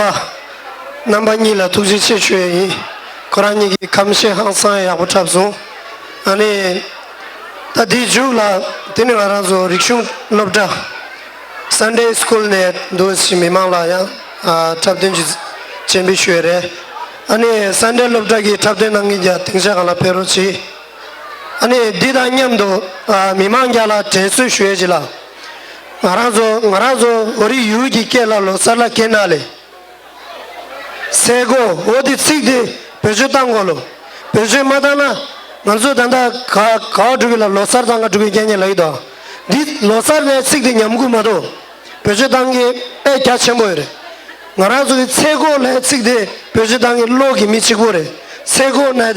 རྣམ་པ་གཉིས་ལ་ཐུགས་རྗེ་ཆེ་ཞུ་ཡས་ཡིན། ཁོ་རང་གཉིས་ཀྱིས་གཏམ་བཤད་ཧང་སང་ཡག་པོ་འཁྲབ་སོང་། ཨ་ནི། ད་དེའི་མཇུག་ལ་དེ་ནི་ང་རང་ཚོ་རིག་གཞུང་སློབ་གྲྭ་Sunday School ནས་འདུག་སེ་མི་མང་ལ་ཡང་ཨ། འཁྲབ་སྟོན་གྱི་སྤྱན་འབུལ་ཞུ་ཡས་རེད། ཨ་ནི་Sunday སློབ་གྲྭ་གི་འཁྲབ་སྟོན་གནང་མཁན་རྒྱ་སྡིངས་ཆ་སྒང་ལ་ཕེབས་རོགས་གྱིས། ཨ་ནི་འདི་དང་མཉམ་དུ་ཨ། མི་མང་རྒྱ་ལ་དྲན་གསོ་ཞུ་ཡས་ཅིག་ལ། ང་རང་ཚོ་ང་རང་ཚོ་བོད་རིགས་ཡུལ་གྱི་སྐད་ལ་ལོ་གསར་ལ་སྐད་ནག་ལས། ཚེས་འགོ། འོ་དེ་ཚིག་དེ་བེད་སྤྱོད་བཏང་དགོས་ལོ། བེད་སྤྱོད་མ་བཏང་ན། ང་ཚོ་ད་ལྟ་ག་ག་བ་འགྲོ་གི་ལ་ལོ་གསར་བཏང་ག་འགྲོ་གི་རྐྱང་རྐྱང་ལ་ཡོད་དོ། འདི་ལོ་གསར་ལས་ཚིག་དེ་ཉམས་རྒུད་མ་གཏོགས། བེད་སྤྱོད་བཏང་གི་དཔེ་རྒྱ་ཆེན་པོ་ཡོད་རེད། ང་རང་ཚོ་གི་ཚེས་འགོ་ལས་ཚིག་དེ་བེད་སྤྱོད་བཏང་གི་བློ་གི་མི་གཅིག་པོ་རེད། ཚེས་འགོ་ན་དེ།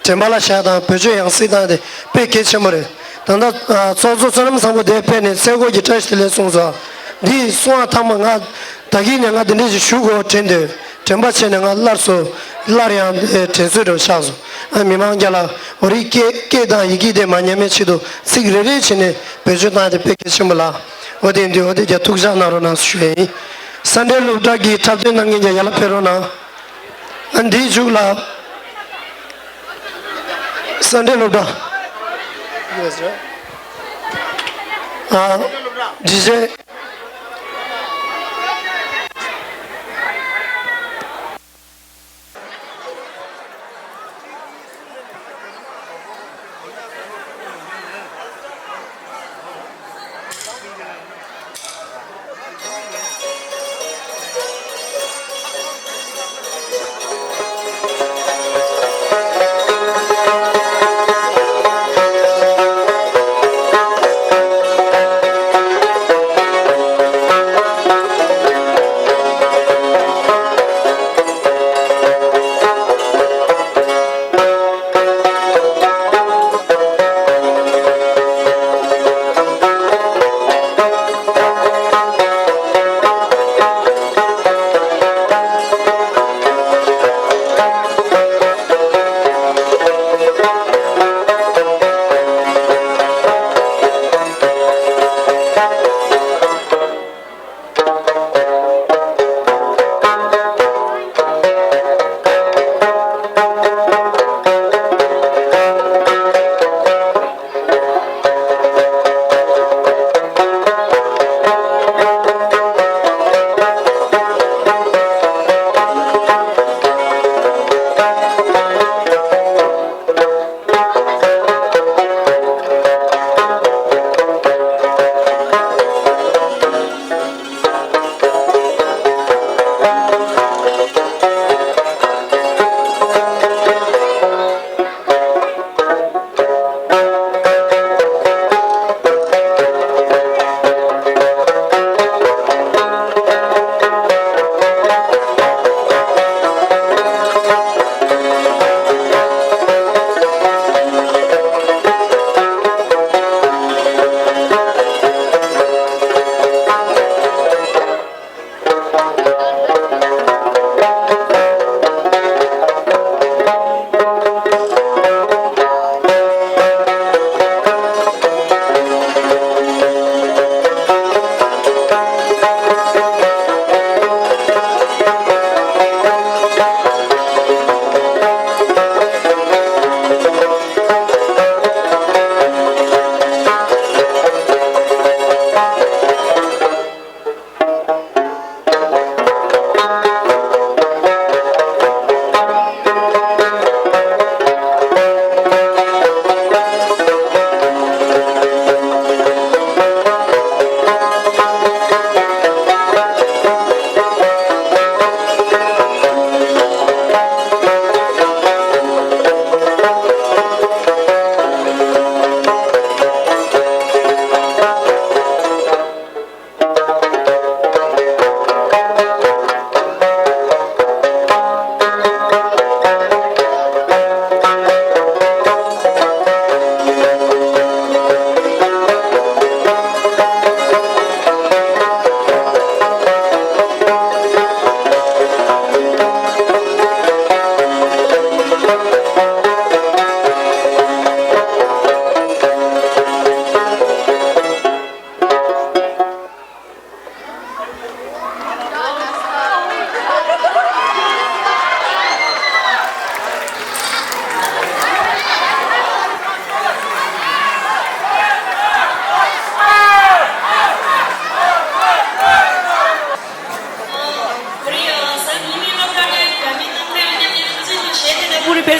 དྲན་པ་ལ་བཞག་དང་བེད་སྤྱོད་ཡང་སྲིད་བཏང་དེ་དཔེ་གལ་ཆེན་པོ་རེད། ད་ལྟ་ཨ། ཚོགས་གཙོ་བསོད་ནམས་བཟང་པོ་དེ་ཕེབས་ནས་ཚེས་འགོ་གི་བཀྲ་ཤིས་བདེ་ལེགས་གསུངས་སོང་། འདི་གསུང་བ་ཐ་མ་ང་ད་གིན་ནས་ང་འདི་འདྲ་ཞིག་ཞུ་དགོས་དྲན་དུས་དྲན་པ་བྱས་ནས་ང་སླར་གསོ་སླར་ཡང་དྲན་གསོ་འདྲ་ཆགས་སོང་། ཨ། མི་མང་རྒྱ་ལ་བོད་རིགས་སྐད་སྐད་དང་ཡི་གེ་དེ་མ་ཉམས་པའི་ཆེད་དུ་ཚིག་རེ་རེ་བྱས་ནས་བེད་སྤྱོད་བཏང་དེ་དཔེ་གལ་ཆེན་པོ་ལ། འོ་དེ་འདི་འོ་དེ་རྒྱ་ཐུགས་ཅག་གནང་རོགས་གནང་ཞུ་ཡས་ཡིན། Sunday སློབ་གྲྭ་གི་འཁྲབ་སྟོན་གནང་མཁན་རྒྱ་ཡར་ལ་ཕེབས་རོགས་གནང་། ཨ། འདིའི་མཇུག་ལ་Sunday སློབ་གྲྭ། ཨ། ཌི་ཇེ།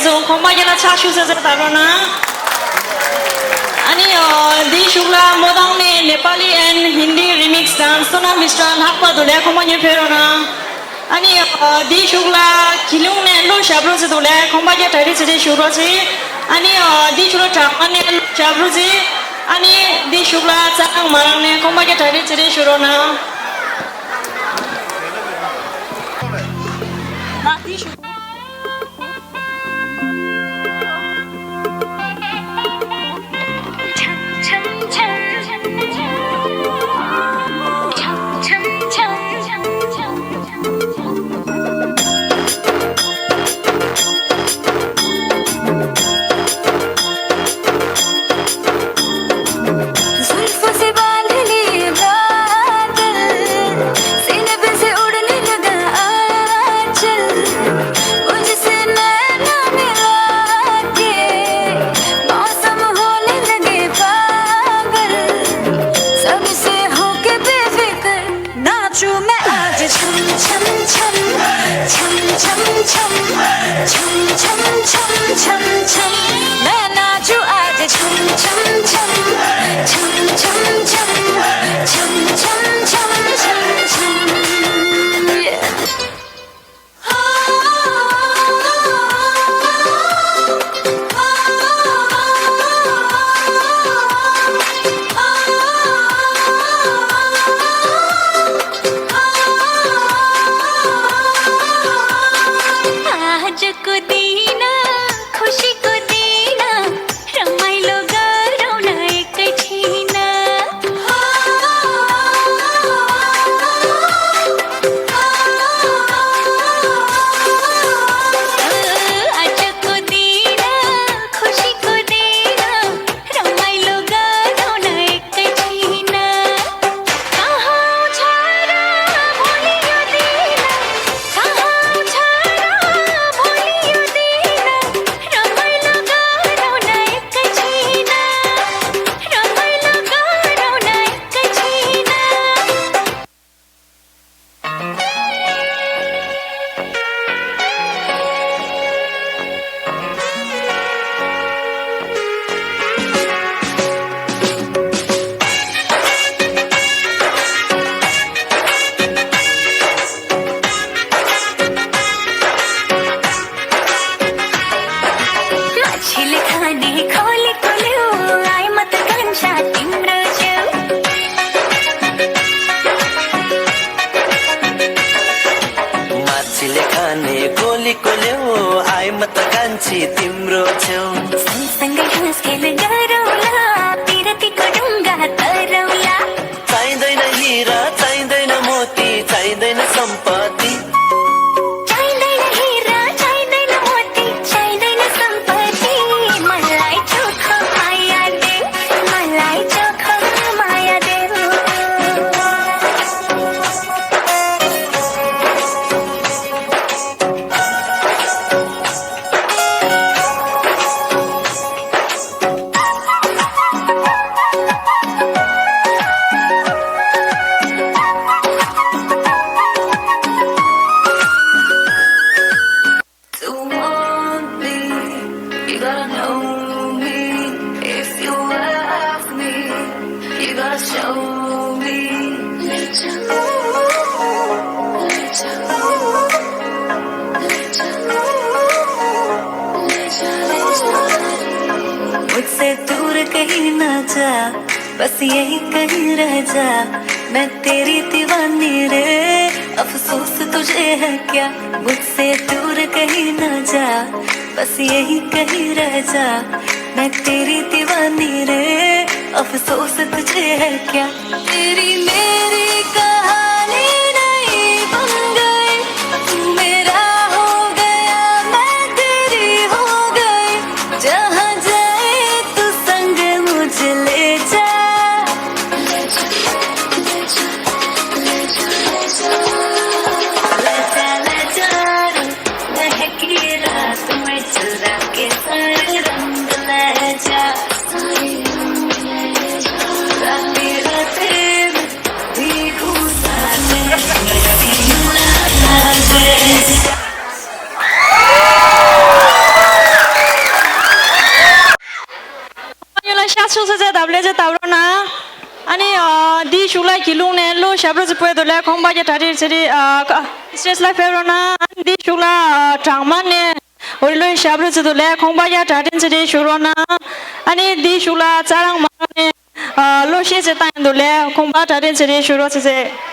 ཚོ་ཁོང་པ་རྒྱལ་ལ་ཕྱག་ཞུ་ཟེར་ཟེར་ད་རོགས་གནང་། ཨ་ནི་འདིའི་གཞུག་ལ་མོ་དང་ནས་Nepali and Hindi remix དང་སོ་ན་མི་སི་ཊར་ལྷག་པ་དུ་ལས་ཁོང་པ་ཉོས་ཕེབས་རོགས་གནང་། ཨ་ནི་འདིའི་གཞུག་ལ་གི་ལུང་ནས་ལོ་ཞབས་རོ་ཟེར་དུ་ལས་ཁོང་པ་རྒྱལ་གྲ་སྒྲིག་ཚེ་རེ་ཞུ་རོགས་ཟེར། ཨ་ནི་འདིའི་གཞུག་ལ་གྲགས་པ་ནས་ལོ་ཞབས་རོ་ཟེར། ཨ་ནི་འདིའི་གཞུག་ལ་རྩ་ཁང་མ་རང་ནས་ཁོང་པ་རྒྱལ་གྲ་སྒྲིག་ཚེ་རེ་ཞུ་རོགས་གནང་། जुल्फों से बांध लिए बादल, सीने पे से उड़ने लगा आंचल, मुझसे नैना मिला के मौसम होने लगे पागल, सबसे होके बेफिक्र नाचूं मैं आज छम छम छम, छम छम छम, छम छम छम, छम छम। मैं नाचूं आज छम छम छम, छम छम छम, छम छम छम, छम छम। आजको दिन खुसीको दिन, रमाइलो गरौँ न एकैछिन। आजको दिन खुसीको दिन, रमाइलो गरौँ न एकैछिन। कहाँ छ र भोलि यो दिन, कहाँ छ र भोलि यो दिन, रमाइलो गरौँ न एकैछिन, रमाइलो गरौँ न एकैछिन। माछीले खाने खोलेको ल्याऊ, आए म त कान्छा तिम्रो छेउ। माछीले खाने खोलेको ल्याऊ, आए म त कान्छी तिम्रो छेउ। सँगसँगै हाँसखेल गरौँला, पिरतीको ढुङ्गा तरौँला। चाहिँदैन हिरा, चाहिँदैन मोती, चाहिँदैन सम्पत्ति। चाहिँदैन हिरा, चाहिँदैन मोती, चाहिँदैन सम्पत्ति। मलाई चोखो माया देऊ, मलाई चोखो माया देऊ। Don't want me, you gotta know me. If you love me, you gotta show me. मुझसे दूर कहीं ना जा, बस यहीं कहीं रह जा, मैं तेरी दीवानी रे। अफसोस तुझे है क्या, मुझसे दूर कहीं ना जा, बस यहीं कहीं रह जा, मैं तेरी दीवानी रे। अफसोस तुझे है क्या, तेरी मेरी कहानी नहीं बन गई। तू मेरा हो गया, मैं तेरी हो गई। जहाँ जाए तू संग मुझे ले जा। ले जा, ले जा, ले जा, ले जा, ले जा। ले जा, ले जा रे, महकी रात में चुरा के सारे रंग ले जा। सारे रंग ले जा। रातें रातें में भी ཆུ་ཚོད་ཚད་དང་ལས་བྱེད་བཏབ་རོགས་གནང་། ཨ་ནི་ཨ་འདིའི་གཞུག་ལ་གྱི་ལུང་ནས་ལོ་ཞབས་བྲོ་ཚོ་སྤོས་དུ་ལས་ཁོང་པ་རྒྱ་གྲ་སྒྲིག་ཚེ་རིང་ཨ་ཀ་སི་ཊེ་ཇི་ལ་ཕེབས་རོགས་གནང་། ཨ་ནི་འདིའི་གཞུག་ལ་ཨ་གྲང་མ་ནས་འོ་རི་ལོའི་ཞབས་བྲོ་ཚོ་དུ་ལས་ཁོང་པ་རྒྱ་གྲ་སྒྲིག་ཚེ་རིང་བཞུགས་རོགས་གནང་། ཨ་ནི་འདིའི་གཞུག་ལ་རྩ་རང་མ་རང་ནས་ཨ་ལོ་ཤས་ཚེ་བཏང་ཡོང་དུ་ལས་ཁོང་པ་གྲ་སྒྲིག་ཚེ་རིང་བཞུགས་རོགས་ཚེ་ཚེ།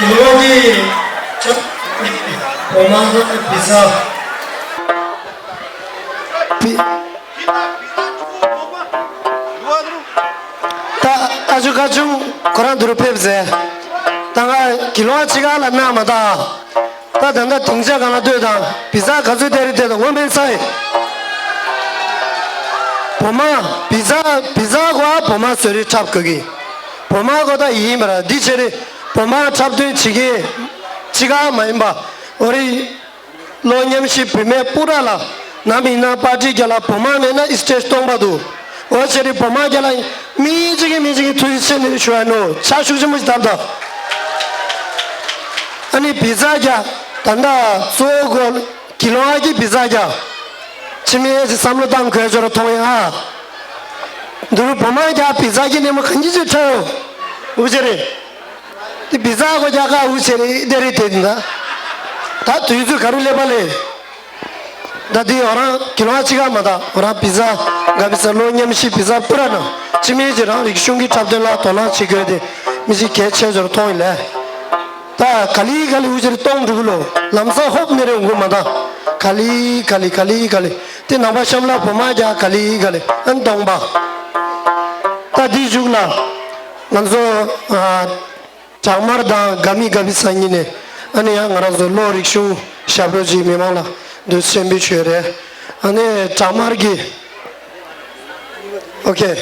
ལོ་གི་བོ་མ་ལ་བི་ཟ། བི- ད་ཨ་ཇོ་ཁ་ཆུང་ཁོ་རང་འདི་རུ་ཕེབས་ཟེར། ད་ང་གི་ལོ་ཅི་ག་ལ་ན་མ་ད། ད་ད་ད་དེང་ཆ་གང་ལ་ལྟོས་དང་བི་ཟ་ག་ཚོད་དེ་རེད་དེ་དང་ངོ་མེད་ས་ཡི། བོ་མ་བི་ཟ་བི་ཟ་གོ་ཨ་བོ་མ་བཟོ་རིགས་འཁྲབ་དགོས་ཀྱི། བོ་མ་གོ་ད་ཡིན་པ་ར་འདི་ཆེ་རེད། བོ་མ་འཁྲབ་སྟོན་བྱེད་ཀྱི་ཅི་ག་མ་ཡིན་པ་འོ་རེད། ལོ་མཉམ་ཞིག་བུད་མེད་སྤུ་ར་ལ་ནམ་ཡིན་ན་པར་ཊི་རྒྱ་ལ་བོ་མ་མེད་ན་ཨི་སི་ཊེ་ཇི་སྟོང་པ་འདུག་འོ་ཆེ་རེད། བོ་མ་རྒྱ་ལ་མི་གཅིག་གིས་མི་གཅིག་གིས་ཐུགས་རྗེ་ཆེ་ནས་ཞུ་ཡ་ནོ་ཕྱག་ཤུགས་ཆེན་པོ་ཞིག་བཏབ་དང་། ཨ་ནི་བི་ཟ་རྒྱ་ད་ལྟ་གཙོ་བོ་གོ་གི་ལོ་ཨ་གི་བི་ཟ་རྒྱ་ཕྱི་མི་ཨེ་ཅི་བསམ་བློ་བཏང་དགོས་ཅོ་ར་མཐོང་ཡ་ཨ། འདུག་བོ་མ་རྒྱ་བི་ཟ་གི་ནས་མོ་གང་ཅི་ཅི་ཁྲ་ཡོ་འུ་ཆེ་རེད། དེ་བི་ཟ་གོ་རྒྱ་ག་འུ་ཆེ་རེད་དེ་རེད་དེ་ད། ད་དུས་ཚོད་ག་རུ་སླེབས་པ་ལས། ད་དེ་འོ་རང་གི་ལོ་ཨ་ཅི་ག་མ་ད་འོ་རང་བི་ཟ་ག་བི་ཟ་ལོ་མཉམ་ཞིག་བི་ཟ་སྤུ་ར་ན་ཅི་མེད་ཅི་རང་རིག་གཞུང་གི་འཁྲབ་སྟོན་ལ་དོ་སྣང་བྱེད་དགོས་དེ་མི་ཞིག་གལ་ཆེ་ཟོར་མཐོང་ཡིན་ལས། ད་ག་ལི་ག་ལི་འུ་ཅེར་གཏོང་འགྲོ་གི་ལོ་ལམ་སང་ཧོབ་ནི་རེ་འགུ་མ་ད་ག་ལི་ག་ལི་ག་ལི་ག་ལི་དེ་ནང་པ་གཤམ་ལ་བོ་མ་རྒྱ་ག་ལི་ག་ལི་ཨན་གཏོང་པ། ད་དེ་མཇུག་ལ་ང་ཚོ་ཨ། བྲག་དམར་དང་དགའ་མི་དགའ་བི་ས་གཉིས་ནས་ཨ་ནི་ཡང་ང་རང་ཚོ་གློ་རིག་གཞུང་ཞབས་བྲོ་ཅིག་མི་མང་ལ་འདུ་ཆེན་པོ་ཞུས་རེད། ཨ་ནི་བྲག་དམར་གྱི་ཨོ་ཁེ།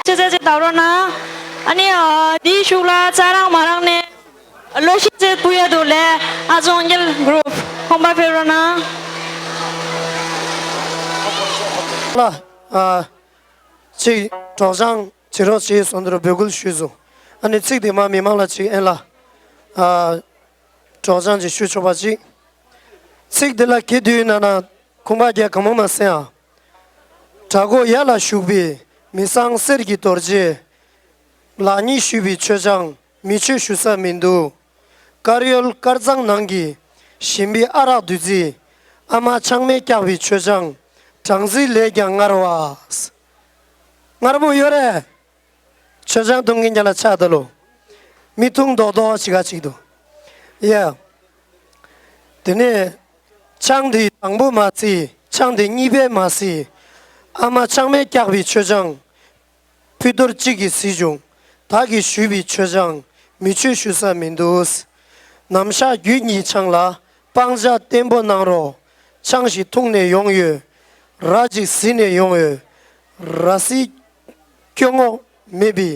ཅེ་ཅེ་ཅེ་ད་རོ་ན། ཨ་ནི་ཨ་དེའི་ཤུགས་ལ་ཙ་རང་མ་རང་ནས་ལོ་ཤི་ཅེ་ཕུ་ཡ་དུ་ལས་ཨ་ཙོང་རྒྱལ་གུ་རུབ་ཁོང་པ་ཕེབས་རོ་ན། ལ་ཨ་ཅིག་གྲོགས་བྱང་བྱེད་རོགས་བྱེད་སོང་དུ་འབོད་སྐུལ་ཞུས་སོང་། ཨ་ནི་ཚིག་དེ་མ་མི་མང་ལ་ཅིག་ཨེ་ལ་ཨ་གྲོགས་བྱང་ཅིག་ཞུ་ཆོག་པ་ཅིག་ཚིག་དེ་ལ་གི་དུས་ན་ན་ཁུངས་པ་རྒྱ་གང་མོ་མ་སེང་ཨ། བྲག་སྒོ་ཡ་ལ་བཞུགས་པའི་མི་བཟང་གསེར་གྱི་རྡོ་རྗེ། ལག་གཉིས་བཤུས་པའི་མཆོད་ཆང་མི་མཆོད་ཞུ་ས་མི་འདུག་དཀར་ཡོལ་དཀར་གཙང་ནང་གི་ཞིམ་པའི་ཨ་རག་བདུད་རྩི། ཨ་མ་ཆང་མེ་བཀྱག་པའི་མཆོད་ཆང་། སྦྲང་རྩི་ལས་ཀྱང་མངར་བ། མངར་མོ་ཡོད་རེད། མཆོད་ཆང་འཐུང་མཁན་རྒྱ་ལ་ཆགས་ད་ལོ། མི་འཐུང་མདོག་མདོག་ཅིག་ག་ཅིག་འདུག་ཡ། དེ་ནས་ཆང་དེ་དང་པོ་མ་བརྩི། ཆང་དེ་གཉིས་པས་མ་བརྩི། ཨ་མ་ཆང་མེ་བཀྱག་པའི་མཆོད་ཆང་། ཕུད་རྡོར་གཅིག་གིས་བཟི་བྱུང་། བདག་གིས་བཞུས་པའི་མཆོད་ཆང་། མི་མཆོད་ཞུ་ས་མི་འདུག་ནམ་ཞག་རྒྱུད་གཉིས་ཆང་ལ། སྤང་བྱ་བརྟན་པོ་གནང་རོགས། ཆང་ཞིག་འཐུང་ནས་ཡོང་ཡོད། ར་ཅིག་བཟི་ནས་ཡོང་ཡོད། ར་བཟི་སྐྱོ་ངོ་མེད་པའི་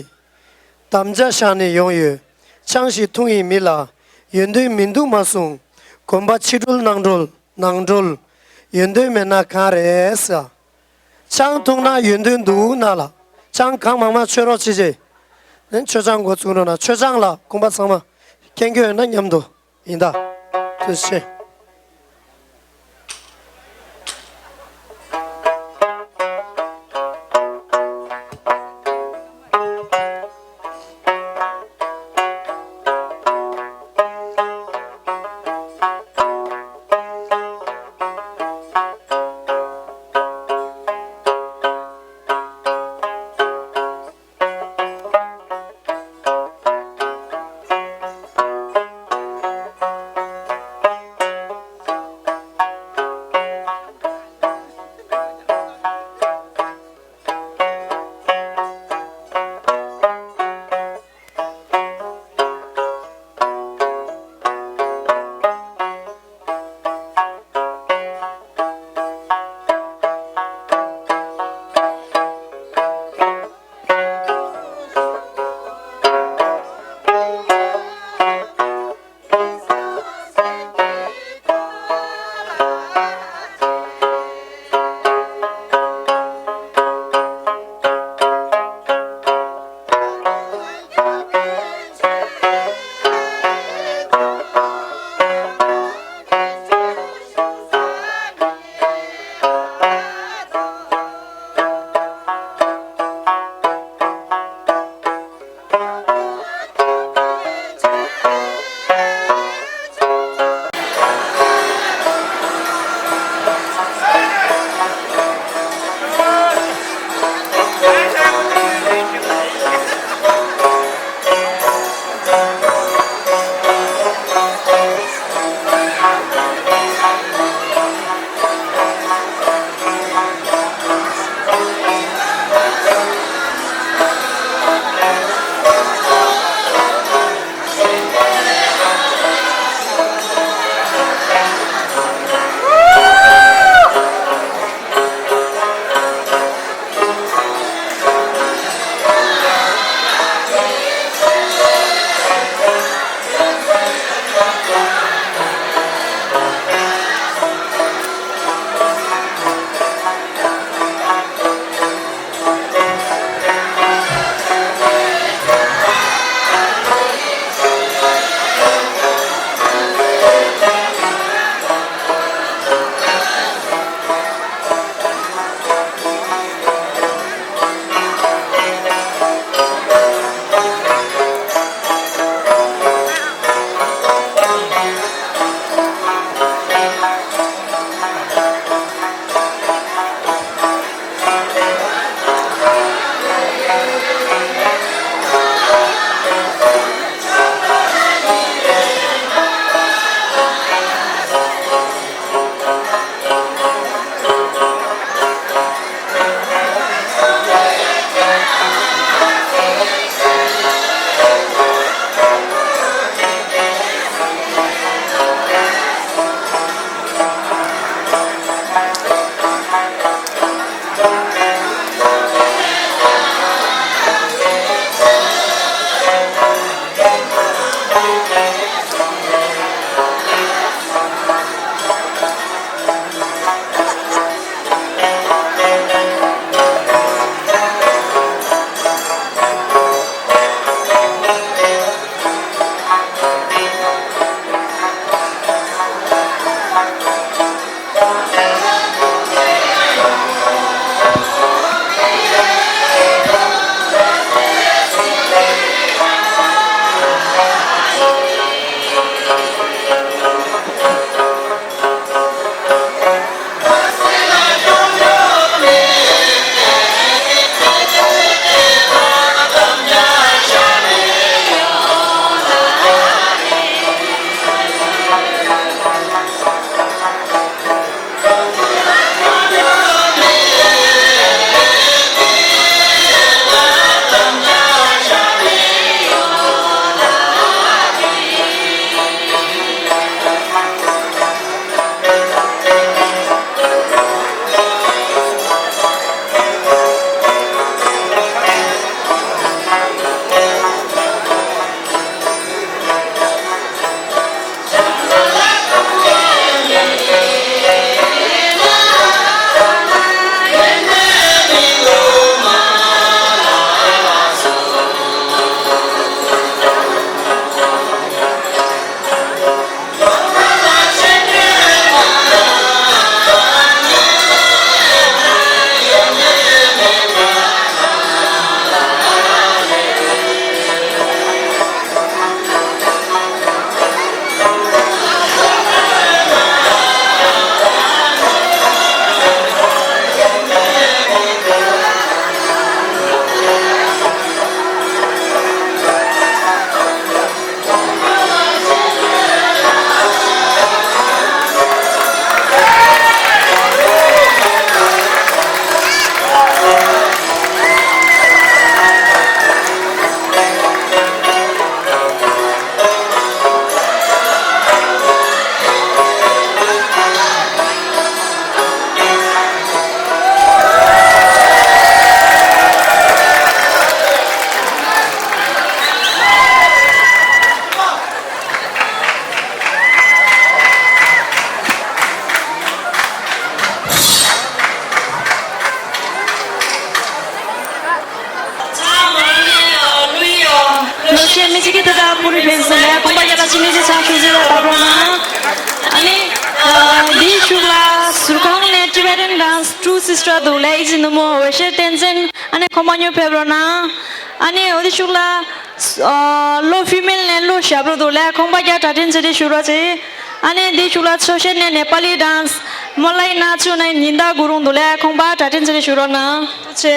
དམ་བཅའ་བཞག་ནས་ཡོང་ཡོད། ཆང་ཞིག་འཐུང་ཡི་མི་ལ་ཡོན་ཏན་མི་འདུག་མ་གསུངས། དགོན་པ་ཕྱི་དྲོལ་ནང་དྲོལ་ནང་དྲོལ། ཡོན་ཏན་མེད་ན་གང་རེད་ཟེར། ཆང་འཐུང་ན་ཡོན་ཏན་འདུག་ན་ལ། ཆང་གང་མང་མང་མཆོད་རོགས་བྱེད་ཅེས། ནན་མཆོད་ཆང་འགོ་བཙུགས་རོགས་ན། མཆོད་ཆང་ལ་ཁུངས་པ་ཚང་མ་མཁྱེན་གྱི་ཡོད་ན་མཉམ་དུ་ཡིན་ད། ཐུགས་རྗེ་ཆེ། པུ་རི་ཕེབས་སོང་ལགས། ཁོང་པ་རྒྱལ་ལ་ཅི་ནས་ཅི་ཆ་ཤུགས་ཟེར་བ་བབ་རོགས་གནང་། ཨ་ནི་ཨ་འདིའི་གཞུག་ལ་ཟུར་ཁང་ནས་Tibetan dance two sister འདུག་ལགས། ཨི་ཇི་ནུ་མོ་འོད་ཤེར་བསྟན་འཛིན། ཨ་ནི་ཁོང་པ་མཉམ་ཕེབས་རོགས་གནང་། ཨ་ནི་འོ་དེ་གཞུག་ལ་ཨ་ལོ་ཕི་མེལ་ནས་ལོ་ཞབས་བྲོ་འདུག་ལགས། ཁོང་པ་རྒྱལ་གྲ་སྒྲིག་མཛད་དེ་བཞུགས་རོགས་བྱེད། ཨ་ནི་འདིའི་གཞུག་ལ་མཚོ་བཤད་ནས་ནེ་པ་ལི་dance མོ་ལའི་ན་ཆུ་ནས་ཉི་ཟླ་གུ་རུང་འདུག་ལགས། ཁོང་པ་གྲ་སྒྲིག་མཛད་དེ་བཞུགས་རོགས་གནང་། ཐུགས་རྗེ་ཆེ།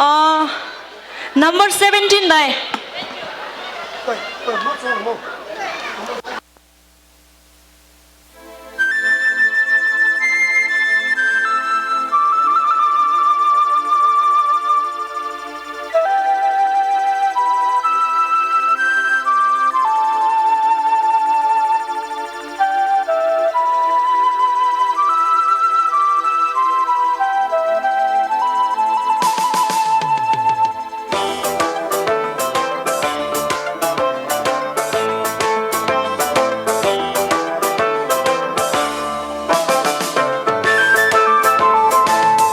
ཨ། Number seventeen དང་།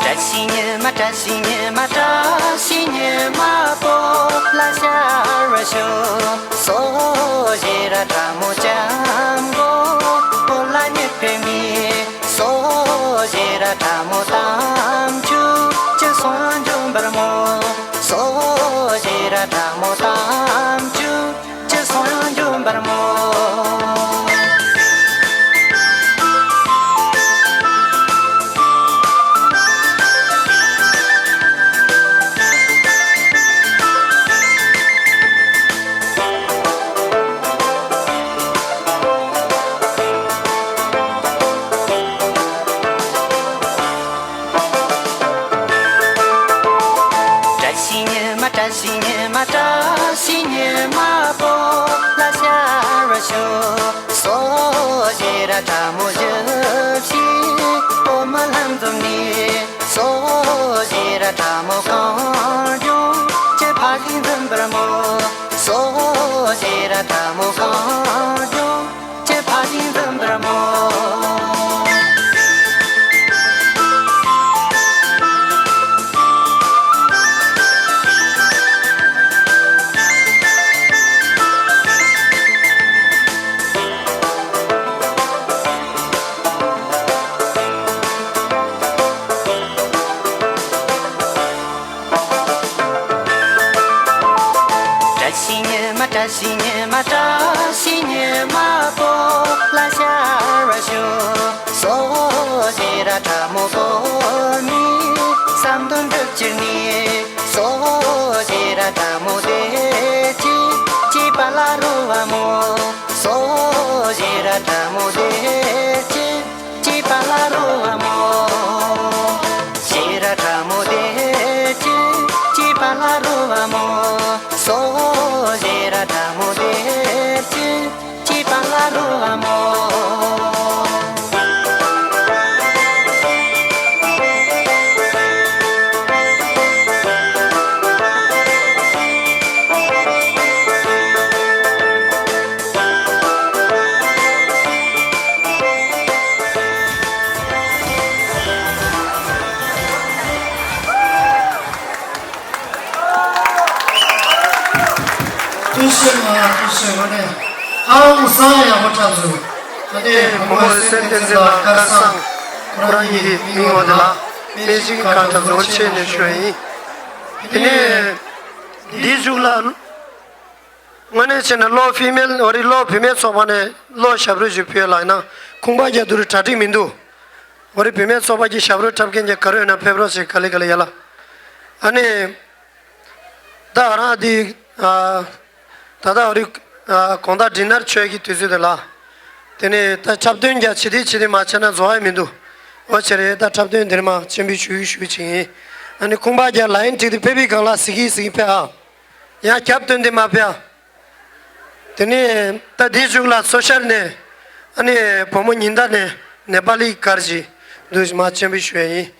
བཀྲ་ཤིས་ཉི་མ། བཀྲ་ཤིས་ཉི་མ། བཀྲ་ཤིས་ཉི་མ་པོ་ལ་ཤར་བ་ཤོག་སོ་ཞེ་ར་ཁྲ་མོ་ལྕམ་པོ་བོད་ལ་ཉི་ཕེབས་ནི། སོ་ཞེ་ར་ཁྲ་མོ་དམ་ཆོས་ཀྱི་སོང་འཇོམས་པར་མོ། སོ་ཞེ་ར་ཁྲ་མོ་དམ་ཆོས་ཀྱི་སོང་འཇོམས་པར་མོ། བཀྲ་ཤིས་ཉི་མ། བཀྲ་ཤིས་ཉི་མ། བཀྲ་ཤིས་ཉི་མ་པོ་ལ་ཤར་བ་ཤོག་སོ་ཞེ་ར་ཁྲ་མོ་བཞི་བཞི་པོ་མི་ལྷན་འཛོམས་ནི། སོ་ཞེ་ར་ཁྲ་མོ་གངས་ལྗོངས་ཀྱི་ཕ་གི་འཛིན་པར་མོ། སོ་ཞེ་ར་ཁྲ་མོ་གངས་ལྗོངས་ཀྱི་ཕ་གི་འཛིན་པར་མོ། བཀྲ་ཤིས་ཉི་མ། བཀྲ་ཤིས་ཉི་མ། བཀྲ་ཤིས་ཉི་མ་པོ་ལ་ཤར་བ་ཤོག་སོ་ཞེ་ར་ཁྲ་མོ་པོ་མི་བསམ་དོན་འགྲུབ་ཕྱིར་ནི། སོ་ཞེ་ར་ཁྲ་མོ་བདེ་སྐྱིད་ཀྱི་པ་ལ་རོལ་བ་མོ། སོ་ཞེ་ར་ཁྲ་མོ་བདེ་སྐྱིད་ཀྱི་པ་ལ་རོལ་བ་མོ། ཞེ་ར་ཁྲ་མོ་བདེ་སྐྱིད་ཀྱི་པ་ལ་རོལ་བ་མོ། སོ་ཞེ་ར་ཁྲ་མོ་བདེ་སྐྱིད་ཀྱི་པ་ལ་རོལ་བ་མོ། ཐུགས་རྗེ་ཆེ། ཐུགས་རྗེ་ཆེ། ཨ་ནི་ཨང་སང་ཡག་པོ་འཁྲབ་སོང་། ཨ་ནི་བུ་མོ་སེམས་བསྟན་འཛིན་ལགས་སྐལ་བཟང་ཁོ་རང་གི་མིང་འོག་དེ་ལ་དཔེ་ཞིག་གང་འཁྲབ་སོང་ཆེད་ནས་ཞུ་ཡ་ཡིན། དེ་ནས་འདིའི་གཞུག་ལ། དངོས་གནས་བྱས་ན་ལོ་ཕི་མེལ་འོ་རི་ལོ་བུད་མེད་ཚོགས་པ་ནས་ལོ་ཞབས་བྲོ་ཞིག་ཕུལ་ལ་ཡིན་ན་ཁུངས་པ་རྒྱག་རྒྱུ་རེད། གྲ་སྒྲིག་མི་འདུག་འོ་རི་བུད་མེད་ཚོགས་པ་གི་ཞབས་བྲོ་འཁྲབ་མཁན་གྱི་ག་རེ་ཡོད་ན་ཕེབས་རོགས་བྱེད། ག་ལེ་ག་ལེ་ཡ་ལ། ཨ་ནི་ད་ང་རང་འདི་ཨ་ད་ལྟ་འོ་རི་ཨ་དགོང་དག་ཌི་ནར་མཆོད་ཀྱི་དུས་ཚོད་དེ་ལ། དེ་ནས་ད་འཁྲབ་སྟོན་རྒྱག་བྱེད་དེ་བྱེད་དེ་མ་བྱས་ན་རྫོགས་ཡ་མི་འདུག་འོ་བྱས་རེད། ད་འཁྲབ་སྟོན་འདིར་མ་སྤྱན་འབུལ་ཞུ་ཞུ་བྱེད་ཡིན། ཨ་ནི་ཁུངས་པ་རྒྱག་ལ་ཡིན་འགྲིག་དེ་ཕེབས་པའི་སྒང་ལ་གཟིགས་ཡིན་གཟིགས་ཡིན་ཕེབས་ཨ། ཡང་རྒྱབ་སྟོན་དེ་མ་ཕེབས་ཨ། དེ་ནས་ད་འདིའི་གཞུག་ལ་མཚོ་ཤར་ནས་ཨ་ནི་བུ་མོ་ཉི་ཟླ་ནས་ནེ་པ་ལི་གར་ཞིག་འདུག་མ་སྤྱན་འབུལ་ཞུ་ཡ་ཡིན།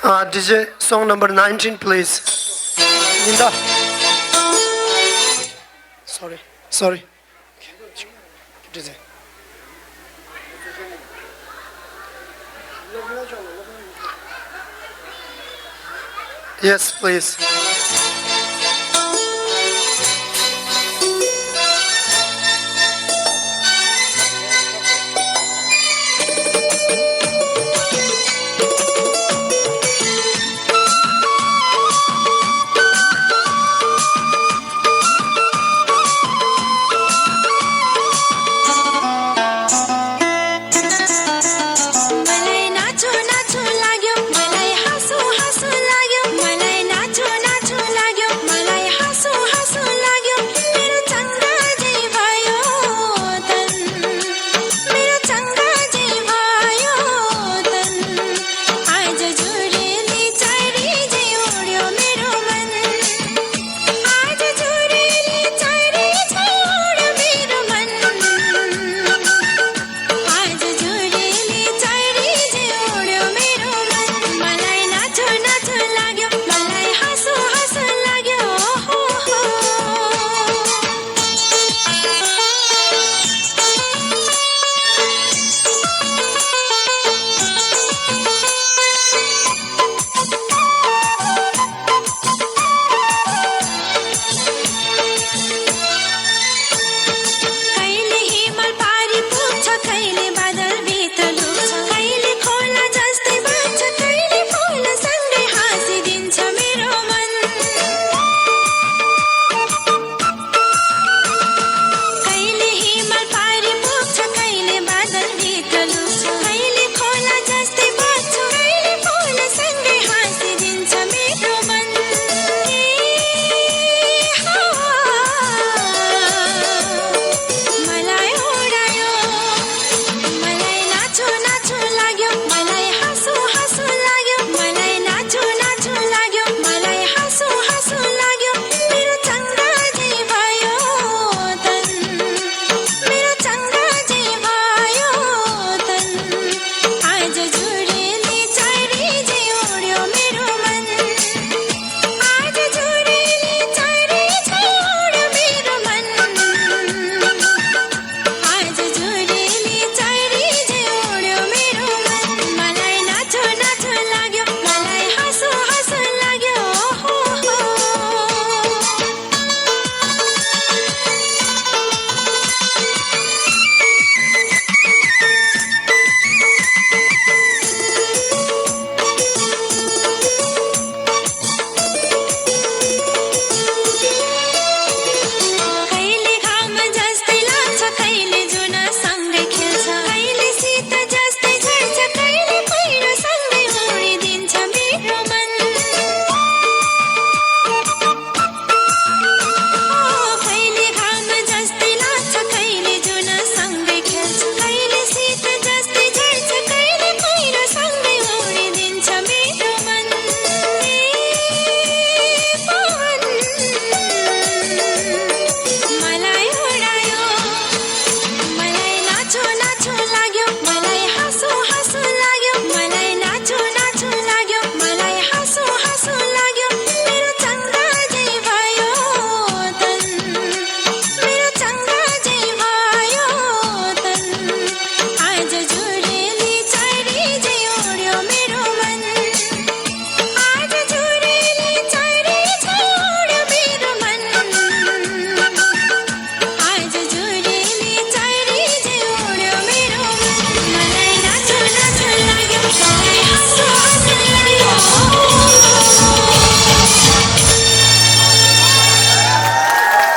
ཨ། ཌི་ཇེ། Song number nineteen please. ཉི་ཟླ། Sorry, sorry. ཌི་ཇེ། Yes, please.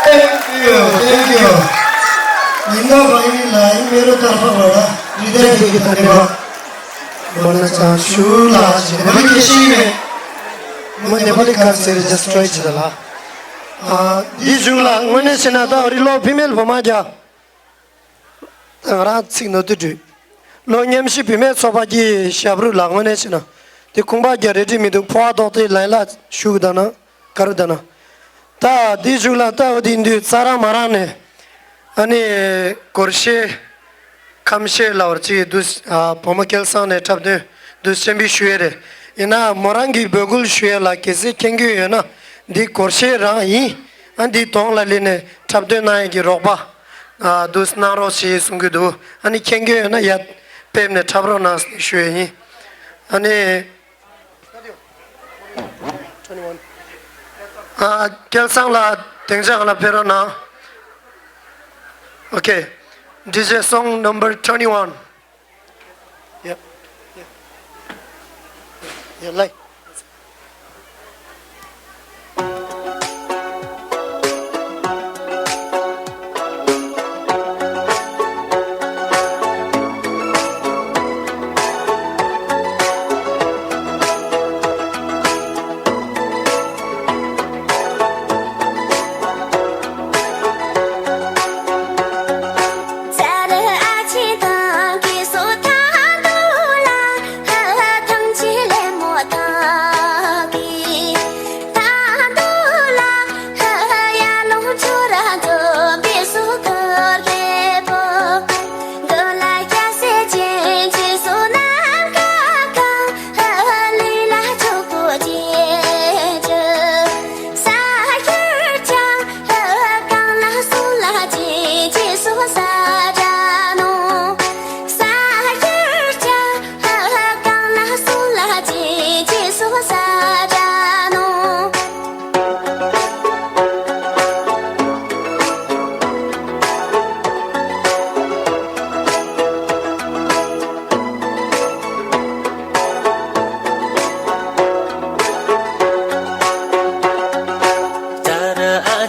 Thank you, thank you. ཉི་མ་བ་ཡིན་ལ་ཡིན་མེ་རོ་དར་པ་བ་ལ་རི་དར་གྱི་གི་ཐ་ནི་བ། མོ་ན་ཅང་ཤུ་ལ་ཞེ་ནེ་པ་ལི་ཁེ་ཤི་ནེ། མོ་ནེ་པ་ལི་ཁ་སེ་རི་ཇ་སི་ཊི་རའི་ཇི་ད་ལ། ཨ་འདི་གཞུང་ལ་དངོས་གནས་བྱས་ན་ད་རི་ལོ་ཕི་མེལ་བོ་མ་རྒྱ། ང་རང་ཚིག་ནོར་དུ་བྲིས། ལོ་མཉམ་ཞིག་བུད་མེད་ཚོགས་པ་གི་ཞབས་རུ་ལ་དངོས་གནས་བྱས་ན། དེ་ཁུངས་པ་རྒྱ་རེ་བྲིས་མི་འདུག་ཕོ་བ་རྡོག་དེ་ལན་ལ་ཞུགས་ད་ན་ག་རུ་ད་ན། ད་འདི་གཞུག་ལ་ད་འོ་དེ་འདུག་རྩ་རང་མ་རང་ནས། ཨ་ནི་སྒོར་གཞས། ཁམས་གཞས་ལ་བར་ཅིག་འདུག་ཨ་བུ་མོ་སྐལ་བཟང་ནས་འཁྲབ་སྟོན་འདུག་སྤྱན་འབུལ་ཞུ་ཡས་རེད། ཡིན་ན་མོ་རང་གི་འབོད་སྐུལ་ཞུ་ཡས་ལ་གལ་སྲིད་མཁྱེན་རྒྱུ་ཡོད་ན་འདི་སྒོར་གཞས་རང་ཡིན། ཨ་འདི་གདོང་ལ་སླེབས་ནས་འཁྲབ་སྟོན་གནང་ཡས་ཀྱི་རོགས་པ་ཨ་འདུག་གནང་རོགས་ཞེས་གསུང་གི་འདུག་ཨ་ནི་མཁྱེན་རྒྱུ་ཡོད་ན་ཡར་ཕེབས་ནས་འཁྲབ་རོགས་གནང་ཞུ་ཡས་ཡིན། ཨ་ནི། ཨ། སྐལ་བཟང་ལགས་སྡིངས་ཆ་སྒང་ལ་ཕེབས་རོགས་གནང་། Okay, D J song number twenty-one. Yep. Yeah. Yeah, like.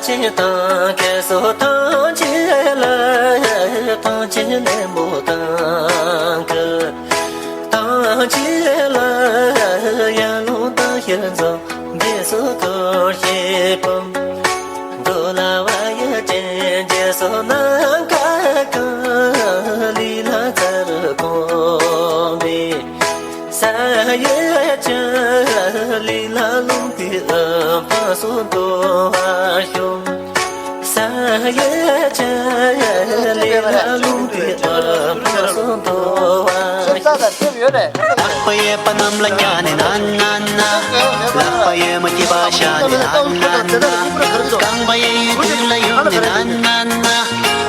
ཅེས་དང་། ཁྱེད་སོ་ཐང་ཆེ་ལ་ཐང་ཆེ་ནས་མོ་དང་གི། ཐང་ཆེ་ལ་ཡ་ལུང་དང་ཤེར་འཛོམས་འདི་སུ་ཐོར་ཤེས་པོ། འདོ་ལ་བ་ཡི་ཅན་རྗེས་སུ་ནམ་མཁའ་གང་། ལི་ལ་ཚར་གོང་པའི། ས་ཡི་ཅན་ལི་ལ་ལུང་པའི་ཨ་ཕ་སོ་འདོ་བ་ཤོམ། ས་ཡི་ཅན་ལི་ལ་ལུང་པའི་ཨ་ཕ་སོ་འདོ་བ་ཤོམ། ལག་པ་གཡས་པ་གནམ་ལ་བརྐྱངས་ནས་ན་ན་ན། ལག་པ་གཡོན་མ་སྐྱིད་པ་བཞག་ནས་ན་ན་ན། རྐང་པ་གཡས་གཡོན་མདུན་ལ་གཡུག་ནས་ན་ན་ན།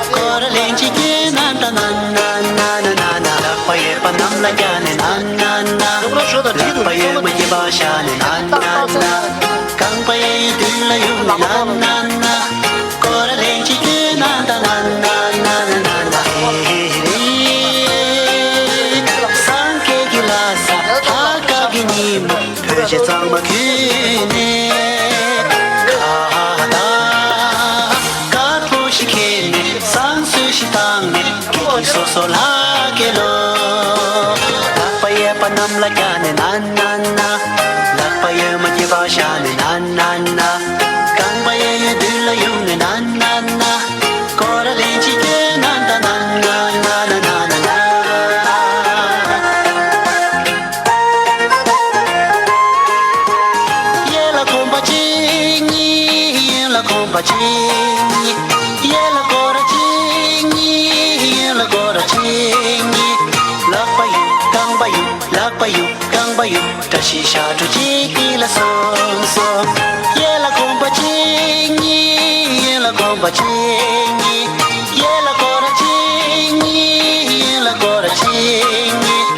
སྐོར་ར་ལེན་ཅིག་སྐྱེས་ན་ད་ན་ན་ན་ན་ན་ན། ལག་པ་གཡས་པ་གནམ་ལ་བརྐྱངས་ནས་ན་ན་ན། ལག་པ་གཡོན་མ་སྐྱིད་པ་བཞག་ནས་ན་ན་ན། རྐང་པ་གཡས་གཡོན་མདུན་ལ་གཡུག་ནས་ན་ན་ན། སྐོར་ར་ལེན་ཅིག་སྐྱེས་ན་ད་ན་ན་ན་ན་ན། ཧེ་ཧེ་རེ། སངས་རྒྱས་ཀྱི་ལྷ་ས་ལྷ་སྐལ་གྱི་ཉིན་མོ། བོད་ཆས་གཙང་མ་གྱོན་ནས། ཁ་བཏགས་དཀར་པོ་ཞིག་གྱོན་ནས། བསང་གསོལ་ཞིག་བཏང་ནས། སྐད་ཅིག་སོ་སོ་ལྷ་སྐལ་ལོ། ལག་པ་གཡས་པ་གནམ་ལ་བརྐྱངས་ནས་ན་ན་ན། ལག་པ་གཡོན་མ་སྐྱིད་པ་བཞག་ནས་ན་ན་ན། རྐང་པ་གཡས་གཡོན་མདུན་ལ་གཡུག་ནས་ན་ན་ན། སྐོར་ར་ལེན་ཅིག་སྐྱེས་ན་ད་ན་ན་ན་ན་ན་ན། གཡས་ལ་གོམ་པ་གཅིག་གཉིས། གཡོན་ལ་གོམ་པ་གཅིག་གཉིས། གཡས་ལ་སྐོར་ར་གཅིག་གཉིས། གཡོན་ལ་སྐོར་ར་གཅིག་གཉིས། ལག་པ་གཡུག་རྐང་པ་གཡུག་ལག་པ་གཡུག་རྐང་པ་གཡུག་བཀྲ་ཤིས་ཞབས་བྲོ་གཅིག་གཉིས་ལ་སོང་སོང་། གཡས་ལ་གོམ་པ་གཅིག་གཉིས། གཡོན་ལ་གོམ་པ་གཅིག་གཉིས། གཡས་ལ་སྐོར་ར་གཅིག་གཉིས། གཡོན་ལ་སྐོར་ར་གཅིག་གཉིས།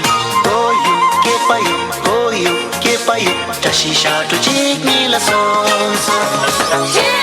མགོ་གཡུག་སྐེད་པ་གཡུག་མགོ་གཡུག་སྐེད་པ་གཡུག་བཀྲ་ཤིས་ཞབས་བྲོ་གཅིག་གཉིས་ལ་སོང་སོང་།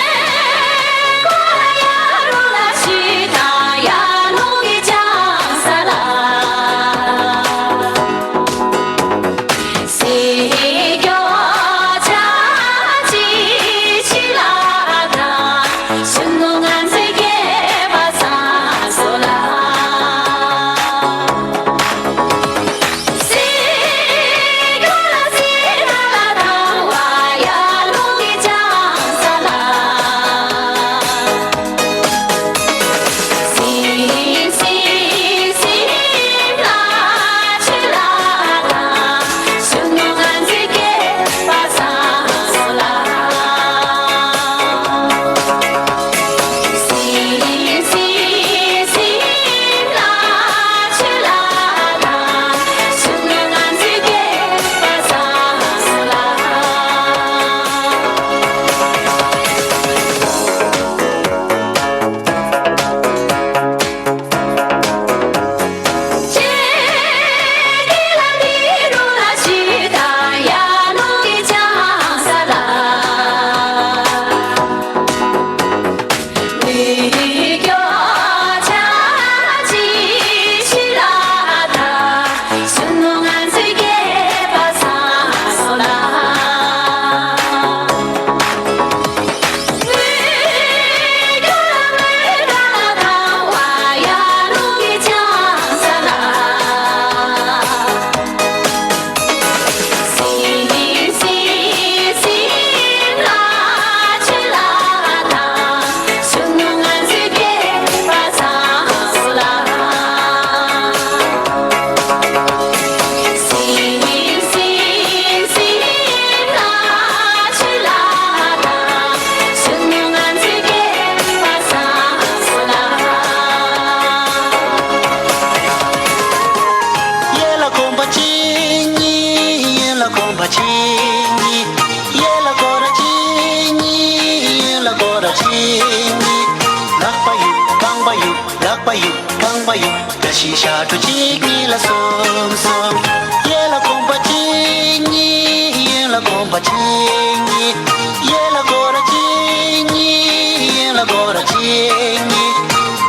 བཀྲ་ཤིས་ཞབས་བྲོ་གཅིག་གཉིས་ལ་གསུམ་གསུམ། གཡས་ལ་གོམ་པ་གཅིག་གཉིས། གཡོན་ལ་གོམ་པ་གཅིག་གཉིས། གཡས་ལ་སྐོར་ར་གཅིག་གཉིས། གཡོན་ལ་སྐོར་ར་གཅིག་གཉིས།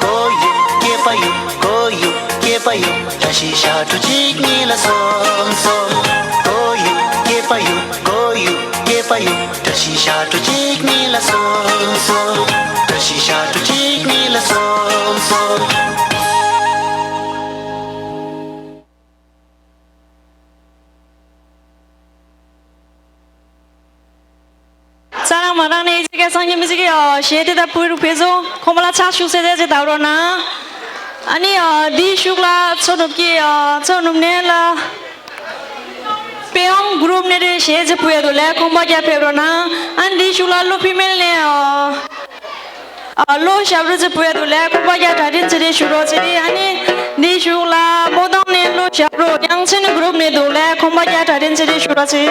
གོ་ཡུག་སྐྱེས་པ་ཡུག་གོ་ཡུག་སྐྱེས་པ་ཡུག་བཀྲ་ཤིས་ཞབས་བྲོ་གཅིག་གཉིས་ལ་གསུམ་གསུམ། གོ་ཡུག་སྐྱེས་པ་ཡུག་གོ་ཡུག་སྐྱེས་པ་ཡུག་བཀྲ་ཤིས་ཞབས་བྲོ་གཅིག་གཉིས་ལ་གསུམ་གསུམ། བཀྲ་ཤིས་ཞབས་བྲོ་གཅིག་གཉིས་ལ་གསུམ་གསུམ། ས་རང་མ་རང་ནས་ཅི་ག་སང་ཉིན་མི་ཅི་གི་ཨ་གཞས་དེ་དག་ཕུལ་རུ་ཕེ་ཟོ་ཁོང་མ་ལ་ཕྱག་ཞུ་ཟེར་ཟེར་ཅི་དག་རོ་ན། ཨ་ནི་ཨ་འདིའི་ཤུགས་ལ་མཚོ་ནུབ་ཀྱི་ཨ་མཚོ་ནུབ་ནས་ལ་པེའོང་གུ་རུབ་ནས་རེ་གཞས་ཅི་ཕུལ་ཡ་དུ་ལས་ཁོང་པ་རྒྱ་ཕེབས་རོ་ན། ཨ་ནི་འདིའི་ཤུགས་ལ་ལོ་ཕི་མེལ་ནས་ཨ་ཨ་ལོ་ཞབས་རུ་ཅི་ཕུལ་ཡ་དུ་ལས་ཁོང་པ་རྒྱ་གྲ་སྒྲིག་ཅི་རེ་ཞུ་རོགས་ཅི་རེ། ཨ་ནི་འདིའི་ཤུགས་ལ་མོ་དང་ནས་ལོ་ཞབས་རུ་ཡང་ཆེན་གུ་རུབ་ནས་དུ་ལས་ཁོང་པ་རྒྱ་གྲ་སྒྲིག་ཅི་རེ་ཞུ་རོགས་ཅི།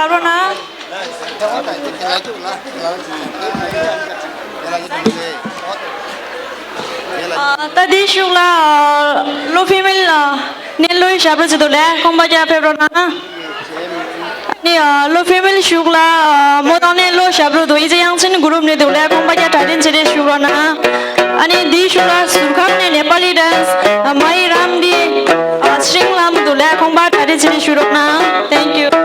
ལབ་རོགས་གནང་། ཨ། ད་འདིའི་གཞུག་ལ་ཨ། ལོ་ཕི་མིལ་ཨ། ནས་ལོའི་ཞབས་བྲོ་ཅིག་འདུག་ལས་ཁོང་པ་རྒྱ་ཕེབས་རོགས་གནང་། ཨ་ནི་ཨ། ལོ་ཕི་མིལ་གཞུག་ལ་ཨ། མོ་དང་ནས་ལོ་ཞབས་བྲོ་འདུག་ཨི་ཙི་ཡང་ཆིན་གུ་རུབ་ནས་འདུག་ལས་ཁོང་པ་རྒྱ་གྲ་སྒྲིག་བྱེད་རེ་ཞུ་རོགས་གནང་། ཨ་ནི་འདིའི་གཞུག་ལ་ཟུར་ཁང་ནས་ནེ་པ་ལི་ཌན་སི་ཨ། མ་ཡི་རམ་འདི་ཨ། ཤྲིང་ལམ་འདུག་ལས་ཁོང་པ་གྲ་སྒྲིག་བྱེད་རེ་ཞུ་རོགས་གནང་། Thank you།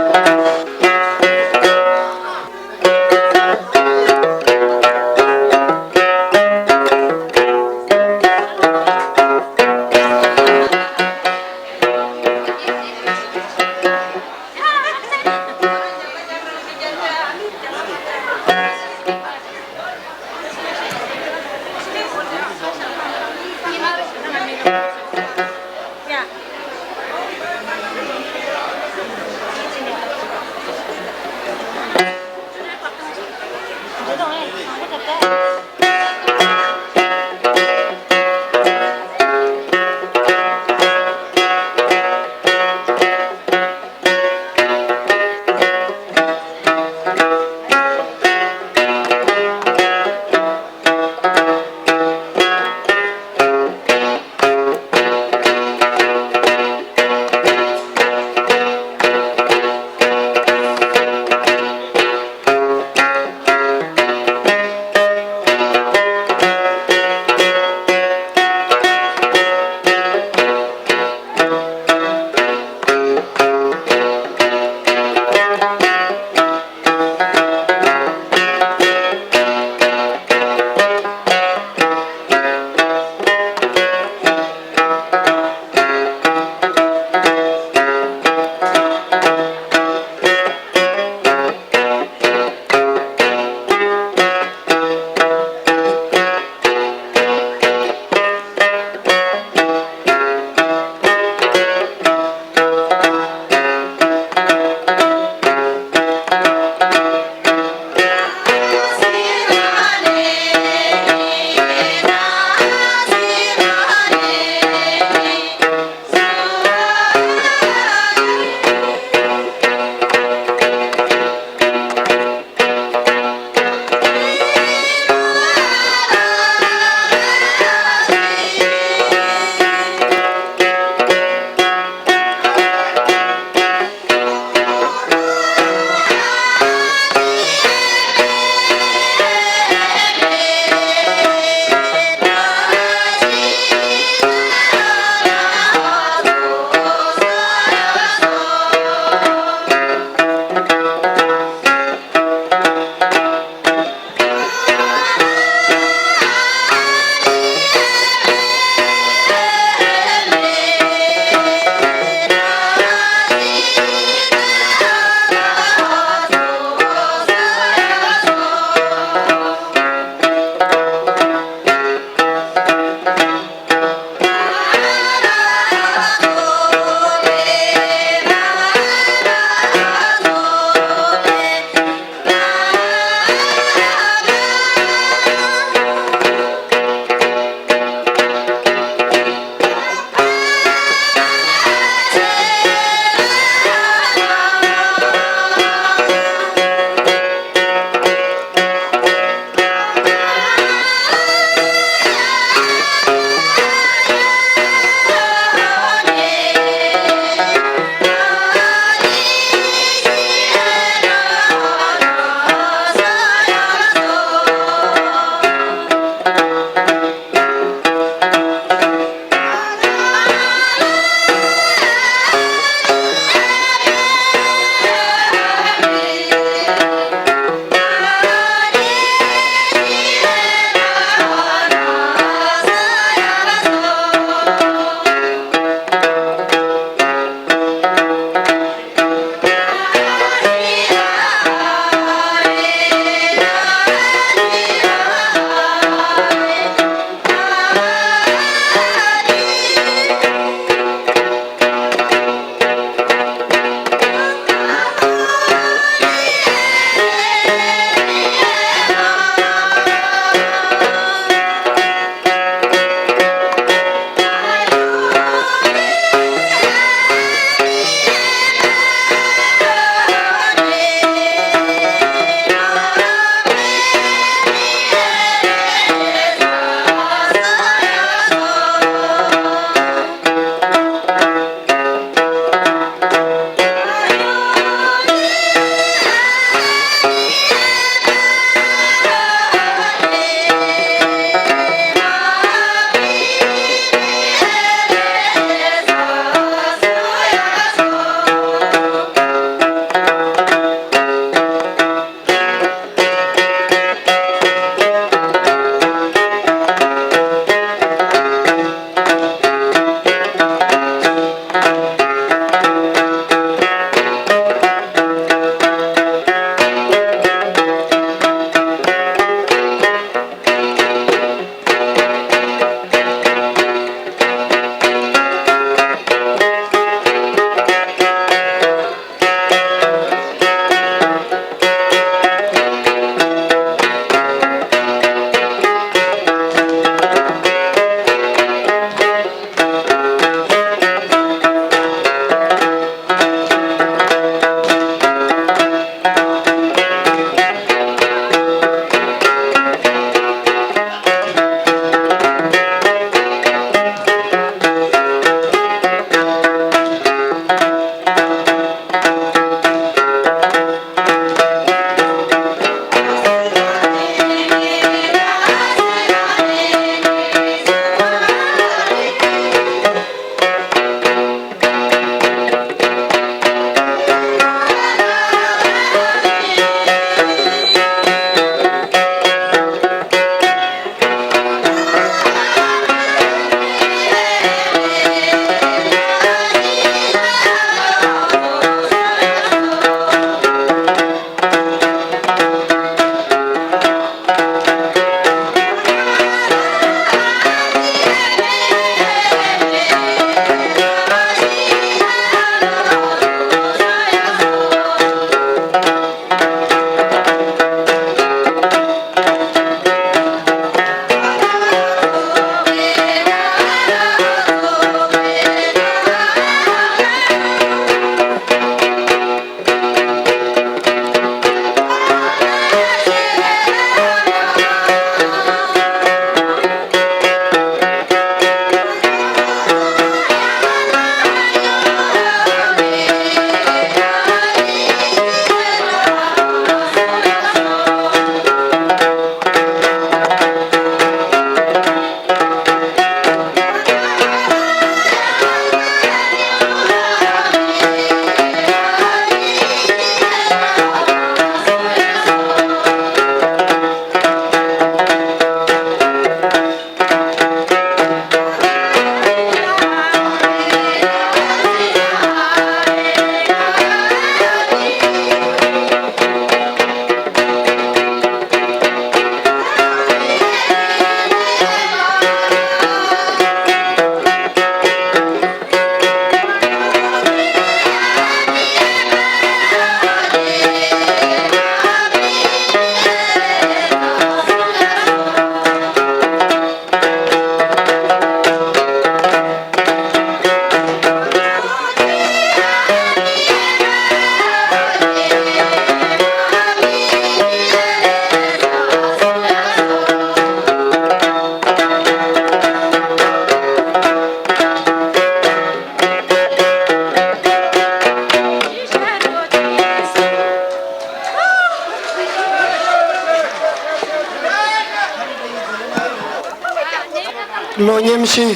བློ་ཉམས་ཤིང་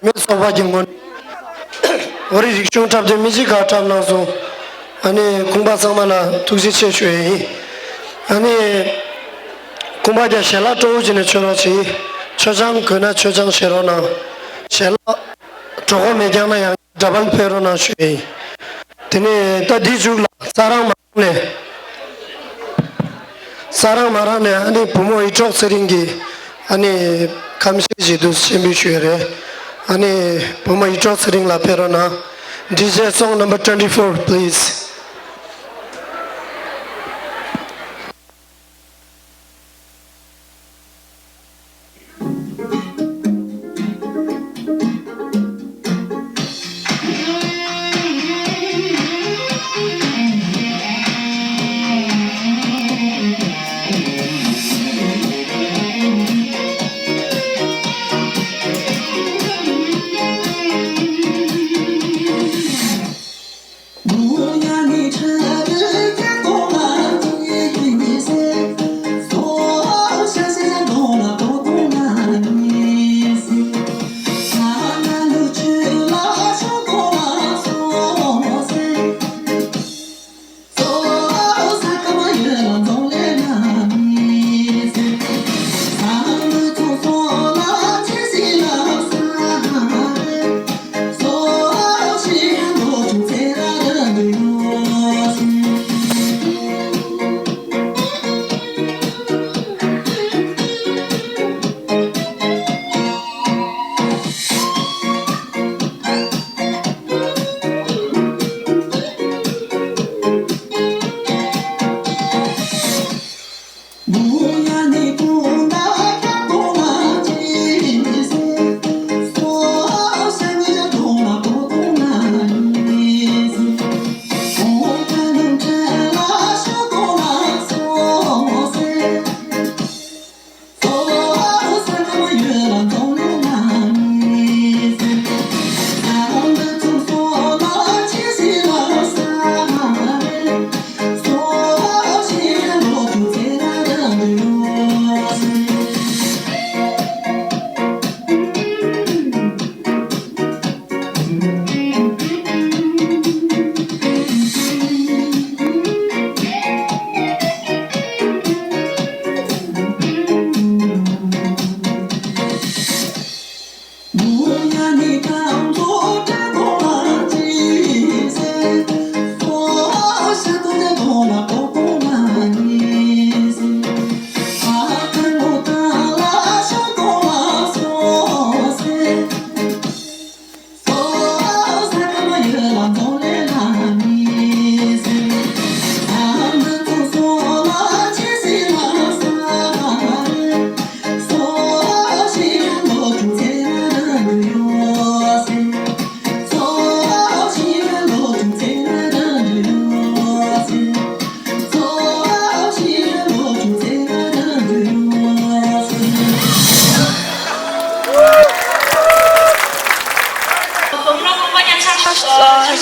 མི་ཚོགས་པ་གི་ངོ་ནས་བོད་རིགས་རིག་གཞུང་འཁྲབ་སྟོན་མི་གཅིག་ག་འཁྲབ་གནང་སོང་། ཨ་ནི་ཁོང་པ་ཚང་མ་ལ་ཐུགས་རྗེ་ཆེ་ཞུ་ཡ་ཡིན། ཨ་ནི་ཁོང་པ་ཀྱང་ཞལ་ལག་སྤྲོ་བོ་བྱས་ནས་མཆོད་རོགས་གྱིས། མཆོད་ཆང་དགོས་ན་མཆོད་ཆང་བཞེས་རོགས་གནང་། ཞལ་ལག་གྲོད་ཁོག་མེད་ཀྱང་ན་ཡང་འདྲ་པར་ཕུལ་རོགས་གནང་ཞུ་ཡ་ཡིན། དེ་ནས་ད་འདི་མཇུག་ལ་ས་རང་མ་རང་ནས། ས་རང་མ་རང་ནས་ཨ་ནི་བུ་མོ་ཡིད་འཕྲོག་ཚེ་རིང་གིས་ཨ་ནི་ཁམས་ཤེས་ཞིག་ཏུ་ཆེན་པོ་ཞུ་ཡ་རེད། ཨ་ནི་བུ་མོ་ཡིད་འཕྲོག་ཚེ་རིང་ལ་ཕེབས་རོགས་གནང་། ཌི་ཇེ་song number twenty-four, please.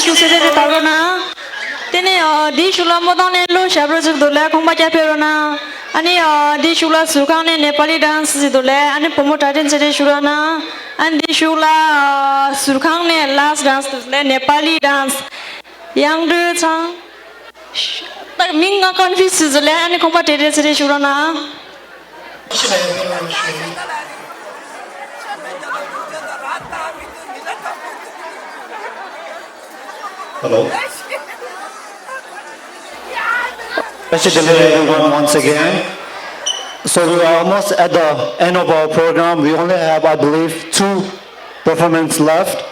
ཤུགས་ཆེ་ཆེ་ཞིག་བཏང་རོགས་གནང་། དེ་ནས་འདིའི་གཞུག་ལ་རྨོ་ཐང་ནས་གླུ་ཞབས་བྲོ་ཅིག་འདུག་ལས། ཁོང་པ་རྒྱབ་ཕེབས་རོགས་གནང་། ཨ་ནི་འདིའི་གཞུག་ལ་ཟུར་ཁང་ནས་ནེ་པ་ལི་ཌན་སི་ཅིག་འདུག་ལས། ཨ་ནི་བུ་མོ་གྲ་སྒྲིག་ཆེ་ཆེ་ཞུ་རོགས་གནང་། ཨ་ནི་འདིའི་གཞུག་ལ་ཟུར་ཁང་ནས་ལཱ་སི་ཌན་སི་འདུག་ལས། ནེ་པ་ལི་ཌན་སི། དབྱངས་སྒྲོལ་ཚང་། ད་མིང་ང་ཀོན་ཕིའུ་སི་ལས། ཨ་ནི་ཁོང་པ་གྲ་སྒྲིག་ཆེ་ཆེ་ཞུ་རོགས་གནང་། Hello. Special delivery, everyone, once again. So we are almost at the end of our program. We only have, I believe, two performance left.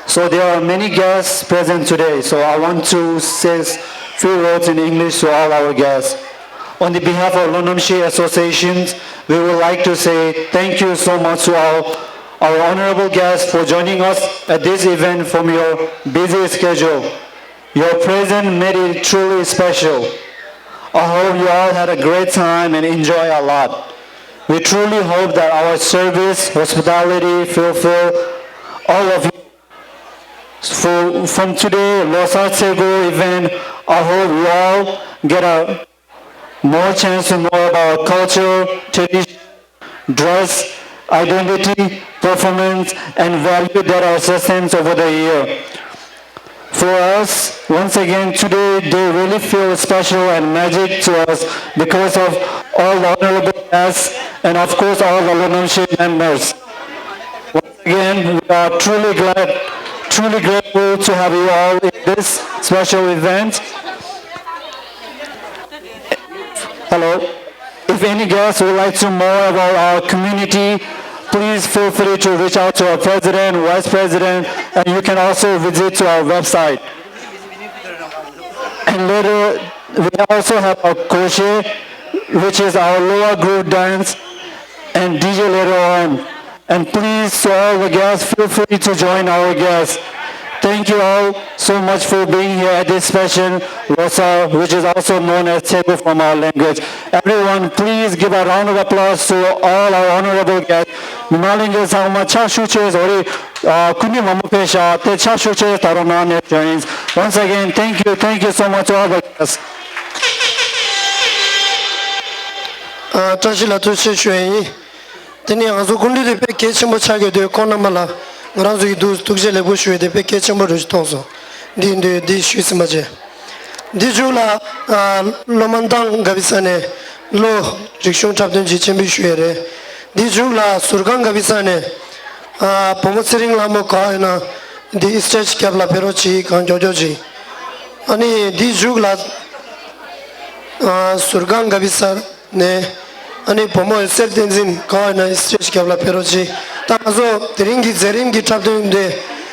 So there are many guests present today. So I want to say s- few words in English to all our guests. On the behalf of Lhonomshi Associations, we would like to say thank you so much to our, our honorable guests for joining us at this event from your busy schedule. Your presence made it truly special. I hope you all had a great time and enjoy a lot. We truly hope that our service, hospitality, fulfill all of you. For, from today, Losar Tsego event, I hope you all get a more chance to know about culture, tradition, dress, identity, performance, and value that are sustained over the year. For us, once again, today they really feel special and magic to us because of all the honorable guests and, of course, all the Lhokshamshe members. Once again, we are truly glad, truly grateful to have you all in this special event. Hello. If any guests would like to more about our community, please feel free to reach out to our president, vice president, and you can also visit to our website. And later, we also have our crochet, which is our lower group dance and D J later on. And please, to all the guests, feel free to join our guests. Thank you all so much for being here at this special Losar, which is also known as Tegu from our language. Everyone, please give a round of applause to all our honorable guests. མི་མང་ལྷན་རྒྱས་ཚང་མ་ཕྱག་ཤུགས་ཆེ་བཟོ་རེ། ཨ། སྐུ་མདུན་མང་པོ་ཕེབས་ཤག་དེ་ཕྱག་ཤུགས་ཆེ་ད་རུང་གནང་ནས་བྱོན་ཡིན། Once again, thank you, thank you so much to all the guests. ཨ། བཀྲ་ཤིས་ལ་ཐུགས་རྗེ་ཆེ་ཞུ་ཡ་ཡིན། དེ་ནས་ང་ཚོ་སྐུ་མགྲོན་དེ་དཔེ་གལ་ཆེན་པོ་ཆགས་ཀྱི་འདུག་ཁོང་རྣམ་པ་ལ་ང་རང་ཚོ་ཡི་འདུག་ཐུགས་རྗེ་ལེགས་པོ་ཞུ་ཡ་དེ་དཔེ་གལ་ཆེན་པོ་རུ་མཐོང་སོང་། འདི་འདི་འདི་ཞུས་ཟིན་པ་བྱས། འདི་མཇུག་ལ་ཨ། སློབ་མ་མདང་དགའ་བི་ས་ནས་ལོ་རིག་གཞུང་འཁྲབ་སྟོན་ཅིག་སྤྱན་འབུལ་ཞུ་ཡ་རེད། འདི་མཇུག་ལ་ཟུར་ཁང་དགའ་བི་ས་ནས་ཨ། བུ་མོ་ཚེ་རིང་ལྷ་མོ་ག་ཡོད་ན་འདི་སི་ཊེ་ཇི་རྒྱབ་ལ་ཕེབས་རོགས་གྱིས། གང་མགྱོགས་མགྱོགས་ཅིག་ཨ་ནི་འདི་མཇུག་ལ་ཨ། ཟུར་ཁང་དགའ་བི་ས་ནས་ཨ་ནི་བུ་མོ་འོད་གསལ་བསྟན་འཛིན་ག་ཡོད་ན་སི་ཊེ་ཇི་རྒྱབ་ལ་ཕེབས་རོགས་གྱིས། ད་ང་ཚོ་དེ་རིང་གི་མཛད་རིམ་གྱི་འཁྲབ་སྟོན་འདི་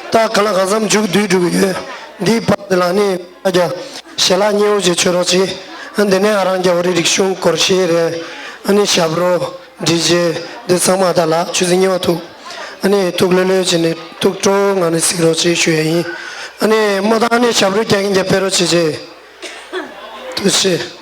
ད་གང་ལ་གང་འཚམ་མཇུག་བསྡུས་འགྲོ་གི་ཡོད། འདིའི་བར་དེ་ལ་ནི་ཨ་རྒྱ་ཞལ་ལག་མཉེས་པོ་ཅིག་མཆོད་རོགས་གྱིས། ཨ་འདི་ནས་ཨ་རང་རྒྱ་བོད་རིགས་རིག་གཞུང་སྐོར་ཞིག་རེད། ཨ་ནི་ཞབས་བྲོ། ཌི་ཇེ་འདི་ཚང་མ་ད་ལ་ཆུ་ཚོད་གཉིས་པ་ཐུག་ཨ་ནི་ཐུག་ལྷོད་ལྷོད་བྱས་ནས་ཐུགས་སྤྲོ་ངང་ནས་གཟིགས་རོགས་ཅེས་ཞུ་ཡ་ཡིན། ཨ་ནི་མོ་དང་ཨ་ནི་ཞབས་བྲོ་རྒྱག་གིན་རྒྱབ་ཕེབས་རོགས་བྱེད་ཅེས། ཐུགས་རྗེ་ཆེ།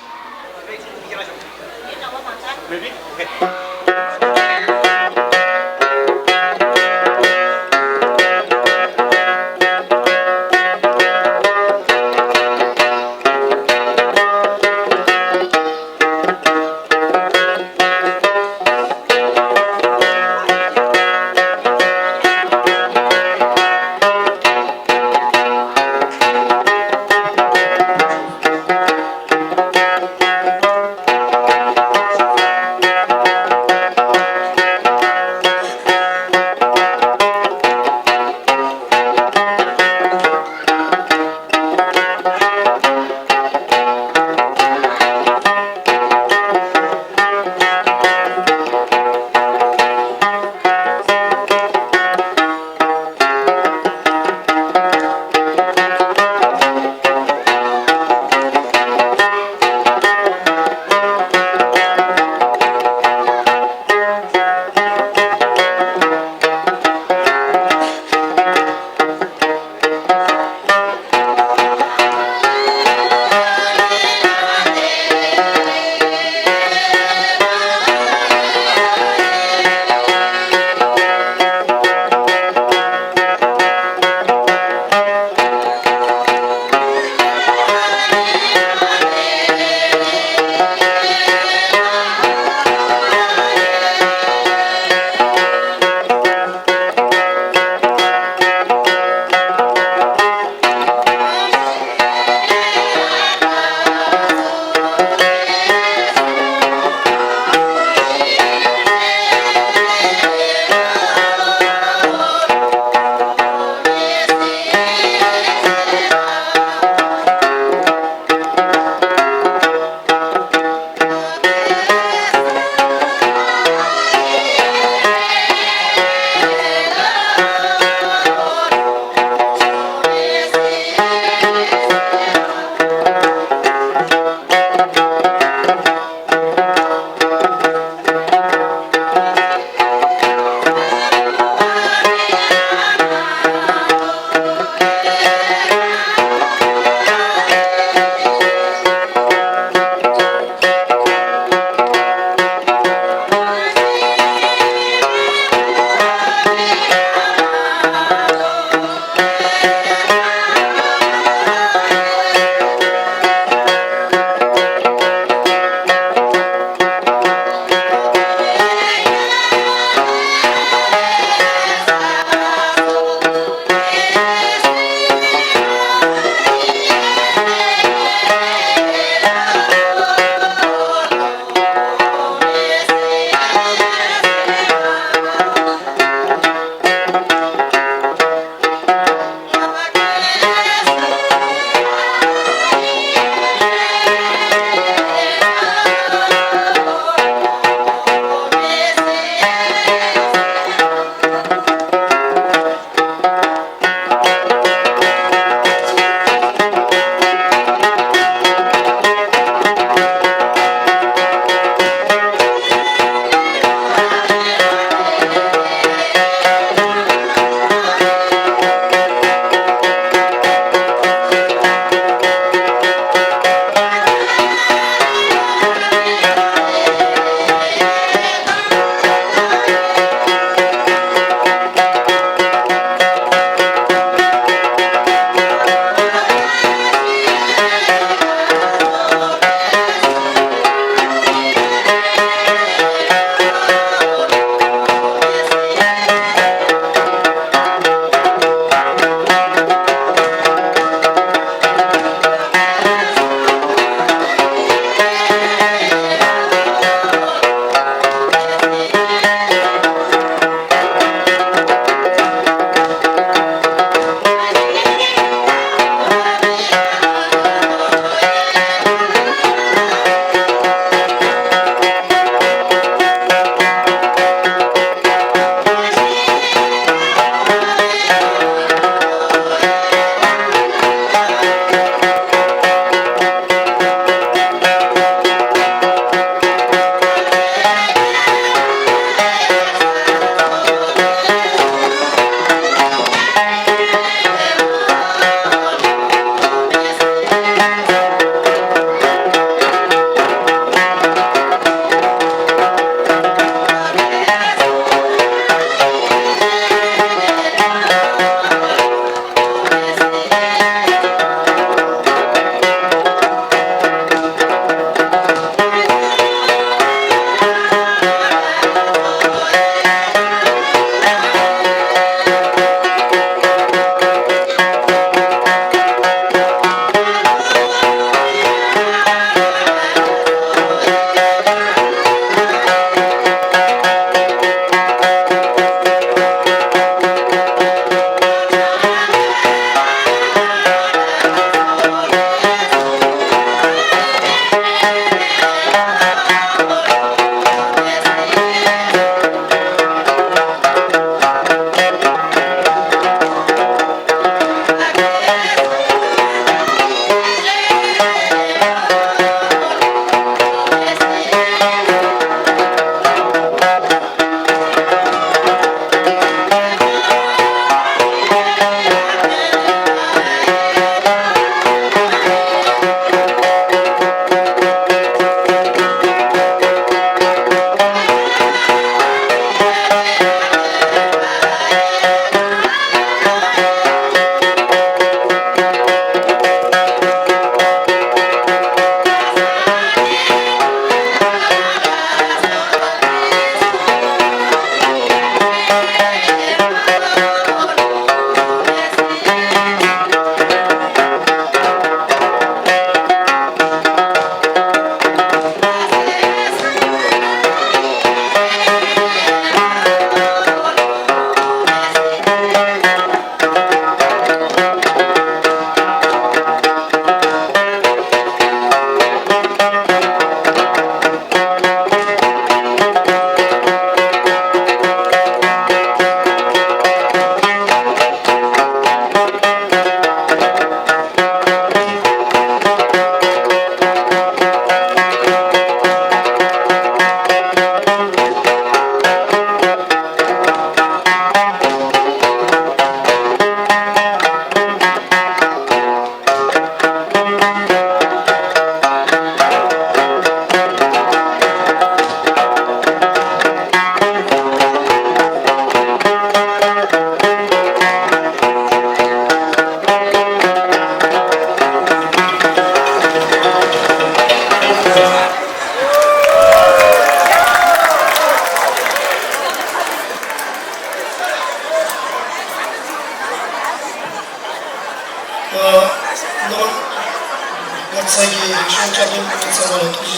ས་གི་རིག་གཞུང་འཁྲབ་སྟོན་སྐུ་མགྲོན་ཚང་མ་ལ་ཐུགས་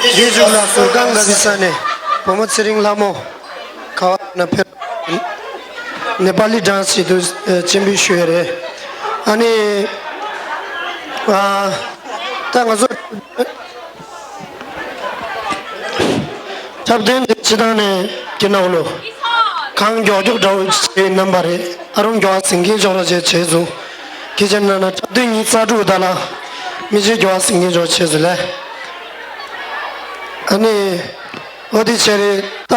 རྗེ་ཆེ། རྗེས་འཇུག་ལ་ཟུར་ཁང་ག་ཟི་ས་ནས་བུ་མོ་ཚེ་རིང་ལྷ་མོ་ག་བ་ན་ཕེབས། ནེ་པ་ལི་ཌན་སི་ཞིག་ཏུ་སྤྱན་འབུལ་ཞུ་ཡ་རེད། ཨ་ནི་ཨ་ད་ང་ཚོ་འཁྲབ་སྟོན་འདི་སྤྱི་བཏང་ནས་ཀྱི་ནང་ལོ་གང་མགྱོགས་མགྱོགས་འདྲ་བོ་བྱས་གནང་པ་རེད། ཨ་རུང་མགྱོགས་ཟིན་མཁན་ཅོག་ར་བྱས་བྱས་སོང་། ཁྱེད་ཅག་ནང་ན་འཁྲབ་སྟོན་གཉིས་རྩ་དྲུག་ད་ལ་མི་ཚེ་མགྱོགས་ཟིན་མཁན་ཅོག་བྱས་སོང་ལས། ཨ་ནི་འོ་དེ་བྱས་རེད། ད་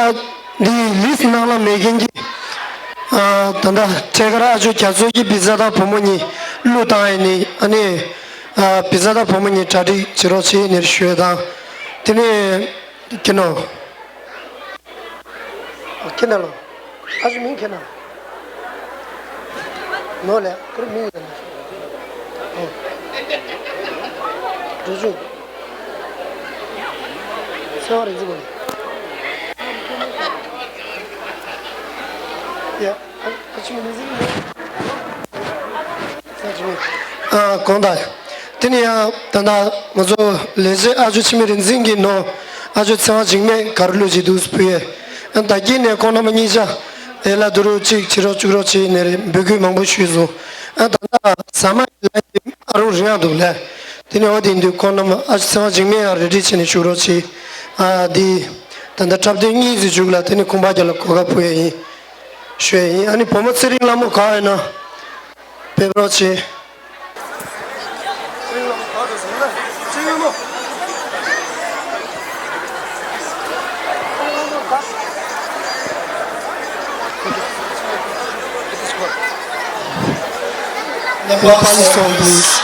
འདི་ལིས་ནང་ལ་མེད་མཁན་གྱི་ཨ་ད་ལྟ་ཁྲེ་ཀ་ར་ཨ་ཅོ་རྒྱ་མཚོ་གི་བི་ཛ་དང་བུ་མོ་གཉིས་གླུ་བཏང་ཡས་ནི་ཨ་ནི། ཨ་བི་ཛ་དང་བུ་མོ་གཉིས་གྲ་སྒྲིག་བྱེད་རོགས་བྱེད་ནས་ཞུ་ཡས་དང་། དེ་ནས་ཁྱེད་ནོ། ཁྱེད་ན་ལོ། ཨ་ཅོ་མིང་ཁྱེད་ན། ནོ་ལས་ཁུར་མིང་ཡིན་ན། འགྲོ་ཆུ། སེ་བ་རིག་འཛིན་པ་ནི། ཡ། ཨ་ཅོ་མིང་འཛིན་ནི། ཨ་གོང་དག་དེ་ནས་ཡང་ད་ལྟ་ང་ཚོ་ལས་བྱེད་ཨ་ཅོ་འཆི་མེད་རིག་འཛིན་གྱི་ནོ། ཨ་ཅོ་ཚེ་དབང་འཇིགས་མེད་ག་རུ་ལུས་ཀྱི་འདུག་ཕུལ་ཡས། ཨ་ད་གིན་ནས་ཁོང་རྣམ་པ་གཉིས་ཆ་ཨེ་ལ་དུ་རུ་གཅིག་བྱེད་རོགས་བཅུག་རོགས་བྱེད་ནས་རེད་འབོད་སྐུལ་མང་པོ་ཞུས་སོང་། ཨ་ད་ལྟ་ཟ་མ་ཡི་ལ་ཡི་ཨ་རུང་རིང་ཡང་འདུག་ལས། དེ་ནས་འོ་དེ་འདུག་ཁོང་རྣམ་པ་ཨ་ཅོ་ཚེ་དབང་འཇིགས་མེད་ཡང་རེ་འདྲི་བྱས་ནས་བཅུག་རོགས་བྱེད། ཨ་འདི་ད་ལྟ་འཁྲབ་སྟོན་གཉིས་ཙམ་བཅུག་ལ་དེ་ནས་ཁོང་པ་རྒྱ་ལ་གོ་སྐབས་ཕུལ་ཡས་ཡིན། ཞུ་ཡས་ཡིན། ཨ་ནི་བུ་མོ་ཚེ་རིང་ལྷ་མོ་ག་ཡིན་ན་ཕེབས་རོགས་བྱེད། Nepali song, please.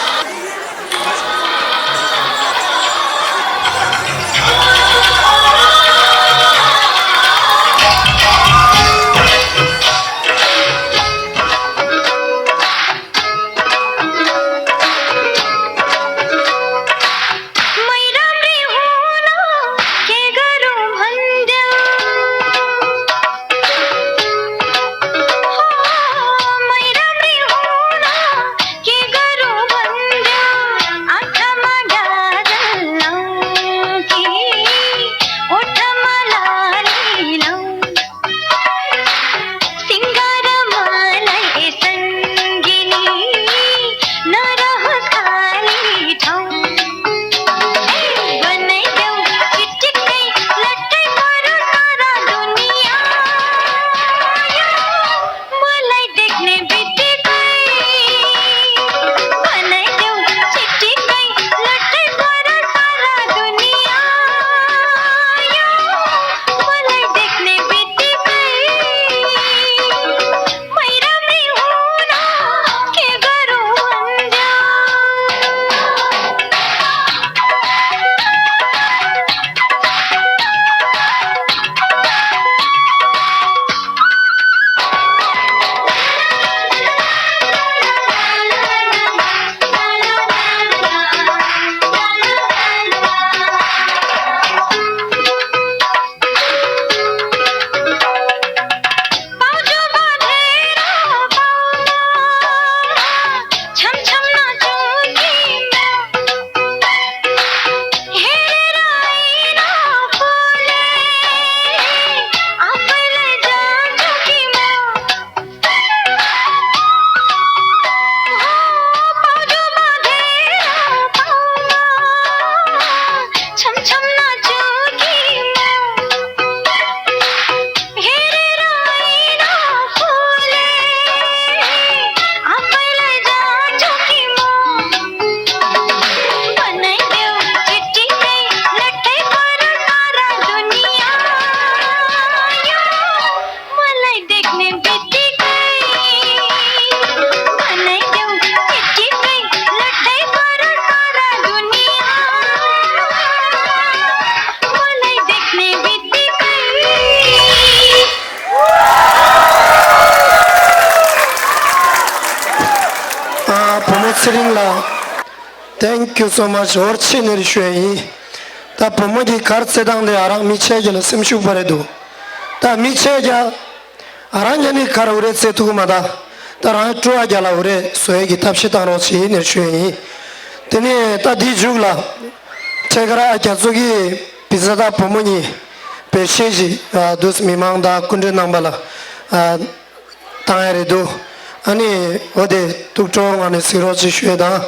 ཨ་བུ་མོ་ཚེ་རིང་ལགས། Thank you so much. འོར་ཆེ་ནེར་ཞུ་ཡ་ཡིན། ད་བུ་མོ་གི་གར་རྩེད་སྟངས་དེ་ཨ་རང་མི་ཆེ་གི་ལ་སེམས་ཤུགས་པ་རེད་འདུག་ད་མི་ཆེ་ག་ཨ་རང་ཉ་ནི་གར་འུ་རེ་རྩེད་ཐུག་མ་ད། ད་རང་སྤྲོ་བ་རྒྱ་ལ་འུ་རེ་བཟོ་ཡས་ཀྱི་ཐབས་ཤེས་བཏང་རོགས་བྱེད་ནས་ཞུ་ཡས་ཡིན། དེ་ནས་ད་འདིའི་མཇུག་ལ་ཐད་ཀར་ཨ་རྒྱ་མཚོ་གིས་བི་ཛ་དང་བུ་མོ་གཉིས་བེད་སྤྱད་ཅིག་ཨ་འདུག་མི་མང་དང་སྐུ་མགྲོན་རྣམ་པ་ལ་ཨ་བཏང་ཡ་རེད་འདུག་ཨ་ནི་འོ་དེ་ཐུགས་སྤྲོ་བའི་ངང་ནས་གཟིགས་རོགས་ཅིག་ཞུ་ཡས་དང་།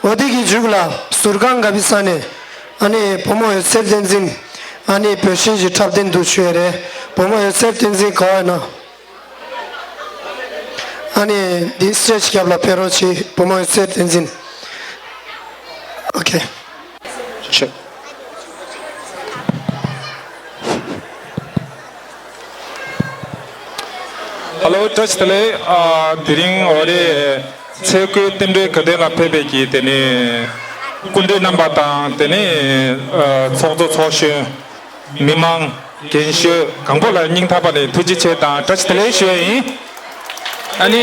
འོ་དེ་གི་མཇུག་ལ་ཟུར་ཁང་ག་བི་ས་ནས་ཨ་ནི་བུ་མོ་འོད་ཟེར་བསྟན་འཛིན་ཨ་ནི་བེད་སྤྱད་ཅིག་འཁྲབ་སྟོན་འདུག་ཞུ་ཡས་རེད། བུ་མོ་འོད་ཟེར་བསྟན་འཛིན་ག་བ་ཡོད་ན། ཨ་ནི་འདི་སི་ཊེ་ཇི་རྒྱབ་ལ་ཕེབས་རོགས་བྱེད། བུ་མོ་འོད་ཟེར་བསྟན་འཛིན། ཨོ་ཁེ། ཆེ། ཧ་ལོ། བཀྲ་ཤིས་བདེ་ལེགས། ཨ་དེ་རིང་འོ་རེད། ཚེས་དགུའི་རྟེན་འབྲེལ་དགའ་སྟོན་ལ་ཕེབས་པའི་གི་དེ་ནས་སྐུ་མགྲོན་རྣམ་པ་དང་དེ་ནས་ཨ་ཚོགས་གཙོ་ཚོགས་གཞོན། མི་མང་། རྒན་གཞོན་གང་པོ་ལ་སྙིང་ཐག་པ་ནས་ཐུགས་རྗེ་ཆེ་དང་བཀྲ་ཤིས་བདེ་ལེགས་ཞུ་ཡ་ཡིན། ཨ་ནི་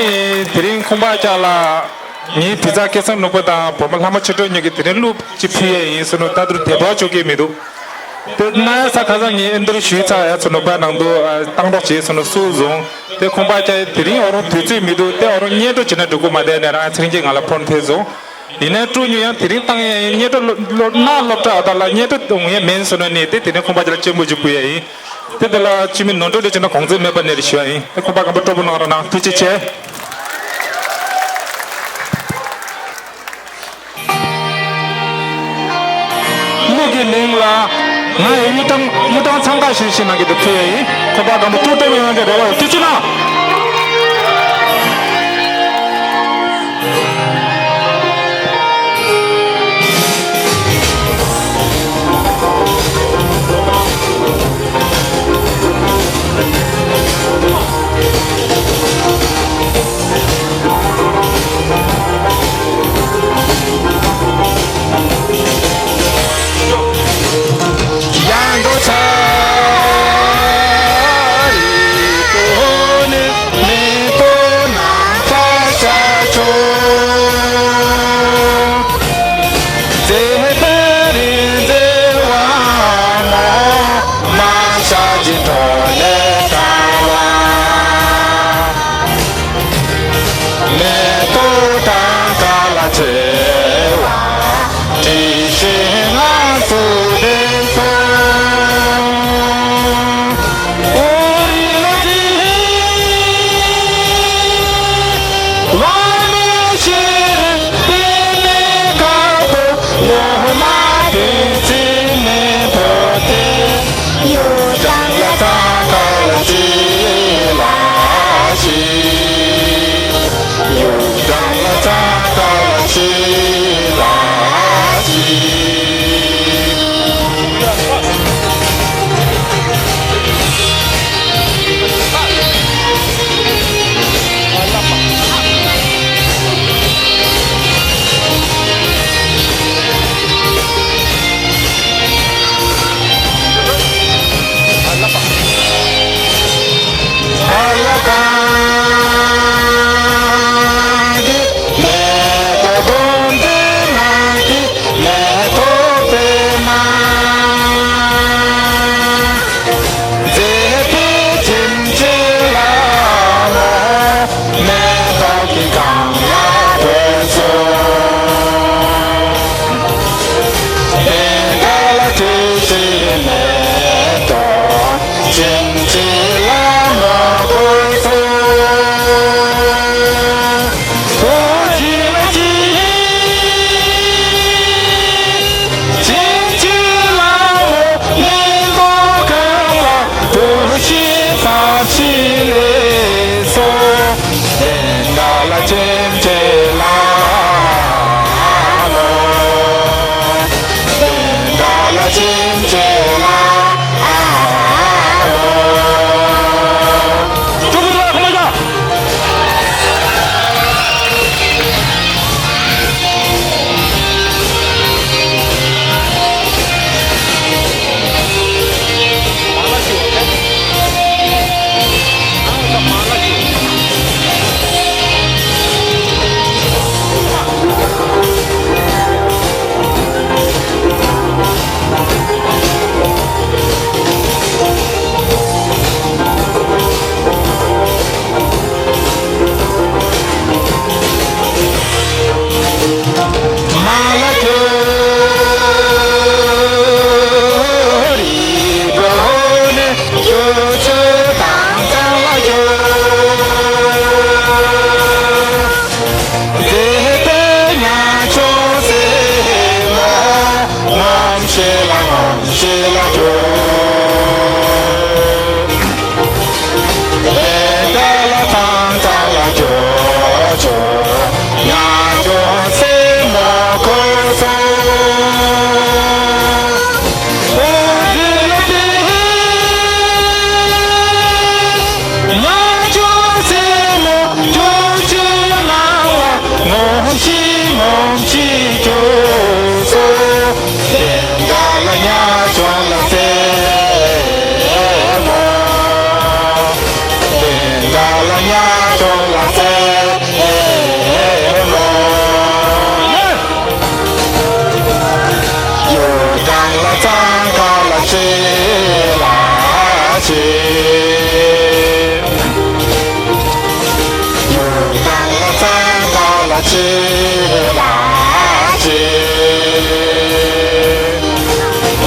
དེ་རིང་ཁོང་པ་ཅག་ལ་ངའི་བི་ཛ་སྐལ་བཟང་ནོར་བུ་དང་བུ་མོ་ལྷ་མོ་ཆོས་སྒྲོན་གཉིས་ཀྱིས་དེ་རིང་གླུ་ཅིག་ཕུལ་ཡས་ཡིན་ཟེར་ནོ། ད་དུང་དེ་བ་ཆོག་གི་མི་འདུག་དེ་ན་ཡ་ས་ཁ་སང་ངས་ཨེ་འདིར་ཞུས་ཚར་ཡ་ཟེར་ནོ། པ་ནང་དུ་ཨ་བཏང་རོགས་བྱེད་ཟེར་ནོ་སུ་བཟུང་། དེ་ཁོང་པ་ཅག་དེ་རིང་འོ་རུང་དུས་ཚོད་མི་འདུག་དེ་འོ་རུང་སྙན་སྒྲོན་བྱེད་ན་འགྲིག་གི་མ་བསྡད་ནས་རང་ཚེ་རིང་གིས་ང་ལ་ཕོན་ཐེ་བཟུང་། ཡིན་ནའི་སྤྲོ་ཉུལ་ཡང་དེ་རིང་བཏང་ཡ་ཡིན། སྙན་སྒྲོན་སློབ་སློབ་སློབ་གྲྭ་ཨ་ད་ལ་སྙན་སྒྲོན་གཏོང་ཡ་མིན་ཟེར་ནོ་ནི་དེ་དེ་ནས་ཁོང་པ་ཅག་ལ་གཅེན་པོ་ཅིག་ཕུལ་ཡ་ཡིན། དེ་དེ་ལ་ཅི་མི་ནོར་འགྲོ་ལས་བྱུང་ན་གོང་ཚད་མེད་པ་ནས་རེ་ཞུ་ཡ་ཡིན། དེ་ཁོང་པ་སྒམ་པོ་སྤྲོ་པོ་གནང་རོགས་གནང་། ཐུགས་རྗེ་ཆེ། གླུ་གི་མིང་ལ་ང་ཡི་གཡུ་སྦྲང་གཡུ་སྦྲང་འཚང་ཁ་ཤིག་ཤིག་གནང་གི་འདུག་ཕུལ་ཡ་ཡིན། ཁོང་པ་སྒམ་པོ་ཐུགས་སྤྲོ་བའི་དབང་གིས་རེ་བ་ཡོད། ཐུགས་རྗེ་གནང་།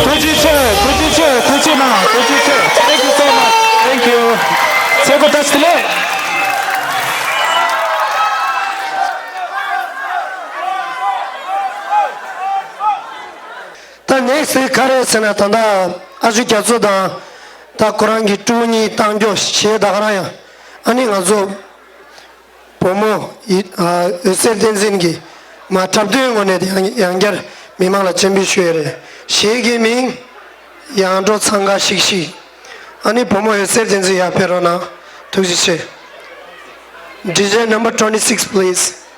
ཐུགས་རྗེ་ཆེ། ཐུགས་རྗེ་ཆེ། ཐུགས་རྗེ་གནང་། ཐུགས་རྗེ་ཆེ། Thank you so much. Thank you. ཚེ་སྐོར་བཀྲ་ཤིས་བདེ་ལེགས། ད་next་ག་རེ་ཟེར་ན། ད་ལྟ་ཨ་ཇོ་རྒྱ་མཚོ་དང་། ད་ཁོ་རང་གི་སྤྲུལ་སྐུ་གཉིས་བཏང་རྒྱུ་ཞེས། ད་ག་རང་ཡང་ཨ་ནི་ང་ཚོ་བུ་མོ་ཡི་ཨ་འོད་ཟེར་བསྟན་འཛིན་གྱིས་མ་འཁྲབ་སྟོན་ངོས་ནས་ཡང་ཡང་བསྐྱར་མི་མང་ལ་སྤྱན་འབུལ་ཞུ་ཡས་རེད། གཞས་ཀྱི་མིང་ཡར་འགྲོ་འཚང་ཁ་ཤིག་ཤིག་ཨ་ནི་བུ་མོ་འོད་ཟེར་བསྟན་འཛིན་ཡར་ཕེབས་རོགས་གནང་། ཐུགས་རྗེ་ཆེ། DJ number twenty-six, please.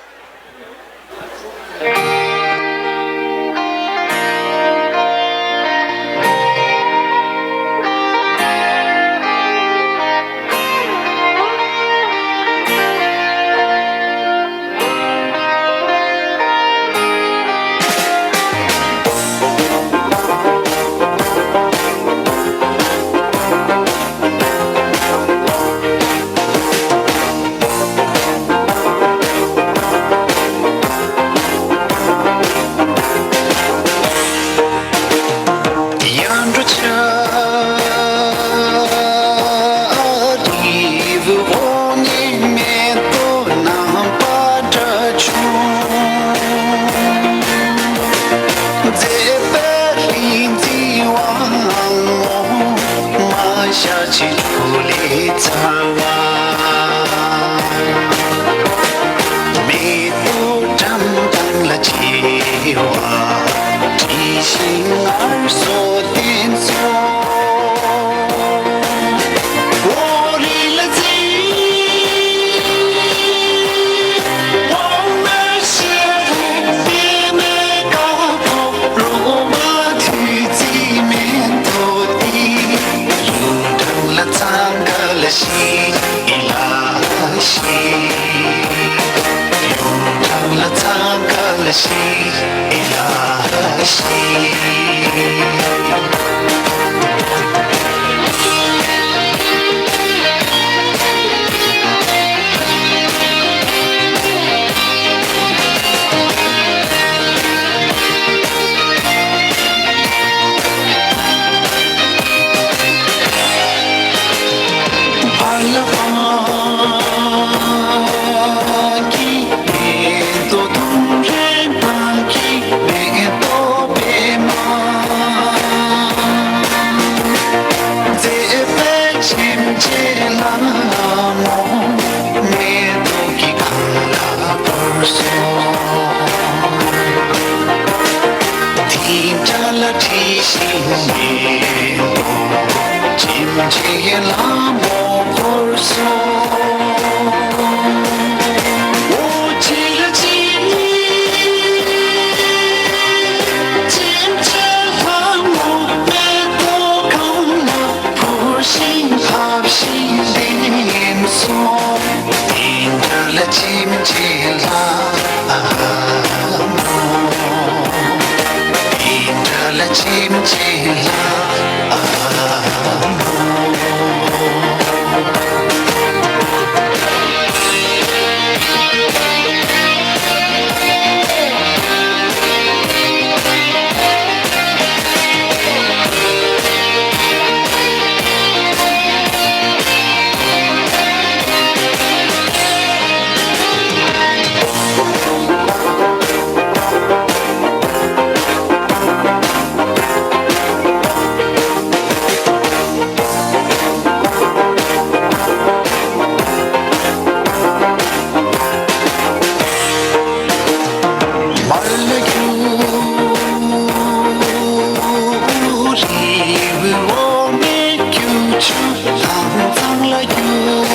ལྷ་མོ་གཙང་ལ་རྒྱུག་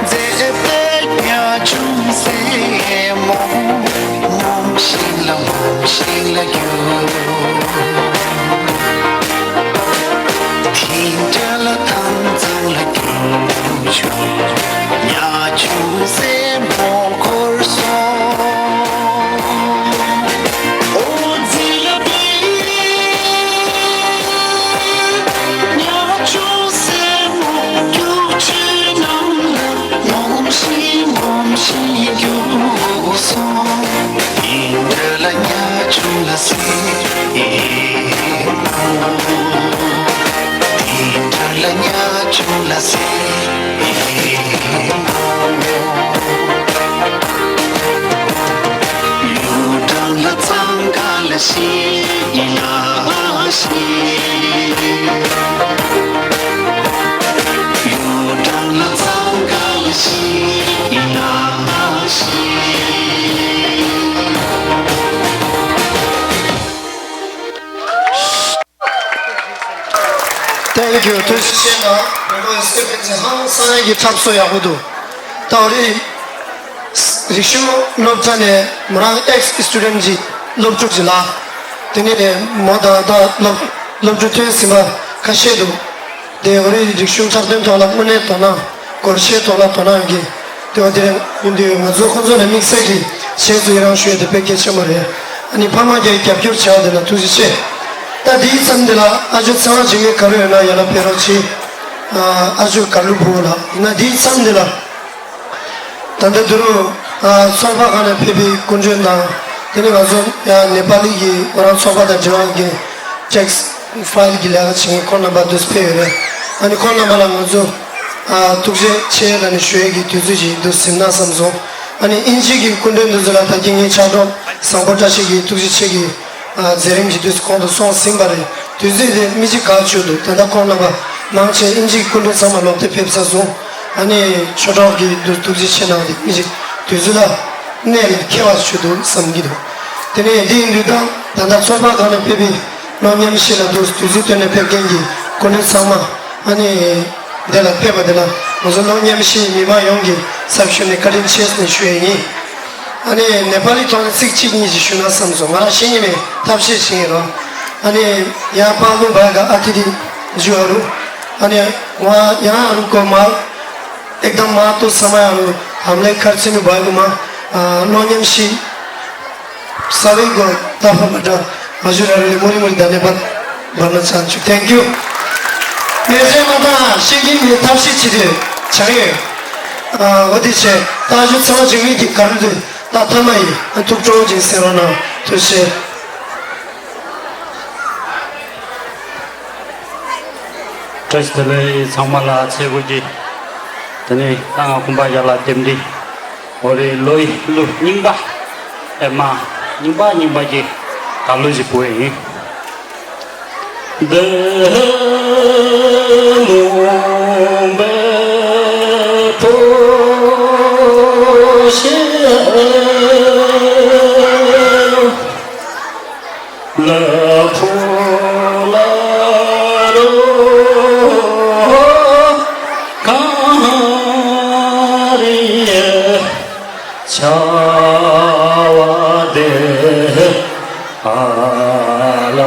མཛེས་པའི་ཉ་ཆུང་སྲས་མོ། ངོམ་ཤིང་ལ་ངོམ་ཤིང་ལ་རྒྱུག་དེ་འདྲ་ལ་ཐང་གཙང་ལ་རྒྱུག་ཆུང་། ཉ་ཆུང་སྲས་མོ་འཁོར་སོང་། ཨོ་ཛི་ལ་པི། ཉ་ཆུང་སྲས་མོ་རྒྱུག་ཆུའི་ནང་ལ་ངོམ་ཤིང་ངོམ་ཤིང་རྒྱུག་སོང་། དེ་འདྲ་ལ་ཉ་ཆུང་ལ་སྲས་མོ། དེ་འདྲ་ལ་ཉ་ཆུང་ལ་སྲས་མོ། གཡུ་སྦྲང་ལ་གཙང་ཁ་ལ་ཤིང་ལ་ཤིང་། གཡུ་སྦྲང་ལ་གཙང་ཁ་ལ་ཤིང་ལ་ཤིང་། Thank you. ཐུགས་རྗེ་ཆེ་གནང་། བོད་པའི་སྐད་ཕན་ཚུན་ཧང་སང་གི་འཁྲབ་སྟོན་ཡག་པོ་འདུག་ད་འོ་རེད། རིག་གཞུང་སློབ་གྲྭ་ནས་མོ་རང་ex student ཅིག་སློབ་ཕྲུག་ཅིག་ལ། དེ་ནས་ནས་མོ་དང་ད་སློབ་སློབ་ཕྲུག་ཐོན་ཟིན་པ་ཁ་ཤས་འདུག་དེ་འོ་རེད། རིག་གཞུང་འཁྲབ་སྟོན་ཐོག་ལ་དངོས་གནས་དོ་སྣང་སྒོར་གཞས་ཐོག་ལ་དོ་སྣང་ཡོད་ཀྱི། དེ་འོ་དེ་རིང་ཡིན་དུས་ང་ཚོ་ཁོང་ཚོ་ལ་དམིགས་བསལ་གྱི་རྗེས་སུ་ཡི་རང་ཞུ་ཡས་དེ་དཔེ་གལ་ཆེན་པོ་རེད། ཨ་ནི་ཕ་མ་གིས་རྒྱབ་སྐྱོར་བྱས་པ་དེ་ལ་ཐུགས་རྗེ་ཆེ། ད་དེའི་མཚམས་འདི་ལ་ཨ་ཇོ་ཚེ་དབང་འཇིགས་མེད་ག་རེ་ཡོད་ན་ཡར་ལ་ཕེབས་རོགས་གྱིས། ཨ་ཨ་ཇོ་གར་ལུ་བུ་ལ་ཡིན་ན་དེའི་མཚམས་འདི་ལ། ད་ལྟ་དུ་རུ་ཚོགས་པ་ཁག་ནས་ཕེབས་པའི་སྐུ་མགྲོན་དང་། དེ་ནས་ང་ཚོ་ཡང་ནེ་པ་ལི་གི་ང་རང་ཚོགས་པ་དང་འབྲེལ་བ་གི་ཊེག་སི་ཕའིལ་གྱི་ལས་ཀ་བྱེད་མཁན་ཁོང་རྣམ་པ་འདུག་ཕེབས་ཡོད་རེད། ཨ་ནི་ཁོང་རྣམ་པ་ལ་ང་ཚོ་ཐུགས་རྗེ་ཆེ་ལབ་ནས་ཞུ་ཡས་ཀྱི་དུས་ཚོད་ཅིག་འདུག་ཟིན་ན་བསམ་སོང་། ཨ་ནི་དབྱིན་ཇི་གི་སྐུ་མགྲོན་འདི་ཚོ་ལ་ད་གིན་ངའི་ཕྱག་རོགས་བཟང་པོ་བཀྲ་ཤིས་ཀྱིས་ཐུགས་རྗེ་ཆེ་གི་མཛད་རིམ་གྱི་དུས་སུ་གོང་དུ་སོང་ཟིན་པ་རེད། དུས་ཚོད་དེ་མི་གཅིག་ག་བཅུག་འདུག་ད་ལྟ་ཁོང་རྣམ་པ་མང་ཆེ་དབྱིན་ཇིའི་སྐུ་མགྲོན་ཚང་མ་ལོག་སྟེ་ཕེབས་ཚར་སོང་། ཨ་ནི་ཆོས་གྲོགས་ཀྱིས་འདུག་ཐུགས་རྗེ་ཆེ་གནང་སྟེ་མི་གཅིག་དུས་ཚོད་ལ་གནད་ལ་འཁེལ་བ་བཅུག་འདུག་བསམ་གྱི་འདུག་དེ་ནས་འདི་ཡིན་དུས་ད་ད་ལྟ་ཚོགས་པ་ཁག་ནས་ཕེབས་པའི་གློག་བརྙན་ཞིག་ལ་འདུག་དུས་ཚོད་བཏོན་ནས་ཕེབས་མཁན་གྱི་སྐུ་མགྲོན་ཚང་མ་ཨ་ནི། དེ་ལ་ཕེབས་པ་དེ་ལ་ང་ཚོ་གློག་བརྙན་ཞིག་མི་མང་ཡོངས་ཀྱི་ཚབ་ཞུས་ནས་བཀའ་དྲིན་ཆེ་ཟེར་ནས་ཞུ་ཡས་ཡིན། ཨ་ནི་ནེ་པ་ལི་ཐོག་ནས་ཚིག་གཅིག་གཉིས་ཤིག་ཞུས་ན་བསམ་སོང་། ང་རང་ཤེས་ཀྱི་མེད། ཐབས་ཤེས་བྱེད་ཀྱི་རོགས། ཨ་ནི་ཡང་པ་ལུ་བ་ག་ཨ་ཐི་དི་ཇུ་ཨ་རུ། ཨ་ནི་ང་ཡང་ཨ་རུ་ཀོ་མ། एकदम मातु समय हम लोग खर्च में भाग मा नोनियम शी सभी को तब बटा हजुरहरूले मुरी मुरी धन्यवाद भन्न चाहन्छु। Thank you. मेरे माता सिंगिङ थाप्सी छिरे छगे वदि छे ताजु छ जिमी कि करु दु ता तमई थुक ट्रो जिन सेरोना तुसे। བཀྲ་ཤིས་བདེ་ལེགས། ཚང་མ་ལ་ཚེ་གོ་གི། དེ་ནས་ད་ང་དགོན་པ་ཡར་ལ་རྟེན་འབྲེལ། འོ་རེད། ལོ་ཡི་གླུ་རྙིང་པ། ཨེ་མ། རྙིང་པ་རྙིང་པ་གི་གར་གླུ་ཞིག་བོས་ཡིན། འདི་ལུང་པའི་ཕོ་ཤེ། ལ་ཕུ་ལ་རོ་གང་རི་ཆ་བ་དེ་ཨ་ལ་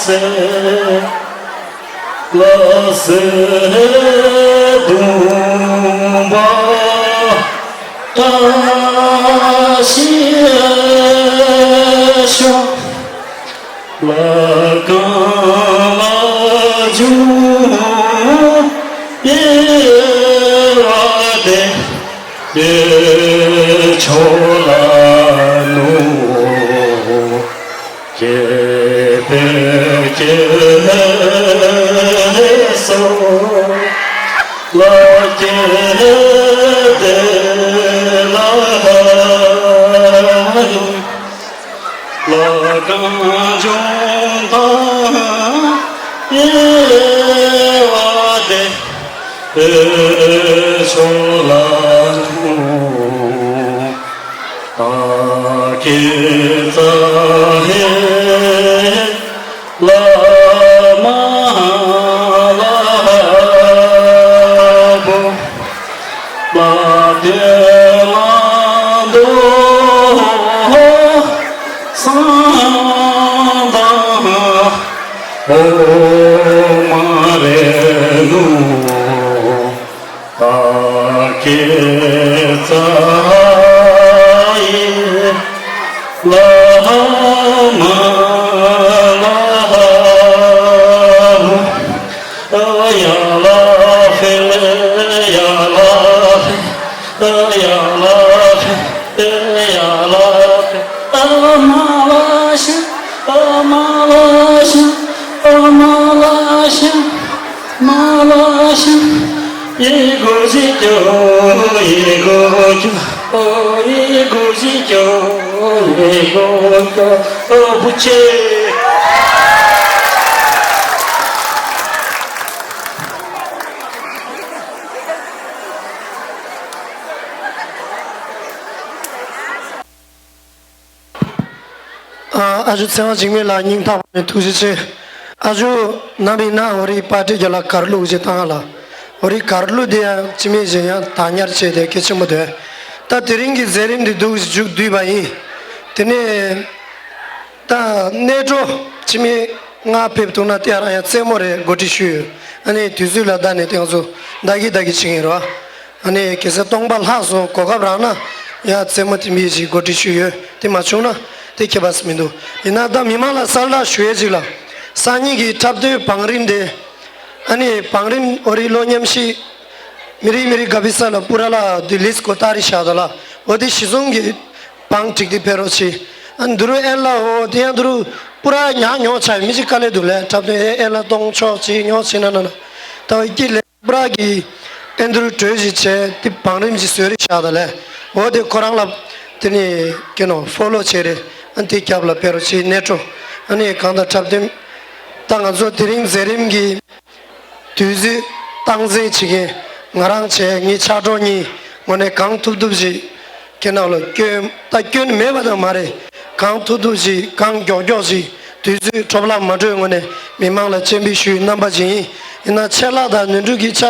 སེ། ལ་སེ་དུང་བ་ཏ་ཤི་ཤོ། ལ་ཀ་ལ་ཇུ་ཡེ་བ་དེ་ཡེ་ཆོ་ལ་ནུ། ཀྱེ་པེ་ཀྱེ་སོ་ལ་ཀྱེ་དེ་ལ་ལ་ཀ་འཇོང་དང་ཡེ་བ་དེ་ཆོ་ལ་ཐུང་། ད་ ཁྱེད་ཙ་ཧེ་བླ་མ་ལ་བོ། ལ་དེ་ལ་དོ་སང་དང་འོ་མ་རེ་ནུ། ད་ཁྱེད་ཙ་ཧེ་བླ་མ་ལ་བོ། ཡ་ལ་ཧེ་ཡ་ལ་ཧེ། ཡ་ལ་ཧེ་ཡ་ལ་ཧེ། ཨ་མ་ལ་ཤ། ཨ་མ་ལ་ཤ། ཨ་མ་ལ་ཤ། མ་ལ་ཤ། ཡེ་གོ་ཞིག་ཀྱོ། ཡེ་གོ་ཀྱོ། ཨོ་ཡེ་གོ་ཞིག་ཀྱོ། ཡེ་གོ་ཀྱོ། ཨོ་བུ་ཆེ། ཨ་ཨ་ཇོ་ཚེ་དབང་འཇིགས་མེད་ལགས་སྙིང་ཐག་པ་ནས་ཐུགས་རྗེ་ཆེ། ཨ་ཇོ་ནམ་ཡིན་ན་འོ་རི་པར་ཊི་རྒྱ་ལ་གར་གླུ་ཞིག་བཏང་ལ། འོ་རི་གར་གླུ་དེ་ཡང་སྤྱི་མི་ཞིག་ཡང་དག་ཉར་བྱས་ཏེ་གལ་ཆེན་པོ་དེ། ད་དེ་རིང་གི་མཛད་རིམ་འདི་འདུག་མཇུག་བསྡུས་པ་ཡིན། དེ་ནས་ད་གནས་གྲོགས་སྤྱི་མི་ལྔ་ཕེབས་ཐུབ་ན་དེ་རང་ཡང་རྩེད་མོ་རེ་གོ་སྒྲིག་ཞུས་ཡོད། ཨ་ནི་དུས་ཚོད་ལ་བལྟས་ནས་དེ་ང་ཚོ་ད་གི་ད་གི་བྱེད་ཀྱི་ཡིན་རོ། ཨ་ནི་གེ་སར་སྟོང་པ་ལྷག་སོང་། གོ་སྐབས་རག་ན་ཡང་རྩེད་མོ་དེ་མི་ཞིག་གོ་སྒྲིག་ཞུས་ཡོད། དེ་མ་བྱུང་ན་དེ་ཁྱད་པར་མི་འདུག་ཡིན་ན་ད་མི་མང་ལ་གསལ་བསྒྲགས་ཞུ་ཡས་ཅིག་ལ། སང་ཉིན་གྱི་འཁྲབ་སྟོན་བང་རིམ་དེ། ཨ་ནི་བང་རིམ་འོ་རི་ལོ་མཉམ་ཞིག་མི་རིགས་མི་རིགས་ག་བི་ས་ལ་པུ་ར་ལ་དུ་ལིས་ཀོ་ཏ་རི་ཤ་ད་ལ་འོ་དེ་གཞི་བཟུང་གི་བང་ཀྲིག་དེ་ཕེ་རོ་ཆི། ཨ་ནི་དུ་རུ་ཨེ་ལ་འོ་དེ་ཡང་དུ་རུ་པུ་ར་ཉག་ཉོག་ཆ་མི་ཅིག་དཀའ་ལས་འདུག་ལས་འཁྲབ་སྟོན་ཨེ་ཨེ་ལ་གཏོང་ཆོག་ཅིག་ཉོག་ཆི་ན་ན་ན་ད་འོ་ཀི་ལས། པུ་ར་གི་ཨེ་འདུ་རུ་གྲོས་ཞིག་བྱས་ཏེ་བང་རིམ་ཞིག་བཟོས་རེ་བཞག་ད་ལས། འོ་དེ་ཁོ་རང་ལ་དེ་ནི་ཀེ་ནོ་ཕོ་ལོ་བྱས་རེ། ཨ་དེ་རྒྱབ་ལ་ཕེ་རོ་ཆི་ནེ་ཀྲོ། ཨ་ནི་གང་ལྟར་འཁྲབ་སྟོན་ད་ང་ཚོ་དེ་རིང་མཛད་རིམ་གྱི་དུས་ཚོད་སྟངས་འཛིན་བྱེད་མཁན་ང་རང་བྱས་ངའི་ཕྱག་རོགས་གཉིས་ངོ་ནས་གང་ཐུབ་ཐུབ་ཅིག་ཁྱེད་རྣམས་ལ་སྐྱོན་ད་སྐྱོན་མེད་པ་དང་མ་རེད། གང་ཐུབ་ཐུབ་ཅིག་གང་མགྱོགས་མགྱོགས་ཅིག་དུས་ཚོད་འཕྲོ་བརླག་མ་འགྲོའི་ངོ་ནས་མི་མང་ལ་སྤྱན་འབུལ་ཞུའི་རྣམ་པ་ཅིག་ཡིན། ཡིན་ན་ཆད་ལྷག་དང་ནོར་འཁྲུལ་གྱི་ཆ་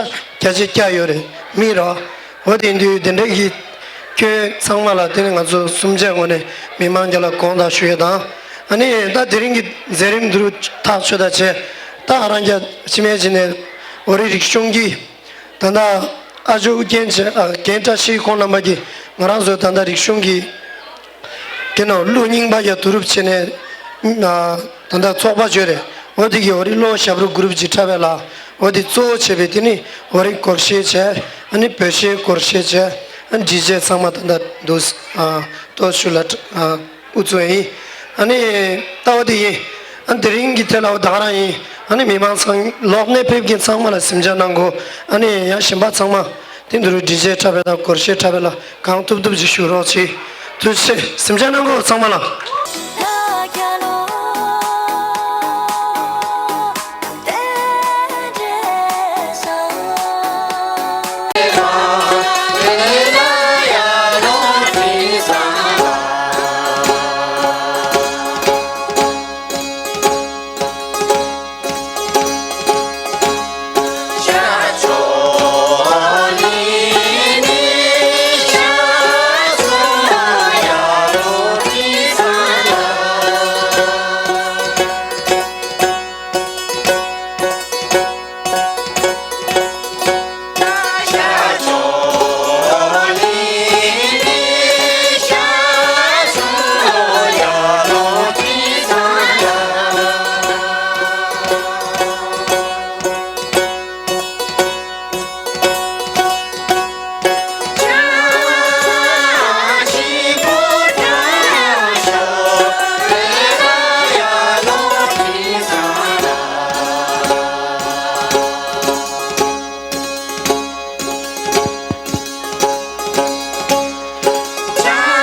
རྒྱ་ཆེ་བསྐྱལ་ཡོད་རེད་མིན་རོ། འོ་དེ་ཡིན་དུས་དེ་འདྲའི་གི་སྐྱོན་ཚང་མ་ལ་དེ་ནི་ང་ཚོ་གསུམ་ཆའི་ངོ་ནས་མི་མང་རྒྱ་ལ་དགོངས་དག་ཞུ་ཡས་དང་། ཨ་ནི་ད་དེ་རིང་གི་མཛད་རིམ་འདི་རུ་ཐག་ཆོད་ད་བྱས། ད་ང་རང་རྒྱ་ཕྱི་མའི་ཅི་ནས་འོ་རི་རིག་གཞུང་གི་ད་ལྟ་ཨ་ཇོ་ཨུ་རྒྱན་ཆེ་ཨ་རྒན་བཀྲ་ཤིས་ཁོང་རྣམ་པ་གིས་ང་རང་ཚོའི་ད་ལྟ་རིག་གཞུང་གི་དེ་ནང་གླུ་རྙིང་པ་ཡ་བསྡུ་རུབ་བྱས་ནས་ཨ་ད་ལྟ་ཚོགས་པ་བརྗོད་རེད། འོ་དེ་གི་འོ་རི་གླུ་ཞབས་བྲོ་གུ་རུབ་ཅིག་འཁྲབ་པའི་ལ་འོ་དེ་གཙོ་བོ་བྱས་པའི་དེ་ནི་འོ་རི་སྒོར་གཞས་བྱས། ཨ་ནི་བོད་གཞས་སྒོར་གཞས་བྱས། ཨ་ནི་ཌི་ཇེ་ཚང་མ་ད་ལྟ་འདུག་ཨ་ཏོ་ཞུ་ལ་ཨ། ཨུ་ཚུགས་ཡིན། ཨ་ནི་ལྟ་བ་དེ་ཡིན། ཨ་དེ་རིང་གི་ཐད་ལ་འོ་ད་ག་རང་ཡིན། ཨ་ནི་མི་མང་ཚང་ལོག་ནས་ཕེབས་མཁན་ཚང་མ་ལ་གཟིམ་འཇག་གནང་དགོས། ཨ་ནི་ཡང་གཞན་པ་ཚང་མ་དེ་འདི་རུ་ཌི་ཇེ་འཁྲབ་པ་དང་སྒོར་གཞས་འཁྲབ་པ་ལ་གང་ཐུབ་ཐུབ་ཅིག་ཞུ་རོགས་གྱིས། ཐུགས་རྗེ་ཆེ། གཟིམ་འཇག་གནང་དགོས་ཚང་མ་ལ།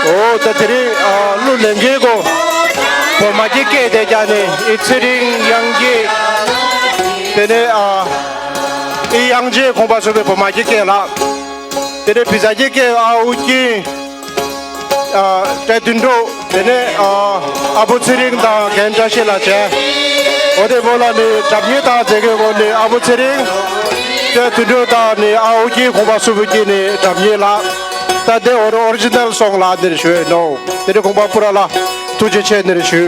འོ་ད་དེ་རིང་ཨ་གླུ་ལེན་མཁན་གོ་བོད་མ་སྐད་སྐད་དེ་རྒྱག་ནས་ཨི་ཚེ་རིང་དབྱངས་སྐྱིད། དེ་ནས་ཨ་ཨི་དབྱངས་ཅན་ཁོང་པ་སོགས་པའི་བོད་མ་སྐད་སྐད་ལགས། དེ་ནས་བི་ཛ་སྐད་སྐད་ཨ་ཨུ་རྒྱན། ཨ་བཀྲ་དོན་གྲུབ། དེ་ནས་ཨ་ཨ་བུ་ཚེ་རིང་དང་རྒན་བཀྲ་ཤིས་ལགས་བྱས། འོ་དེ་བོ་ལ་ནི་སྒྲ་སྙན་དང་མཛད་སྒོའི་འོག་ནས་ཨ་བུ་ཚེ་རིང་། དེ་དུད་འགྲོ་དང་ནི་ཨ་ཨོ་ཀྱི་ཁོང་པ་སུ་བུ་ཀྱི་ནི་སྒྲ་སྙན་ལགས། ད་དེ་འོ་རི་ཨོ་རི་ཇི་ནལ་སོང་ལ་འདིར་ཞུ་ཡོད་ནོ། དེ་ནི་ཁོང་པ་པུ་ར་ལ་ཐུགས་རྗེ་ཆེ་འདིར་ཞུ།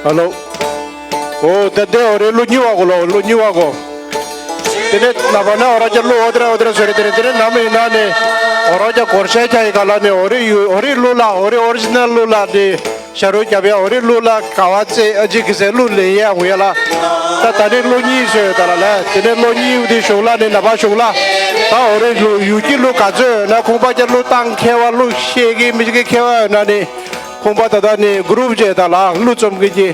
ཧ་ལོ། ཨོ་ད་དེ་འོ་རེ་ལོ་གཉིས་བ་གོ་ལོ་ལོ་གཉིས་བ་གོ། དེ་ནས་ནང་པ་ན་འོ་ར་ཅག་ལོ་འོ་དེ་ར་འོ་དེ་ར་ཟེར་རེ་དེ་རེ་དེ་རེ་ནམ་ཡིན་ན་ནི་འོ་ར་ཅག་གོར་ཤ་ཁྱ་ཡི་ག་ལ་ནི་འོ་རེ་ཡུ་འོ་རེ་ལོ་ལ་འོ་རེ་ཨོ་རི་ཇི་ནལ་ལོ་ལ་ནི་ཤ་རུ་རྒྱབ་ཡ་འོ་རེ་ལོ་ལ་ག་བ་ཙེ་ཨ་ཅི་གི་ཟེར་ལོ་ལེ་ཡ་ངུ་ཡ་ལ། ད་ད་ནི་ལོ་གཉིས་ཟེར་ད་ལ་ལ་དེ་ནས་ལོ་གཉིས་ཡུ་དེ་ཞོག་ལ་ནི་ནམ་པ་ཞོག་ལ། ད་འོ་རེ་ལོ་ཡུ་ཀྱི་ལོ་ག་ཚོད་ན་ཁོང་པ་ཅག་ལོ་བཏང་ཁེ་བ་ལོ་ཤེས་གི་མི་ཤེས་གི་ཁེ་བ་ཡོད་ན་ནི། ཁོང་པ་ད་ལྟ་ནི་གུ་རུབ་ཅེས་ད་ལ་ཀླུ་རྩོམ་མཁན་གྱི་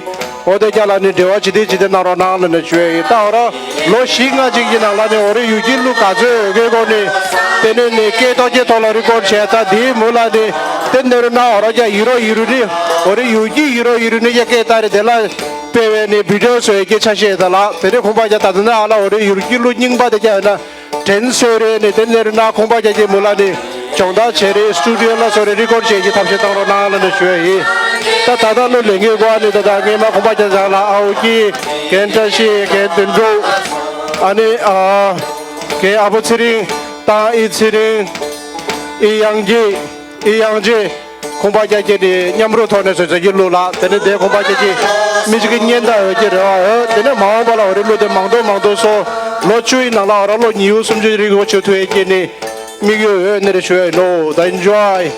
འོ་དེ་རྒྱ་ལ་ནི་འབྲེལ་བ་ཇི་ལྟར་ཇི་ལྟར་གནང་རོགས་གནང་ལ་ནི་ཞུ་ཡ་ཡིན། ད་འོ་ར་ལོ་བཞི་ལྔ་ཅིག་གི་ནང་ལ་ནི་འོ་རེ་ཡུ་གི་ཀླུ་ག་ཚོད་ཡོད་གི་གོ་ནི་དེ་ནས་ནི་སྐད་ཐོག་ཅེས་ཐོག་ལ་རི་ཀོར་བྱས། ད་དེའི་མུ་ལ་ནི་དེ་ནེ་རུ་ན་འོ་ར་རྒྱ་ཡི་རོ་ཡི་རུ་ནི་འོ་རེ་ཡུ་གི་ཡི་རོ་ཡི་རུ་ནི་ཡ་སྐད་ད་རེ་དེ་ལ་སྤེལ་བའི་ནི་བི་ཌི་ཡོ་བཟོ་ཡ་གི་ཆ་ཤས་ད་ལ་དེ་ནི་ཁོང་པ་རྒྱ་ད་ད་ན་ཨ་ལ་འོ་རེ་ཡུ་གི་ཀླུ་རྙིང་པ་དེ་རྒྱ་ཡོད་ན། དྲན་གསོས་རེད་ནས་དེ་ནས་རི་ན་ཁོང་པ་རྒྱ་ཆེ་མུ་ལ་ནི་སྦྱོང་བརྡར་བྱེད་རེད། སི་ཊུ་ཌི་ཡོ་ལ་སོགས་རེད། རི་ཀོར་བྱེད་ཀྱི་ཐབས་ཤེས་བཏང་རོགས་གནང་ལ་ནི་ཞུ་ཡ་ཡིན། ད་ད་ལྟ་ལོ་ལས་འགན་གོ་ནི་ད་ད་ངས་མ་ཁོང་པ་རྒྱ་ཆེ་ལ་ཨའོ་ཀི་རྒན་བཀྲ་ཤིས་རྒན་དོན་གྲུབ་ཨ་ནི་ཨ་རྒན་ཨ་བོ་ཚེ་རིང་ཏང་ཨི་ཚེ་རིང་ཨི་ཡང་རྒྱས་ཨི་ཡང་རྒྱས། ཁོང་པ་རྒྱ་སྐྱེད་དེ་མཉམ་རུབ་ཐོག་ནས་བཟོས་ཚོད་ཀྱི་གླུ་ལགས། དེ་ནས་དེ་ཁོང་པ་རྒྱ་སྐྱེད་མི་གཅིག་གི་སྙན་དར་འོས་ཀྱི་རེ་བ་འོས། དེ་ནས་མ་འོངས་པ་ལ་འོ་རེ་གླུ་དེ་མང་དུ་མང་དུ་གསོ། ལོ་བཅུ་ཡི་ནང་ལ་འོ་ར་ལོ་ཉི་ཤུ་སུམ་ཅུ་རིག་གོ་ཆོད་ཐུབ་ཡས་ཀྱི་ནི་དམིགས་ཡུལ་འོས་ནི་རེ་ཞུ་ཡ་ཡིན་ནོ། ད་ཨེན་ཇོའི།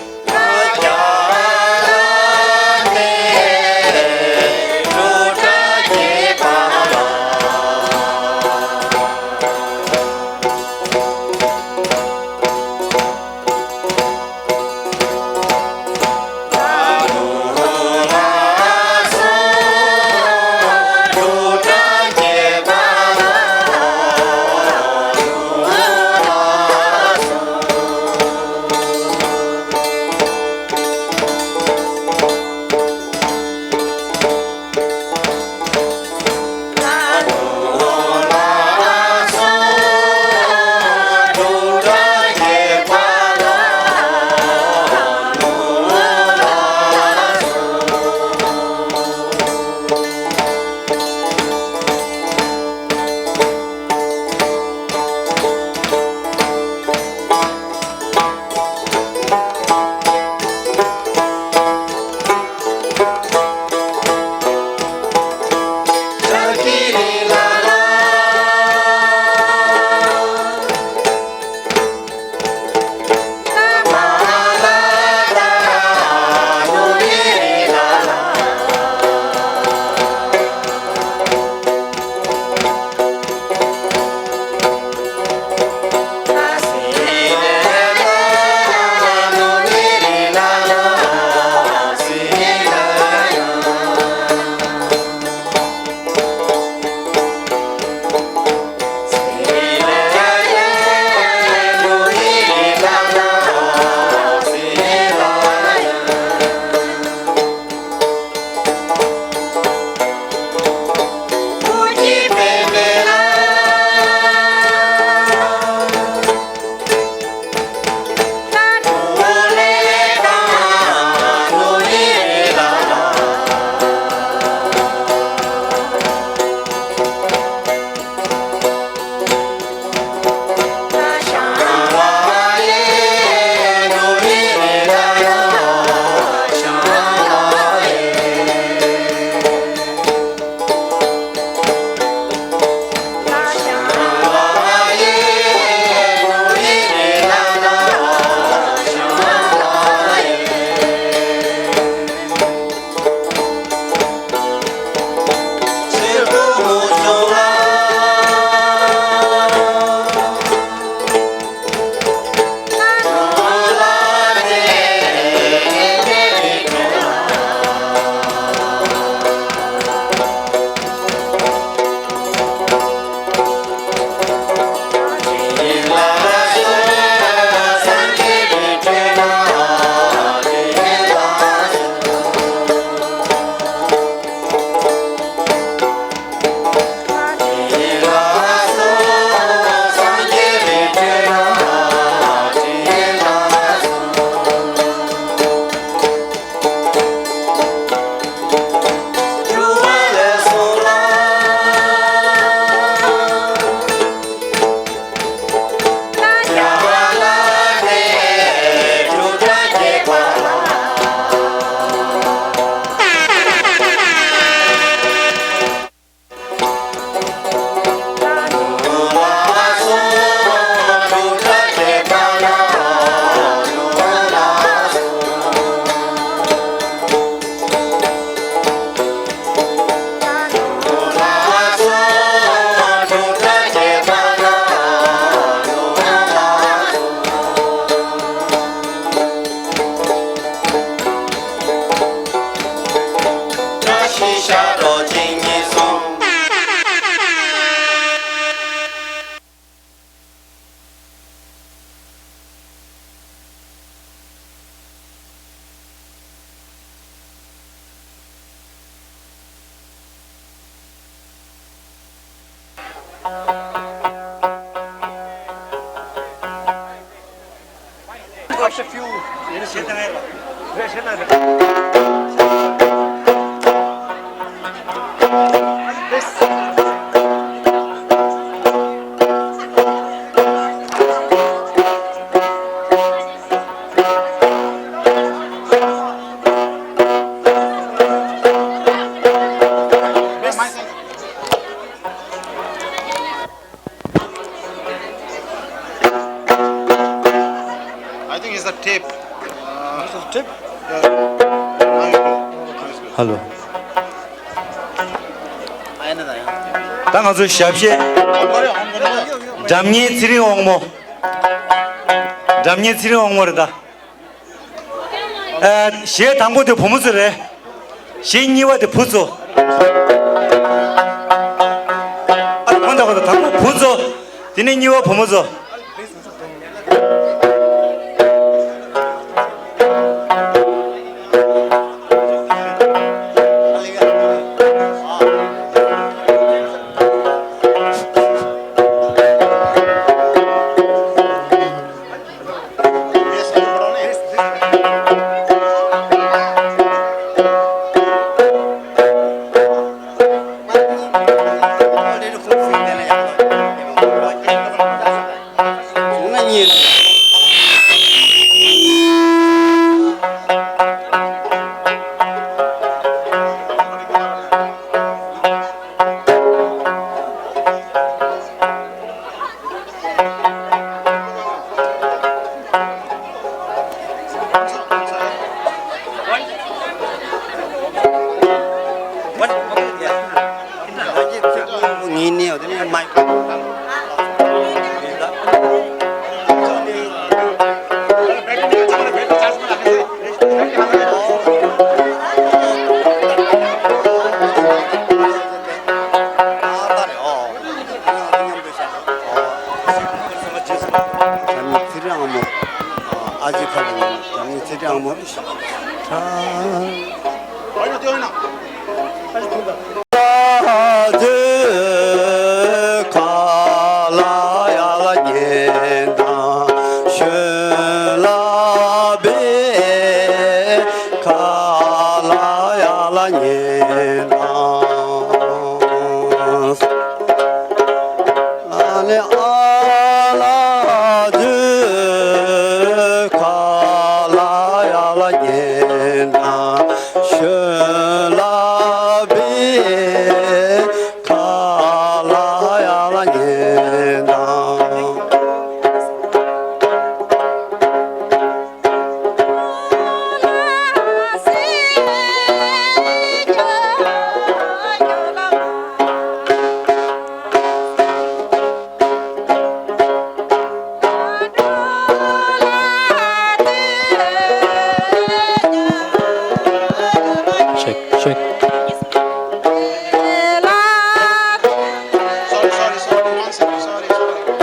I think it's the tape. Uh, it's a tape? Yeah. Hello. ད་ང་ཚོའི་ཞབས་གཞས། སྒྲ་སྙན་ཚེ་རིང་དབང་མོ། སྒྲ་སྙན་ཚེ་རིང་དབང་མོ་རེད་ད། ཨ། གཞས་དང་པོ་དེ་བུ་མོ་ཚོ་རེད། གཞས་གཉིས་པ་དེ་བུ་ཚོ། ཨ། གང་ལྟར་གང་ལྟར་དང་པོ་བུ་ཚོ། དེ་ནས་གཉིས་པ་བུ་མོ་ཚོ། ཨ་ཅེ་ཁ་ལ་ཉན། ཨ་ཅེ་ཚེ་རིང་དབང་མོ་རེད་ཤག Check, check. Sorry, sorry, sorry. One second, sorry, sorry.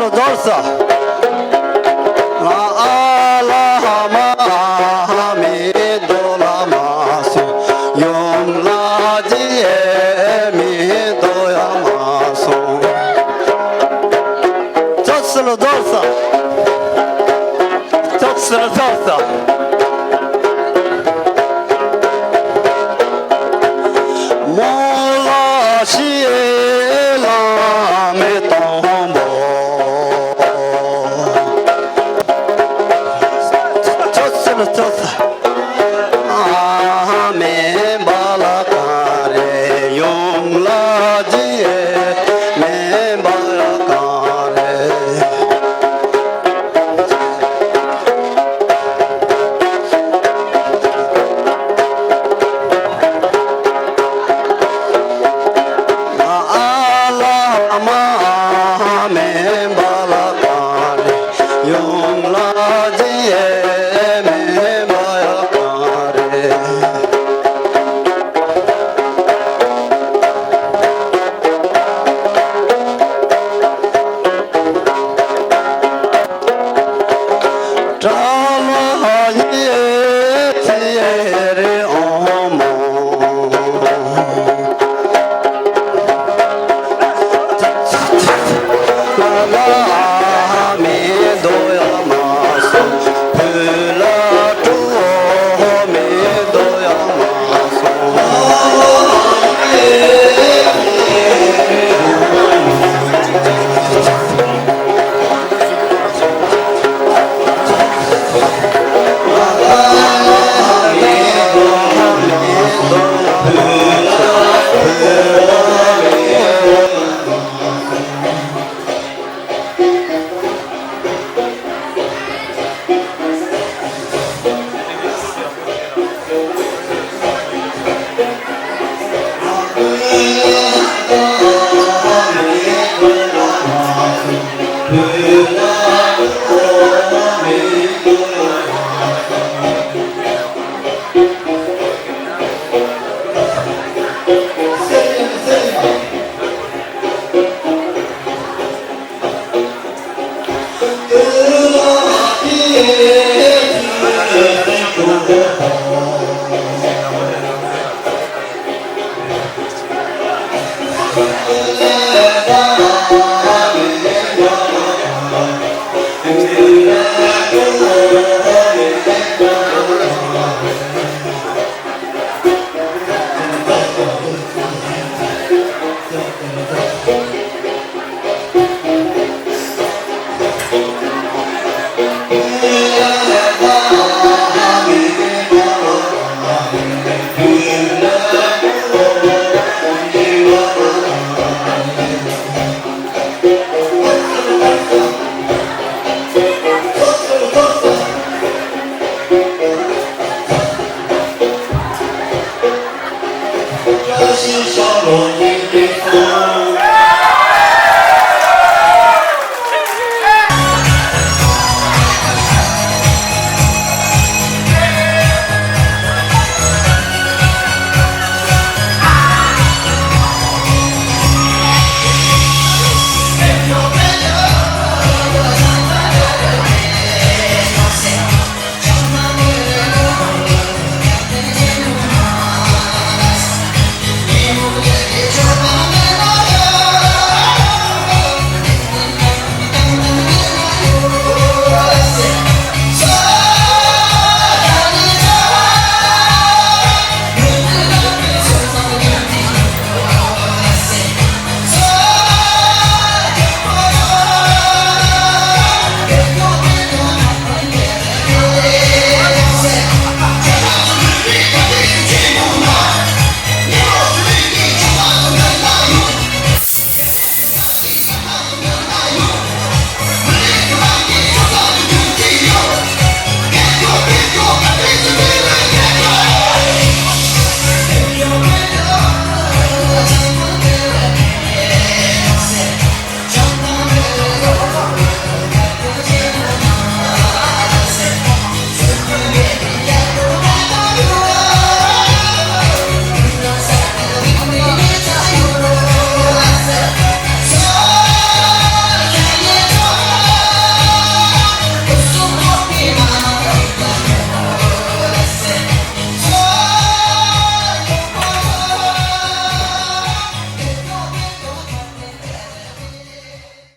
རྡོར་ས། ཨ་ལ་མ་མི་རྡོ་ལ་མ་སོང་། ཡུམ་ལ་རྗེ་མི་རྡོ་ཡ་མ་སོང་། ཙོག་སི་ལ་རྡོར་ས། ཙོག་སི་ལ་རྡོར་ས། མོ་ལ་ཤི་ལ་མི་གཏོང་བོ། ཙོག་སི་ལ་ཙོག་ས། ཨ་མེན་པ་ལ་ག་རེ་ཡོང་ལ་ཇི་མེན་པ་ལ་ག་རེ། ཨ་ལ་མ་མེན་པ་ལ་ག་རེ། ཡོང་ལ་ཇི་མེན་པ་ཡ་ག་རེ། གྲྭ་ལ་ཡེ་ཚེ་རེ་ཨོ་མོ།